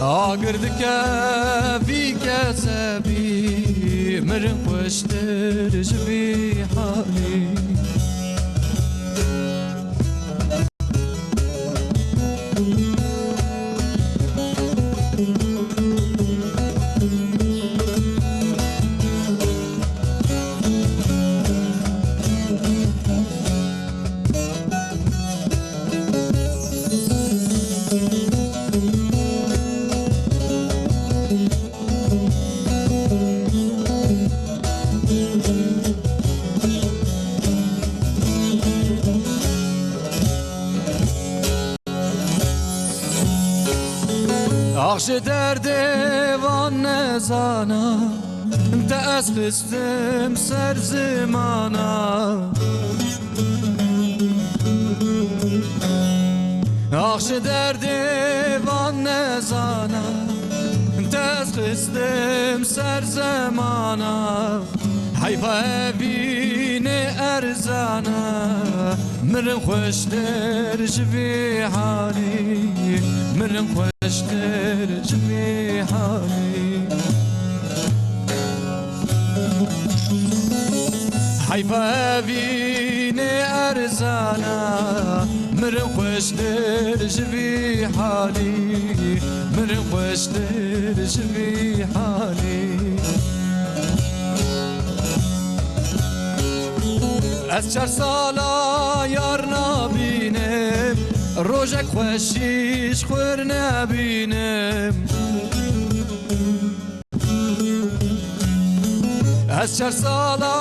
Agir dike vî kezebî, mirin xweştir ji vî halî. Ax ji derdê van nezana, te ez xistim ser zimana. Ax ji derdê van nezana, te Ez xistim ser zemana, heyfa evînê erzana, mirin xweştir ji vî halî, mirin xweştir ji vî halî. Heyfa evînê erzana, mirin xweştir ji vî halî, mirin xweştir ji vî halî. Ez çar sala yar nabînim, rojek xweşî ji xwe nebînim. Ez çar sala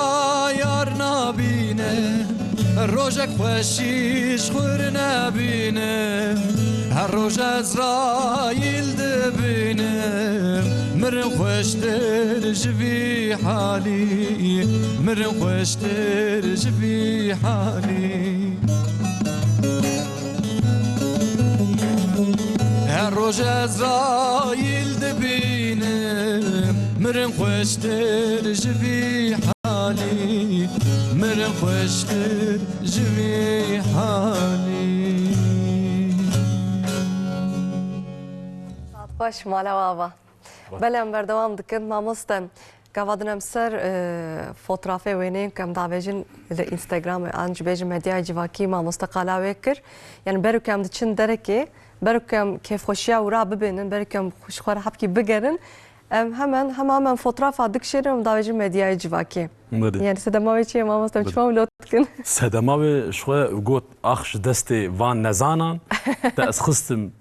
yar nabînim, rojek xweşî ji xwe nebînim. Her roj Ezraîl dibînim, mirin xweştir ji vî halî, mirin xweştir ji vî halî. Her roj Ezraîl dibînim, mirin xweştir ji vî halî, mirin xweştir ji vî halî. Saet xweş, mala we ava. Belê, em berdewam dikin. Mamoste, gava din em ser, e, fotrafê wêneyên ku em davêjin li Instagram an jî bêjin medyayê civakî, mamoste qala wê kir. Yani ber ku em diçin derekê, ber ku em kêfxweşiya wira bibînin, ber ku em ji xwe re hepkî bigerin, em hemen, hema hemen fotrafa dikişênin, em davêjin medyayê civakî. Belê. Yani sedema wê çi ye mamoste, em çima wilo dikin? Sedema wê ji xwe got, ax ji destê van nezanan, te ez xistim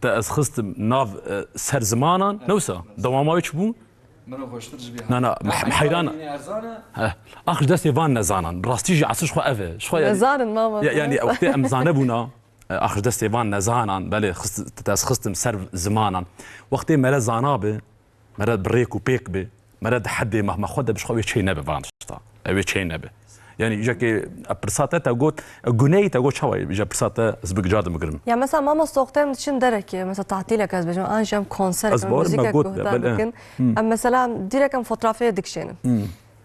Te ez xistim nav, e, ser zimanan. Ne wisa? Dewama wê çi bû? Min xweştir ji bî Na, na, me, me heyran. Heh. Ax ji destê van nezanan. Rastî jî esl ji xwe ev e. Ji xwe yani. Nezanin mama. Ya, yani wextê em zanebûna, e, ax ji destê van nezanan. Belê xist-, te ez xistim ser zimanan. Wextê mere zana bi, mere bi rêk û pêk bi, mere di hedê me, me xwe de bi ji xwe wê çê nebe van tişta. Ew ê çê nebe. Yani îja ke e, pirsa te, te got, e, guneyî te got çawa ye? Îja pirsa te ez bi car dimigirim. Ya mesela mamoste wextê em diçin derekê, mesela tatîlek ez bêjim, an jî em konserek, Ez em bawer me muzîkek got de, guhdar bel, e. bikin. Hmm. Em mesela direk em fotrafê dikişênin. Hmm.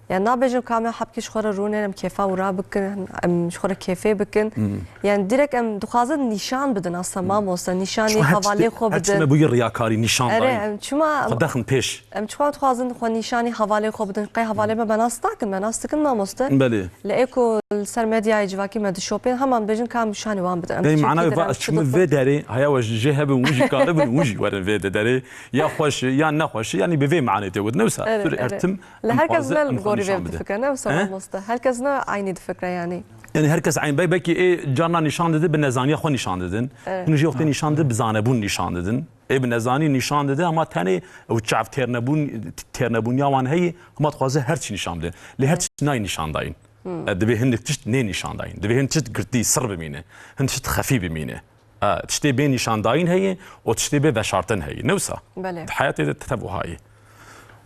Yani nabêjin ka em hepkî ji xwe re rûnên, em kêfa wira bikin, em ji xwe re kêfê bikin. Hmm. Yani direk em dixwazin nîşan bidin aslında mamoste, nîşanî Çima her hevalê tiştê, xwe her tiştê bidin. me bûyî riyakarî, nîşan Erê, dayîn. em çima Xwe dexin pêş. Em çima dixwazin xwe nîşanî hevalê xwe bidin? Qey hevalê me me nas nakin, me nas dikin mamoste. Belê. Li êko li ser medyayê civakî me dişopên, heman bêjin ka em nîşanî wan bidin. Em Dayî diçin mana kî wê va, ez çimin vê derê, haya we jê hebin, win jî karibin, win jî werin vê de derê. Ya xweş, ya nexweş, yani bi vê manê tê got. Ne wisa, Erê, tu erê. ertim, Li em her kes xwaze, ne em xwe gorî nîşan vê bide. difikre, ne wisa He? mamoste. Her kes ne aynî difikre yani. Yani her kes eyn, bel-, belkî ê carna nîşan dide, bi nezaniya xwe nîşan didin. Evet. Hûn jî wextê nîşan dide, bi zanebûn nîşan didin. Ê bi nezanî nîşan dide, hema tenê ew çav têrnebûn, têrnebûniya wan heye, hema dixwaze her çi nîşan bide. Lê her çi nayê nîşan dayîn. Hmm. E, divê hinek tişt nê nîşan dayîn. Divê hin tişt girtî, sir bimîne. Hin tişt xefî bimîne. E, tiştê bê nîşandayîn heye û tiştê bê veşartin heye. Ne wisa? Belê. Di heyatê de tev wiha ye.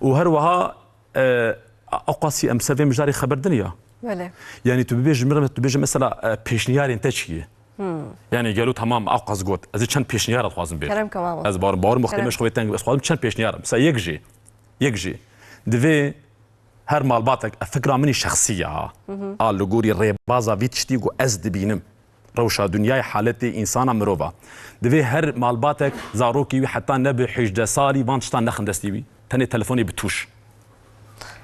Û her wiha, e, ewqasî em ser vê mijdarê xeber din ya. Belê. Yani tu bibêjî, tu bêjî mesela, e, pêşniyarên te çi ye? Hmm. Yani gelo temam ewqas got. Ez ê çend pêşniyar dixwazim bêjim. Kerem ke mamoste. Ez bar, bar muxteme Kerem. ji xwe teng, ez dixwazim çend pêşniyar. Mesela yek jî. Yek jî. Divê her malbatek, e, fikra min î şexsî ye ha. Hı hı. A li gorî rêbaza vî tiştî ku ez dibînim. Rewşa dinyayê, haletê însana, mirova. Divê her malbatek zarokî wî heta nebe hêjdeh salî van tiştan nexin destî wî. Tenê telefonê bi tûş.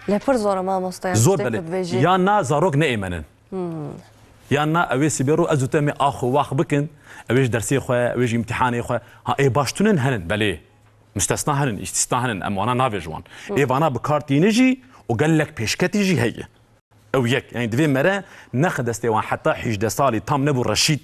Lê pir zor e mamoste, ya Zor tiştê belê. ku dibêjî. Ya na zarok neêmenin. Hmm. Ya na ew ê sibê ro ez û te mê ax û wax bikin, ew ê ji dersê xwe, ew ê ji îmtîhanê xwe. Ha, ê baş tune henin, belê. Mustesna henin, îstîsna henin, em wana navêjin wan. Hı. Ê vana bi kar tîne jî û gelek pêşketî jî heye. Ew yek, yani divê mere nexe destê wan heta hêjdeh salî tam nebû reşîd.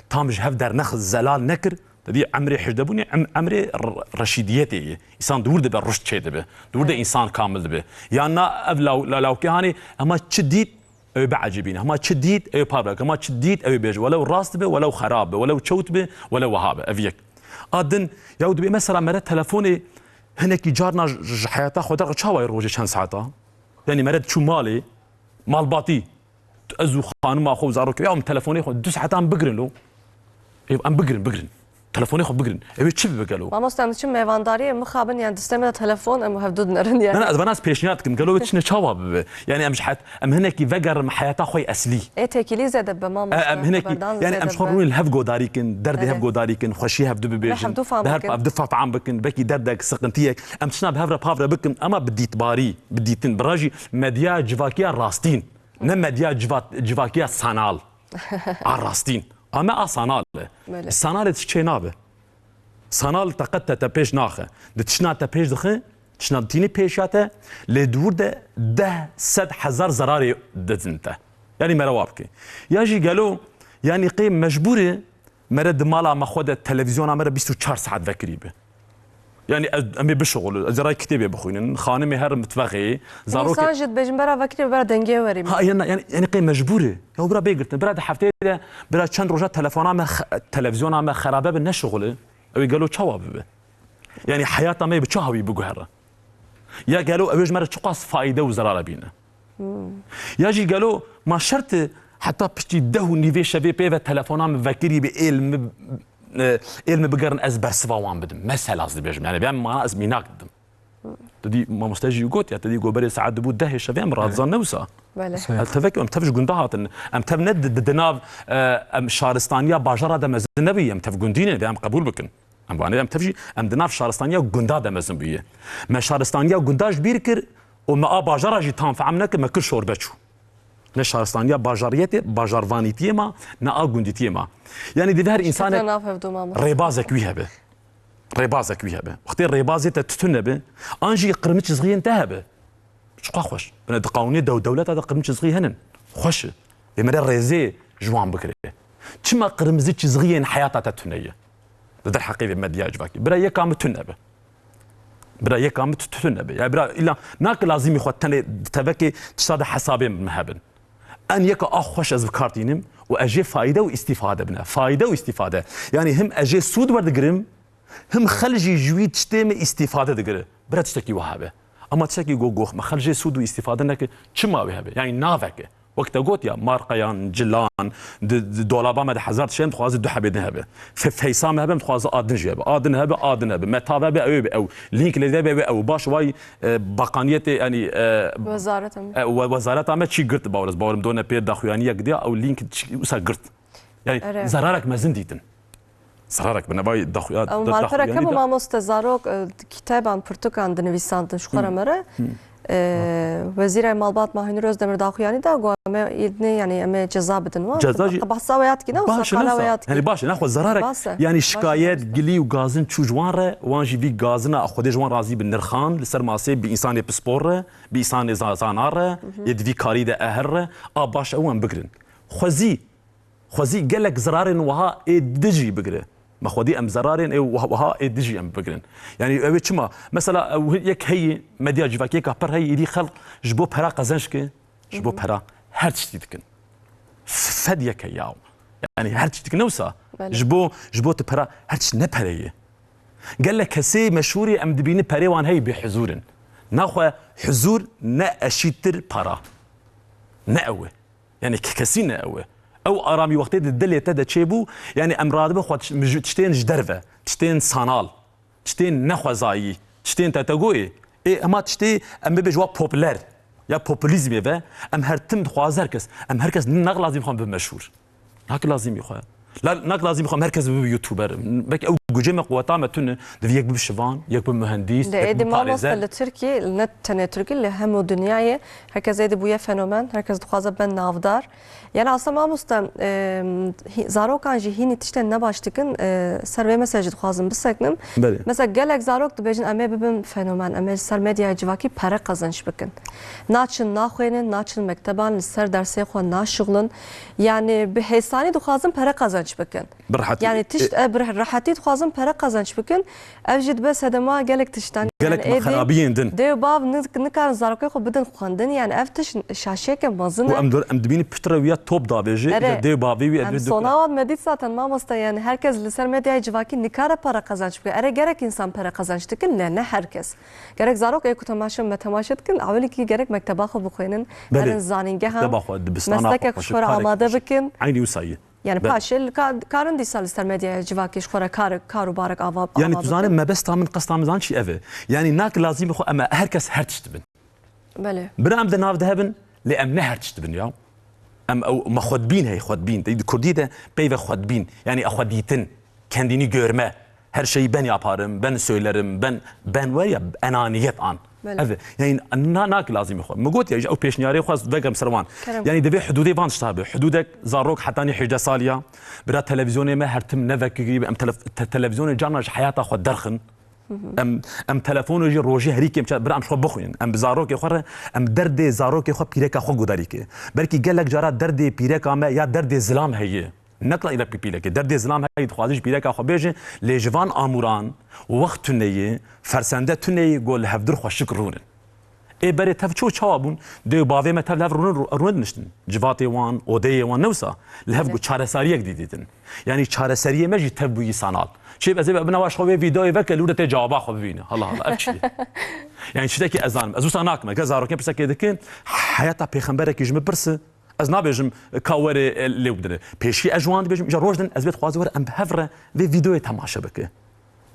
Tam ji hev dernexist, zelal nekir. Te dî emrê hêjdehbûnê, em-, emrê r-, reşîdiyetê ye. Însan di wir de be ruşd çêdibe. Di wir de Evet. însan kamil dibe. Ya na ev law-, la-, lawkê hanê hema çi dît, ew ê biecibîne. Hema çi dît, ew ê parve. Hema çi dît, ew ê bêje. Welew rast be, welew xerab be, welew çewt be, welew wiha be. Ev yek. A din, ya dibê mesela mere telefonê hinekî carna ji, ji heyata xwe derxe çawa ye rojê çend saeta? Yani mere diçû malê, malbatî. Ez û xanima xwe û zarokê, ya em telefonê xwe du saetan bigirin lo. Ê, em bigirin, bigirin. Telefonê xwe bigirin. Ew ê çi bibe gelo? Mamoste, em diçin mêvandariyê, mixabin, yan distê me de telefon, em hevdu dinerin yani. Ne, ne, ez vana ez pêşniyar dikim. Gelo wê çi ne çawa bibe? Yani em ji het-, em hinekî vegerin heyata xwe yê eslî. Ê têkilî zêde bibe, mamoste. E, em hinekî, xeberdan yani em zêde ji xwe bibe. Rûnê li hev godarî kin, derdê hev Evet. godarî kin, xweşiyê hevdu Em bibêjin. hevdu fam Bi her bikin. hevdu fa-, fam bikin. Belkî derdek, siqintiyek. Em tişna bi hev re pav re bikin, ama bi dîtbarî, bi dîtin. Bira jî medya civakiya rastîn. Ne medya civat-, civakiya sanal. A rastîn. A me a sanal e. Belê. Sanalê tişt çê nabe. Sanal te qet te, te pêş naxe. Di tişna te pêş dixe, tişna ditînî pêşiya te, lê di wir de deh, sed, hezar zerarê didin te. Yanî mere wa bike. Ya jî gelo, yanî qê mecbûr e, mere di mala me xwe de, televîzyona me re bîst û çar saet vekirî be. Yani ez, em ê bişuxulin, ez ê ray kitêbê bixwînin, xanimê her mitbexê, Zarokê. Însan jî dibêjin bera vekirî, bera dengê werî. Ha, yani, yani, yani qê mecbûr e. Ya bira bê girtin, bira di hefteyê de, bira çend roja telefona me, xe-, televîzyona me xerabe be, neşuxule. Ew ê gelo çawa bibe? Yani heyata me bi çi hawî biguhere? Ya gelo ew ê ji me re çiqas faîde û zerara bîne? Ya jî gelo ma şert e heta piştî deh û nîvê şevê pê ve telefona min vekirî bi êl min, e, êl min bigerin ez bersiva wan bidim. Mesela ez dibêjim. Yani ben mana ez mînak didim. Tu dî mamoste jî got ya, tu dî goberê saet dibû dehê şevê em radizan ne wisa. Belê. Em tev, em tev ji gunda hatin. Em tev ne di, di, di nav, e, em şaristaniya bajara de mezin nebûyî, em tev gundî ne, em qebûl bikin. Em vanê em tev jî, em di nav şaristaniya gunda de mezin bûye. Me şaristaniya gunda ji bîr kir û me a bajara jî tam fehm nekir, me kir şorbe çû. Ne şaristaniya bajariyetê, bajarvanîtiyê ma, ne a gundîtiyê ma. Yani divê her Şikete însanek nav hevdu mamoste. Rêbazek wî hebe. Rêbazek wî hebe. Wextê rêbazê te tutun nebe, an jî qirmi çizgiyên te hebe. Çiqa xweş. Bine di qanûnê dew-, dewleta de qirmizî çizgî henin. Xweş e. Ê mere rêzê ji wan bigire. Çima qirmizî çizgiyên heyata te tune ye? Di derheqê vê medyaya civakî. Bira yeka min tune be. Bira yeka min tu-, tune be. Ya bira îla nake lazîmî xwe tenê di tevekê tişta de hesabên min hebin. En yeka a xweş ez bi kar tînim û ez jê faîde û îstîfade bine. Faîde û îstîfade. Yanî him ez jê sûd werdigirim, Him xel jî ji wî tiştê min îstîfade digire. Bira tiştekî wiha be. Ama tiştekî go gox me xel jê sûd û îstîfade neke, çima wê hebe? Yanî naveke. Wek te got ya, marqeyan, cilan, di, di dolaba me de hezar tişt hene, dixwaze du hebê din hebe. Fe-, feysa me hebe, dixwaze a din jî hebe. A din hebe, a din hebe. Meta hebe, ew ê be ew. Link lê de be, ew. Baş vay, e, bakaniyetê, yanî, e, Wezareta me. e, we-, wezareta me çî girt baweriz. Bawerim done pê daxuyaniyek diya, ew link çî, wisa girt. Yani Erê. Zerarek mezin dîtin. Zerarek bi nevayî daxuya. Ew malpere kebû mamoste, zarok, e, kiteban, pirtukan dinivîsandin ji xwe re mere. E, Wezîrê Malbat Mahînur Özdemir daxuyanî da, got, em ê îdnê, yani em ê ceza bidin wan. Ceza jî Bahsa we ya dikî ne, baş e, sakala we ya dikî. Yani baş e, naxwe zerarek, Baş e. Yani Baş e, şikayet, baş e. Gilî û gazin çû ji wan re, wan jî vî gazina Xwedê ji wan razî bi nirxan, li ser masê bi însanê pispor re, bi însanê za-, zanar re, yê di vî karî de eher re, a baş ew em bigirin. Xwezî Xwezî gelek zerarên wiha ê di jî bigire. Me xwedî em zerarên ê wiha, wiha ê di jî em bigirin. Yani ew ê çima? Mesela ew yek heyî medya civakiyeka pir heyî, êdî xelq ji bo pera qezenc ke, ji bo pera her tiştî dikin. Fed yek heyî yaw. Yani her tiştî dikin ne wisa? Belê. Ji bo, ji bo tu pera her tişt ne pereyê. Gelek kesê meşhûrî em dibînin perê wan heyî bêhuzûr in. Naxwe huzûr ne eşîttir para. Ne ew e. Yani ke-, kesî ne ew e. Ew aramî wextê di dilê te de çêbû, yani em radibin xwe tiş-, mijû-, tiştên ji derve, tiştên sanal, tiştên nexwezayî, tiştên te te goyê. Ê, ema tiştê em bibê ji wa popüler, ya populîzmê ve, em her tim dixwaze her kes, em her kes nak lazîm xwe bibe meşhûr. Nak lazîmî xwe. La, nak lazîmî xwe em her kes bibe youtuber. Belkî ew gucê me, quweta me tune, divê yek bibe şivan, yek bibe mühendîs, De yek êdî bibe mamoste parêzer. Li Tirkiyê, ne tenê Tirkî, li hemû dinyayê, herkes êdî bûye fenomen, herkes dixwaze ben navdar. Yani aslında mamoste, e, hî-, zarokan jî hînî tiştên nebaş dikin, e, ser vê meselê jî dixwazim biseknim. Belê. Mesela gelek zarok dibêjin, em ê bibin fenomen, em ê li ser medyaya civakî pere qezenç bikin. Naçin naxwênin, naçin mekteban, li ser dersê xwe naşixulin. Yani bi hêsanî dixwazin pere qezenç bikin. Bi rehetî. Yani tişt, e, bi re-, rehetî dixwazin pere qezenç bikin. Ev jî dibe sedema gelek tiştan. Gelek yani êdî xerabiyên din. Dê û bav nik-, nikarin zarokê xwe bidin xwendin. Yani ev tişt şaşiyeke mezin e. Û em dor-, em dibînin pitre wî ya top davêje, Erê, îja dê û bavê wî em ev sona wan me dît zaten mamoste, yani herkes li ser medyayê civakî nikare pere qezenç bike. Erê gerek însan pere qezenç dikin, lê ne herkes. Gerek zarok ê ku temaşe me temaşe dikin, ewilî kî gerek mekteba xwe bixwînin, Belê. Herin zanîngehan, Mekteba xwe, dibistana xwe, meslekek xwe, ji xwe re karek amade xwe, bikin. Eynî wisa ye. Yani Belê. paşê li ka-, karin dîsa li ser medyaya civakî ji xwe re kar, kar û barek ava, Yani ava tu zanî bikin. mebesta min, qesta min zan çi ev e. Yani nak lazîmî xwe em her kes her tişt dibin. Belê. Bira em di nav de hebin, lê em ne her tişt dibin ya. Em ew me xwedbîn heye, xwedbîn. Di kurdî de peyve xwedbîn. Yani xwe dîtin, kendini görme. Her şeyi ben yaparım, ben söylerim, ben, ben var ya, enaniyet an. Belê. Ev, yani na, nak lazîmî xwe. Min got ya, ew pêşniyarê xwe vegerim ser wan. Kerem. Yani divê hudûdê van tişta be. Hudûdek zarok hetanî hejdeh saliya. Bira televîzyonê me her tim ne vekirî be. Em tele-, te-, televîzyonê carna ji heyata xwe derxin. Em, em telefonê jî rojê herî kêm çar, bira em ji xwe bixwînin. Em bi zarokê xwe re, em derdê zarokê xwe, pîreka xwe gudarî ke. Belkî gelek cara derdê pîreka me ya derdê zilam heye. Nekla îla pîpîlekê. Derdê zilam heye, dixwaze ji pîreka xwe bêje, lê ji van amûran wext tune ye, fersende tune ye, go li hevdir xweşik rûnin. Ê berê tev ço çawa bûn? Dê û bavê me tev li hev rûnin, rû-, rûnin diniştin. Civatê wan, odeyê wan ne wisa. Li hev Belê. got çaresariyek dî dîtin. Yani çareseriyê me jî tev bûyî sanal. Çê ez ê bibina waş xwe vê vîdeoyê veke, lû de tê cewaba xwe bibîne. Allah Allah, ev çi ye? Yani tiştekî ez zanim. Ez wisa nakim. Gel zarokên pirsekê dikin, heyata pêxemberekî ji min pirsi. Ez nabêjim ka were, e, lê bidine. Pêşî ez ji wan dibêjim, îja roj din ez bê dixwazim were em bi hev re vê vîdeoyê temaşe bike.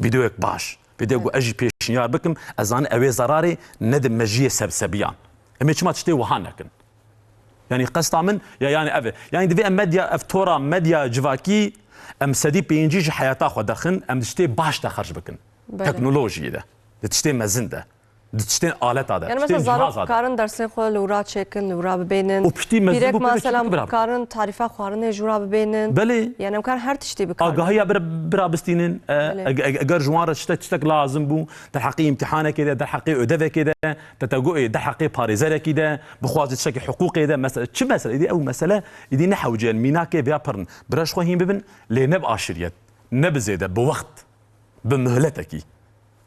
Vîdeoyek baş. Vê de ku ez jî pêşniyar bikim, ez zanim ew ê zerarê nedin mejiyê sebsebiyan. Em ê çima tiştê wiha nekin? Yani qesta min, ya yani ev e. Yani divê em medya, ev tora medya civakî, em sedî pêncî ji heyata xwe dexin, em di tiştê baş de xerc bikin. Belê. Teknolojiyê de, di tiştê mezin de, di tiştên aleta de, Yani tiştên mesela zarok cîhaza de. karin dersên xwe li wira çêkin, li wira bibênin. Û piştî mezin Pîrek bû, pîrek mesela çêkin bira bikin. karin tarifa xwarinê ji wira bibênin. Belê. Yani em karin her tiştî bikarin. Agahiya bira, bira bistînin, e, Belê. eg-, eg-, eger ji wan re tiştek, tiştek lazim bû, derheqê îmtihanekê de, derheqê ödevekê de, te te got, ê, derheqê parêzerekî de, bixwaze tiştekî hiqûqê de, mesela, çi mesele, îdî ew mesele, îdî ne hewce, mînakê vêya pirin. Bira ji xwe hîn bibin, lê ne bi aşiriyet, ne bi zêde, bi wext. Bi muhletekî.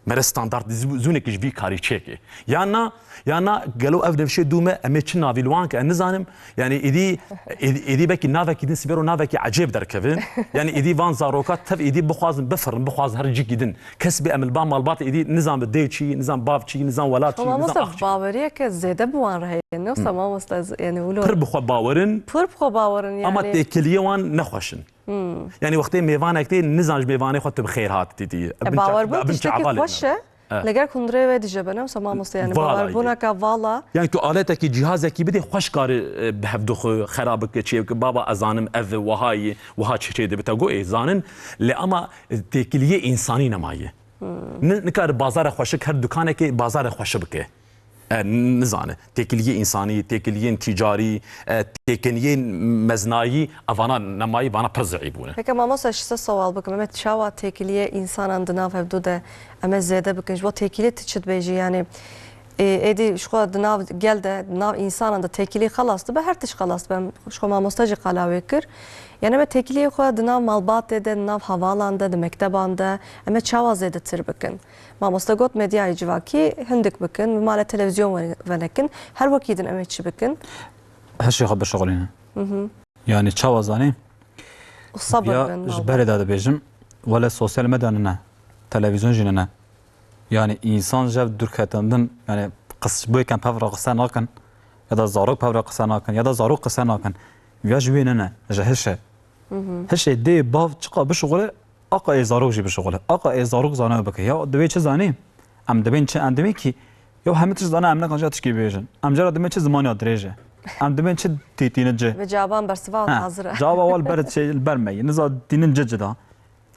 Mere standartîzûnekî ji vî karî çêke. Ya na, ya na gelo ev newşê dû me, em ê çi navî li wan ke, ez nizanim. Yani êdî, êdî, êdî belkî navekî din sibêro navekî ecêb derkeve. Yani êdî van zaroka tev êdî bixwazin bifirin, bixwazin her cîkî din. Kes bê em li ba malbat êdî nizan bi dê çi, nizan bav çi, nizan welat çi, Ama nizan mamoste ax çi. baweriyeke zêde bi wan re heye. Ne wisa mamoste ez, yani wilo. Pir bi xwe bawer in. Pir bi xwe bawer in yani. Ama têkiliyê wan nexweş in. Hmm. Yani wextê mêvanek tê, nizan ji mêvanê xwe tu bi xêr hatî tî. E, bawerbûn tiştekî xweş e. E. Li gel hundirê wê dije be, ne wisa mamoste, yani Vala bawerbûneke vala. Yani tu aletekî, cihazekî bidê xweş kare, e, bi hevdu xwe xera bike, çê bike, baba ez zanim ev e, wiha ye, wiha çi çê dibe, te got ê zanin, lê ama têkiliyê însanî nemaye. Hmm. Ni-, nikare bazara xweşik, her dukanekê bazara xweşi bike. E, nizane. Têkiliyê însanî, têkiliyên tîcarî, e, têkeniyên mezinayî, evana nemayî, vana pir zeîf bûne. Peki mamoste, ji te sewal bikim. Em ê çawa têkiliyê însanan di nav hevdu de em ê zêde bikin? Ji bo têkiliyê tu çi dibêjî? Yani, e, êdî ji xwe di nav gel de, di nav însanan de têkilî xelas dibe, her tişt xelas dibe. Em ji xwe mamoste jî qala wê kir. Yani em ê têkiliyê xwe di nav malbatê de, di nav hevalan de, di mekteban de, em ê çawa zêdetir bikin? Mamoste got, medyayê civakî hindik bikin, bi male televîzyon ve-, venekin, her wekî din em ê çi bikin? Her şey xwe bişuxulîne. Hı hı. Yani çawa zanî? Û sabir Ya bin, ji malbat. berê de dibêjim, wele sosyal medya nine, televîzyon jî nine. Yani însan ji hev dûr ketandin, yani qis-, ji bo yek em pev re qise nakin, ya da zarok pev re qise nakin, ya da zarok qise nakin. Ya ji wê nine, ji hiş e. Hı hı. Hiş ê dê bav çiqa bişuxule, Aqa ê zarok jî bişuxule. Aqa ê zarok zane bike. Ya divê çi zanî? Em dibên çi? Em dibên kî, ya hemî tişt zane, em nekan jî tişkî bêjin. Em cara dibên çi, zimanê dirêj e. Em dibên çi, tî-, tînin ci. Ve cevabın bersiva Ha, hazır e. Cevaba wal ber, şey, ber me. Niza tînin ci cida.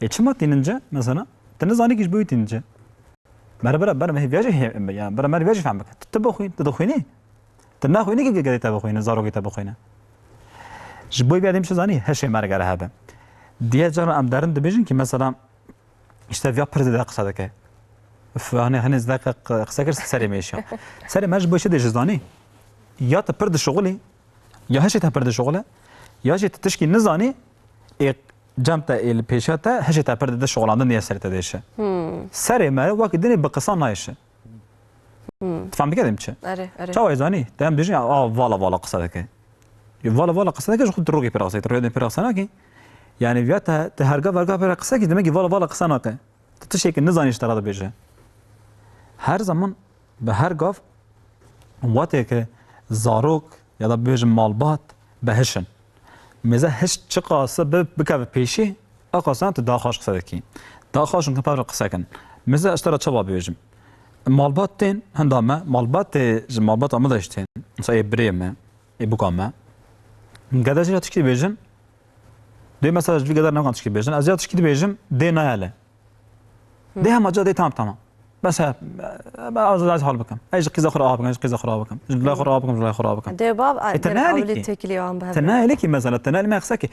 E çima tînin ci? Mesela, tu nizanî kî ji bo wî tînin ci. Mere bira, bira me hêviya jî hê-, yani, bira me hêviya jî fehm bike. Tu, tu bixwîn, tu dixwînî? Tu naxwînî ki gedê te bixwîne, zarokê te bixwîne. Ji bo vê em çi zanî, hişê me re gere hebe. Diye cara em derin dibêjin ki mesela, işte viya pir zêde qise dike. F-, hani, hani zêde qe-, qe-, qise kir serê me êşiya. Serê me ji bo çi dê ji zanî? Ya tu pir dişuxulî, ya hişê te pir dişuxule, ya jî tu tişkî nizanî, ê cem te, ê li pêşiya te, hişê te pir dide şixulandin ya serê te dêşe. Hmm. Serê me wekî dinê bi qisa nayêşe. Hmm. Tu fam dike dêm çi? Erê, erê. Çawa zanî? Te em dibêjin, a, vala vala qisa dike. Vala vala qisa dike, ji xwe tu rokê pê re qisa, tu rokê pê re qisa nakî. Yani viya te, te herga verga pê re qisa kî, demek ki vala vala qisa nake. Tu tiştekî nizanî ji te re dibêje. Her zaman bi her gav wetê ke zarok ya da bibêjin malbat bi hiş in. Mêze hiç çiqas bi bikeve pêşî, eqasan tu daxaş qise dikî. Daxaş in pevre qise kin. Mêze ez te re çawa bêjim? Malbat tên hinda me, malbatê ji malbata min de jî tên. Mesela ê birê me, ê buka me. Gede jî ya tişkî dibêjin. Dê mesela ji vî geder nekan tişkî bêjin. Ez ya tişkî dibêjim, dê nayê li. Dê hema ca dê tamam tamam. Bes he, ez, ez hal bikim. Ez ji qîza xwe re a bikim, ez ji qîza xwe re a bikim. Ji dilay xwe re a bikim, ji dilay xwe re a bikim. Dê bav, E, te ne elî ki? Te ne elî ki mesela, te ne elî me qise ki.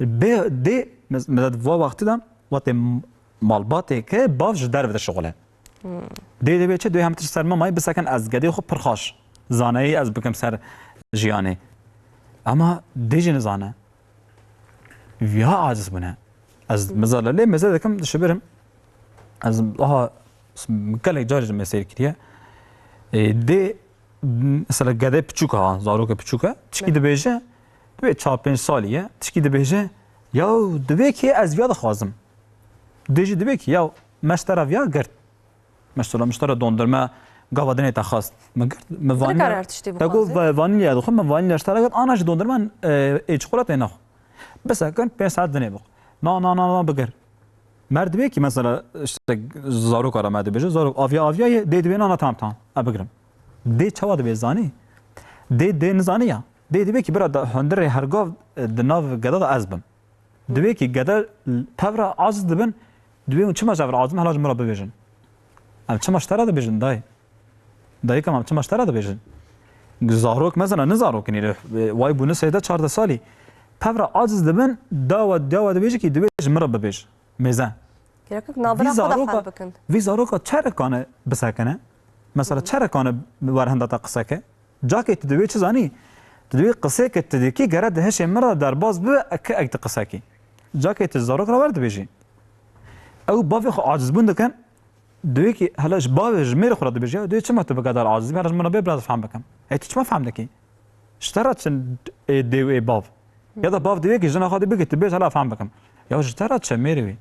Bê, dê, me, me va wextî de, wextê m-, malbatê ke bav ji derve de şixule. Dê dê bê çi, dê hem tişt ser me mayî bisekin ez gedê xwe pir xaş. Zanayî ez bikim ser jiyanê. Ama dê jî nizane. Viha aciz bûne. Ez mizala lê meze dikim, dişibirim. Ez aha gelek carî ji me seyr kiriye. E, dê, mesela gede piçûk ha, zaroke piçûk e. Tişkî Ne. dibêje, dibê çar pênc salî ye. Tişkî dibêje, yaw, dibê ki ez viya dixwazim. Dê jî dibê ki, yaw, me ji te re viya girt. Mesela, min ji te re dondurme gava dinê te xwest. Min girt, min vanilya. Her tiştî Te got bixwaze. va-, vanilya dixwe, min vanilya ji te re girt, ana jî dondurme, e, ê çikolateyê nexwe. Bisekin, pênc saet dinê bixwe. Na, na, na, na, bigir. Mer dibê ki, mesela, işte, zaroka re me dibêje, zarok aviya, aviya ye, dê dibê, na, na, tamam, tamam, e, bigirim. Dê çawa dibê zanî? Dê, dê nizanî ya. Dê dibê ki, bira, da, hundirê hergav, e, di nav geda de ez bim. Divê ki gede pevra aciz dibin, divê hûn çima ji evra aciz bin, hela ji min re bibêjin. Em çima ji te re dibêjin, dayê? Dayika me, em çima ji te re dibêjin? Zarok mezin e, ne zarok in, îre, e, way bûne sêzdeh çardeh salî. Pevra aciz dibin, dawa, dawa dibêje ki divê ji min re bibêj. Mêze. Gerek navbera Vî xwe de zaroka, hel bikin. Vî zaroka çi re kane bisekine? Mesela, çi re kane wer henda te qise ke? Cakê tu divê çi zanî? Tu divê qisê ke tu dikî gere di hişê min re derbas bibe, eke ek tu qise kî. Cakê tu zarok re wer dibêjî. Ew bavê xwe acizbûn dikin, divê kî hele ji bavê, ji mêrê xwe re dibêjî, ya, divê çima tu bi gedar aciz bî, hele ji min re bê, biraz fehm bikim. Hey, tu çima fehm dikî? Ji te re çi ê dê û ê bav? Ya da bav divê ki jina xwe dê bigê, tu bêj, hala fehm bikim. Ya ji te re çi mêrê wî?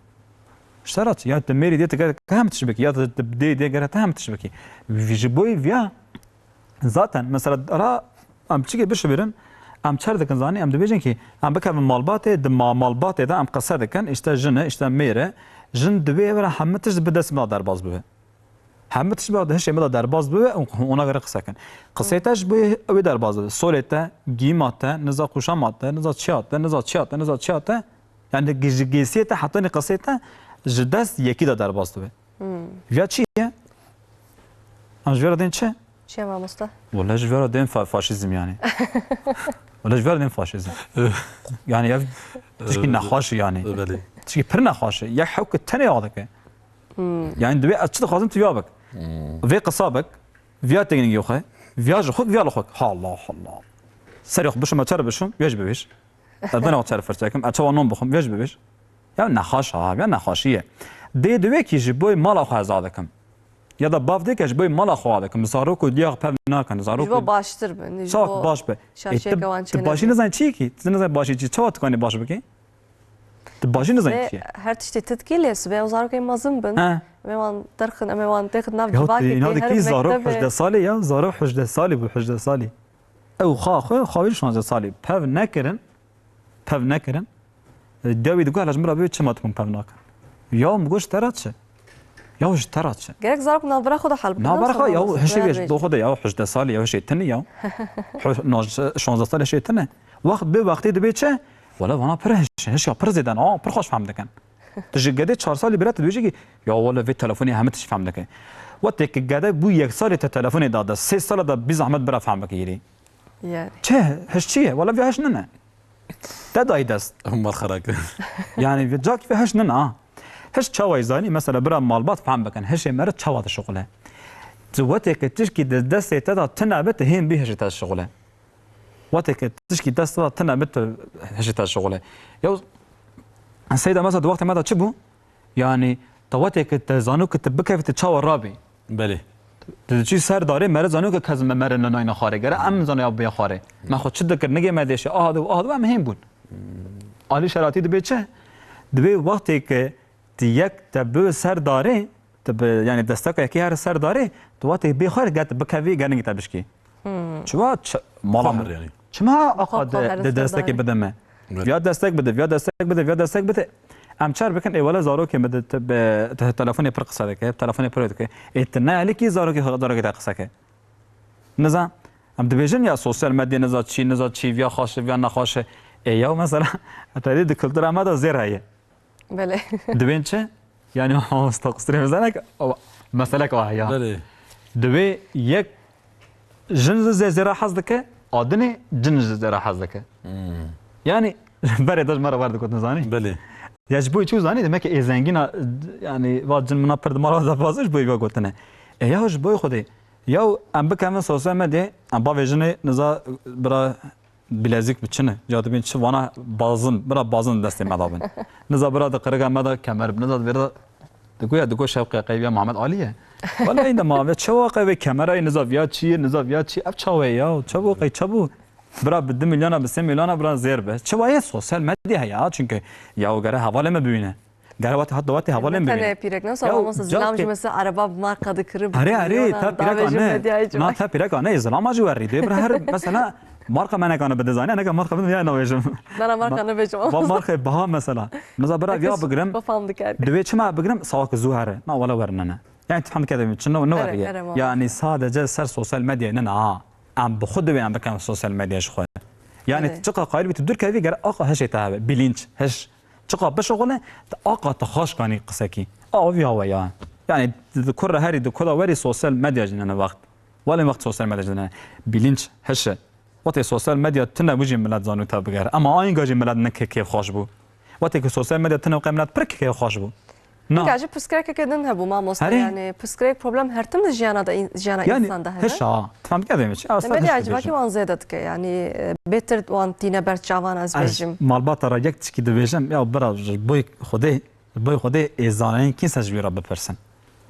Ji te re çi? Ya tu mêrî dê tu gere te hem tişt bikî, ya tu dê dê gere te hem tişt bikî. Vî ji bo viya zaten, mesela, ra em çikê bişibîrin, em çer dikin zanî, em dibêjin ki em bikevin malbatê, di ma-, malbatê de em qise dikin, işte jin e, işte mêr e, jin divê evra hemû tişt bi dest me derbas bibe. Hemû tişt bi hişê me de derbas bibe, ona göre qise kin. Qisê te ji bo wê derbas bibe. Solê te, gîma te, niza qûşama te, niza çiya te, niza çiya te, niza çiya te. Yani gi-, ji gêsiyê te hetanî qisê te ji dest yekî de derbas dibe. Hmm. Viya çi ye? Em ji vê re dên çi? Çi ye mamoste? Wele ji vê re dên fa-, faşîzm yani. Wele ji vê re dên faşîzm. Yani ev tişkî nexweş e yani. Belê. Tişkî pir nexweş e. Yek hewk tenê ya dike. Hmm. Yani divê ez çi dixwazim tu viya bik. Hmm. Vê qisa bik. Viya têgingî xwe. Viya ji xwe, viya li xwe. Allah Allah. Serê xwe bişim, ez çer bişim, viya jî bibêj. Ez dene xwe çer firçe kim, ez çawa non bixwim, viya jî bibêj. Ya nexweş ha, ya nexweşî ye. Dê divê kî ji bo mala xwe ez a dikim. Ya da bav dê ke ji bo mala xwe a dikim. Zarok û diya xwe pev nakin. Zarok Ji bo û baştir bin. Ji Çak bo baş be. E, şaşiyeke tu, wan tu çênebin. Başî nizanî çi ye kî? Tu nizanî başî çi? Çawa tu kanî baş bikî? Tu bajî nizanî Sibê çi ye? Her tiştê titkî lê sibê ew zarokên mezin bin. He. Em ê wan derxin, em ê wan têxin nav Ya civakê tê, tê, inan her dikî zarok hejdeh salî ya, zarok hejdeh salî bû, hejdeh salî. Ew xwe, xwe, xwe wî şonzeh salî. Pev nekirin, pev nekirin. E, dewî digot, "Hela ji min re bibê çima tu min pev nakin?" Ya min got, "Ji te re çi?" Ya ji te re çi? Gerek zarok navbera xwe de hel bikin. Navbera xwe, ya hişê bê, do xwe de ya, hejdeh salî ya, hişê tini ya. Hû-, no, şonzeh salî hişê tini. Wext bê wextê dibê çi? Wele vana pir hiş, hiş ya pir zêde ne, pir xweş fehm dikin. Tu ji gedê çar salî bira tu dibêjî ki, ya wele vê telefonê hemî tişt fehm dike. Wextê ki gede bû yek salî te telefonê da de, sê sala de bî zehmet bira fehm bike yirî. Yani. Çi? Hiş çi ye? Wele vê hiş nine. Te dayî dest. Mal xera kir. Yani vê cak vê hiş nine ha. Hiş çawa zanî? Mesela bira malbat fehm bikin. Hişê me re çawa dişixule? Tu wextê ki tişkî di destê te de tune be, tu hên bî hişê te dişixule. Wextê ke tişkî dest de tune bit, tu hişê te şixule. Ya seyda mesela di wextê me de çi bû? Yani te wextê ke te zanû ke te bikevî, te çawa rabî? Belê. Tu diçî ser darê, mere zanû ke kes me, mere nayne xwarê. Gere em zanû ya bê xwarê. Me xwe çi dikir, nigê me dêşe, aha dibû, aha dibû, em hên bûn. Alî şeratî dibê çi? Dibê wextê ke tu yek te bi ser darê, tu bi, yani desteka yekê her ser darê, tu wextê bê xwe get bikevî, gelingî te bişkî. Hmm. Çima ç-, mala Xahir min yani. Çima aqa Xo-, xo de, her de ser destekê darê. Bide me? Viya destek bide, viya destek bide, viya destek bide. Em çer bikin, ê wele zarokê min di te-, bi te-, telefonê pir qise dike, telefonê pir dike. Ê ti nehelikî zarokê, zarokê te qise ke. Niza, em dibêjin ya sosyal medya niza çi, niza çi, viya xweş e, viya nexweş e. Ê yaw mesela, te dî di kultura me de zêr heye. Belê. Dibên çi? Yani mamosta qustirê mezelek, o, meselek o ya. Belê. Dibê yek jin ji zê zêra hez dike, a dinê cin ji zêra hez dike. Hmm. Yani berê de ji me re wer digotin zanî. Belê. Ya ji bo çi zanî, demek ki ê zengîna, yani va cin mina pir di mala de bazı ji bo vê gotine. E ya ji bo Xwedê. Ya em bikevin sosyal medyayê, em bavêjinê niza bira Bilezîk bi çi ne? Ya dibên çi vana bazin, bira bazin destê me da bin. Niza bira di qiriga me da kemer bi, niza di vêra digoya, digo şewqê qeybiya Muhammed Alî ye. Wala inde ma ve çawa qey vê kemerayê niza viya çi ye, niza viya çi? Ev çawa ye ya? Çawa qey çawa? Bira bi du milyona, bi sê milyona bira zêr be. Çawa ye sosyal medya ya? Çünkü ya o gere hevalê me bibîne. Gere wate hat wate hevalên bibîne. Tenê pîrek ne, sava masa zilam jî mesela araba bi marka dikirib. Are, are, ta pîrek ane. Na, ta pîrek ane, zilama jî werî. Dê bir her mesela marka me nekane bide zanî, neke marka bide ya navêjim. Nana marka nebêjim. Va marka baha mesela. Mesela bira viya bigirim. Bafam dikar. Divê çima bigirim, sawa ki zû here. Na wala werinene. Yani tam kede çi no, no werî. Yani sadece ser sosyal medya ne na. Em bi xwe divê em bikin sosyal medya ji xwe. Yani çiqa qayil bî tu dur kevî ger aqa heşê te hebe. Bilinç, heş. Çiqa bişuxule, tu aqa tu xaş kanî qisekî. A, ev ya we ya. Yani di kur re herî, di kula werî sosyal medya jî nene wext. Welê wext sosyal medya jî nene. Bilinç, hişe. Wextê sosyal medya tune bû jî milet zanû te bigere. Ema ayînga jî milet ne kê-, kêfxweş bû. Wextê ku sosyal medya tune qey milet pir kêfxweş bû. Na. Hînga jî pirsgirêkeke din hebû mamoste, herê, yani pirsgirêk problem her tim di jiyana de, jiyana yani, însan de hebe. Hişa, tam dikevê min. Demê de acibakî wan zêde dike, yani, e, bêtir wan tîne ber çavan ez bêjim. Malbata re yek tişkî dibêjim, ya bira ji boy Xwedê, ji boy Xwedê ê zanayên kî se ji wî re bipirsin.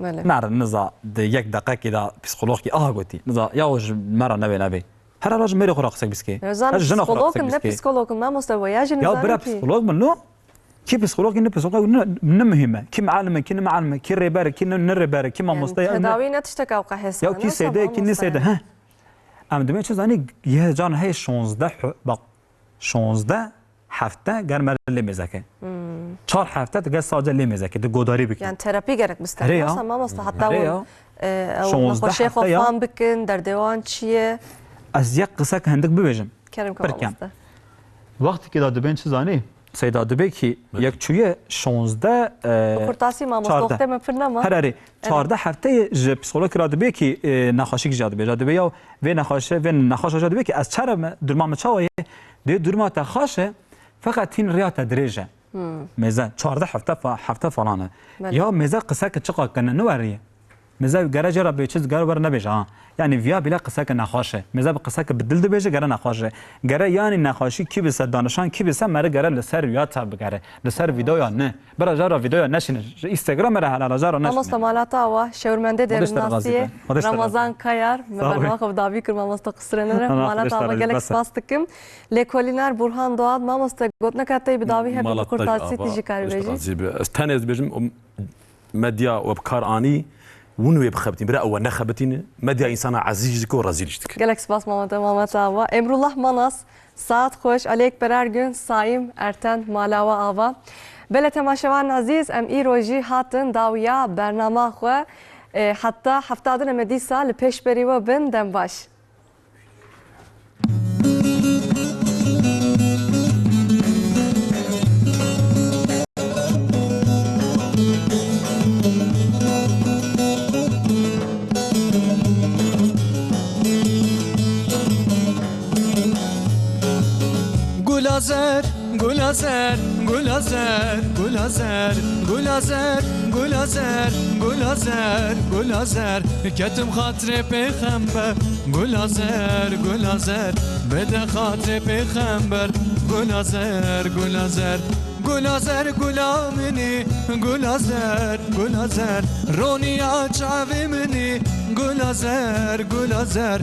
Belê. Nare niza di yek deqekî de psîkologkî aha gotî. Niza ya o ji me re nevê nevê. Her hala ji mêrê xwe re qisek biskê. Her jina xwe re qisek biskê. Ne psîkolog in, mamoste we ya jî nizanin kî. Ya bira psîkolog min lo. Kî psîkolog, kî ne psîkolog, ne, ne muhîm e. Kî mialim e, kî ne mialim e, kî rêber e, kî ne, ne rêber e, kî mamoste ya. Tedawî ne tişteka ew qehês. Ya kî sêde, kî ne sêde, he. Em dibên çi zanî, yê can heye şonzdeh, bak, şonzdeh hefte ger mere lê mêzeke. Hmm. Çar hefte tu ger sadece lê mêzeke, tu godarî bike. Yani terapi gerek biste. Herê ya. Masa mamoste hatta wan, e, ew nexweşê xwe fam bikin, derdê wan çi ye. Ez yek qisek hindik bibêjim. Kerem ke mamoste. Wextekî da dibên çi zanî? Seyda dibê ki yek çûye şonzdeh, e, bi kurtasî mamoste, wextê me pir nema. Her erê. Çardeh hefteyê ji psîkologkî ra dibê ki, e, nexweşik jî dibê. Dibê ya vê nexweşe, vê nexweşa jî dibê ki ez çere me, durma me çawa ye? Dê durma te xaş e, feqet hîn riya te dirêj e. Hmm. Mêze çardeh hefte fa-, hefte falan e. Belê. Ya mêze qiseke çiqa kene niweriye. Mêze gere jê re bê çi, gere were nebêje ha. Yani viya bile qiseke nexweş e. Mêze bi qiseke bi dil dibêje gere nexweş e. Gere yani nexweşî kî bise, danişan kî bise, mere gere li ser viya te bigere. Li ser vîdeoya ne. Bira jara vîdeoya neşîne. Ji Instagram re helal jara neşîne. Mamosta malata wa şewrmendê derinasiyê Ramazan Kayar. Me bernama xwe bi dawî kir mamosta qisirê nere. Malata wa gelek spas dikim. Lêkolîner Burhan Doğan, mamoste gotineka te bi dawî hebe bi kurtasî tijî karî bêjî. Ez tenê ez dibêjim, medya we bi kar anî, hûn wê bixebitîn. Bira ew we nexebitîne. Medya însana ezîz jî dike û rezîl jî dike. Gelek spas Mamet, Mamet Ava. Emrullah Manas, saet xweş. Ali Ekber Ergün, Saîm Erten, Malawa Ava. Belê temaşevan ezîz, em îro jî hatin dawiya bernama xwe. E, heta hefta din em ê dîsa li pêşberî we bin. Dem baş. Gulazer, gulazer, gulazer, gulazer, gulazer, gulazer, gulazer, gulazer. Ketim xatirê pêxember, gulazer, gulazer, bide xatirê pêxember, gulazer, gulazer, gulazer, gula minî, gulazer, gulazer, roniya çavê minî, gulazer, gulazer.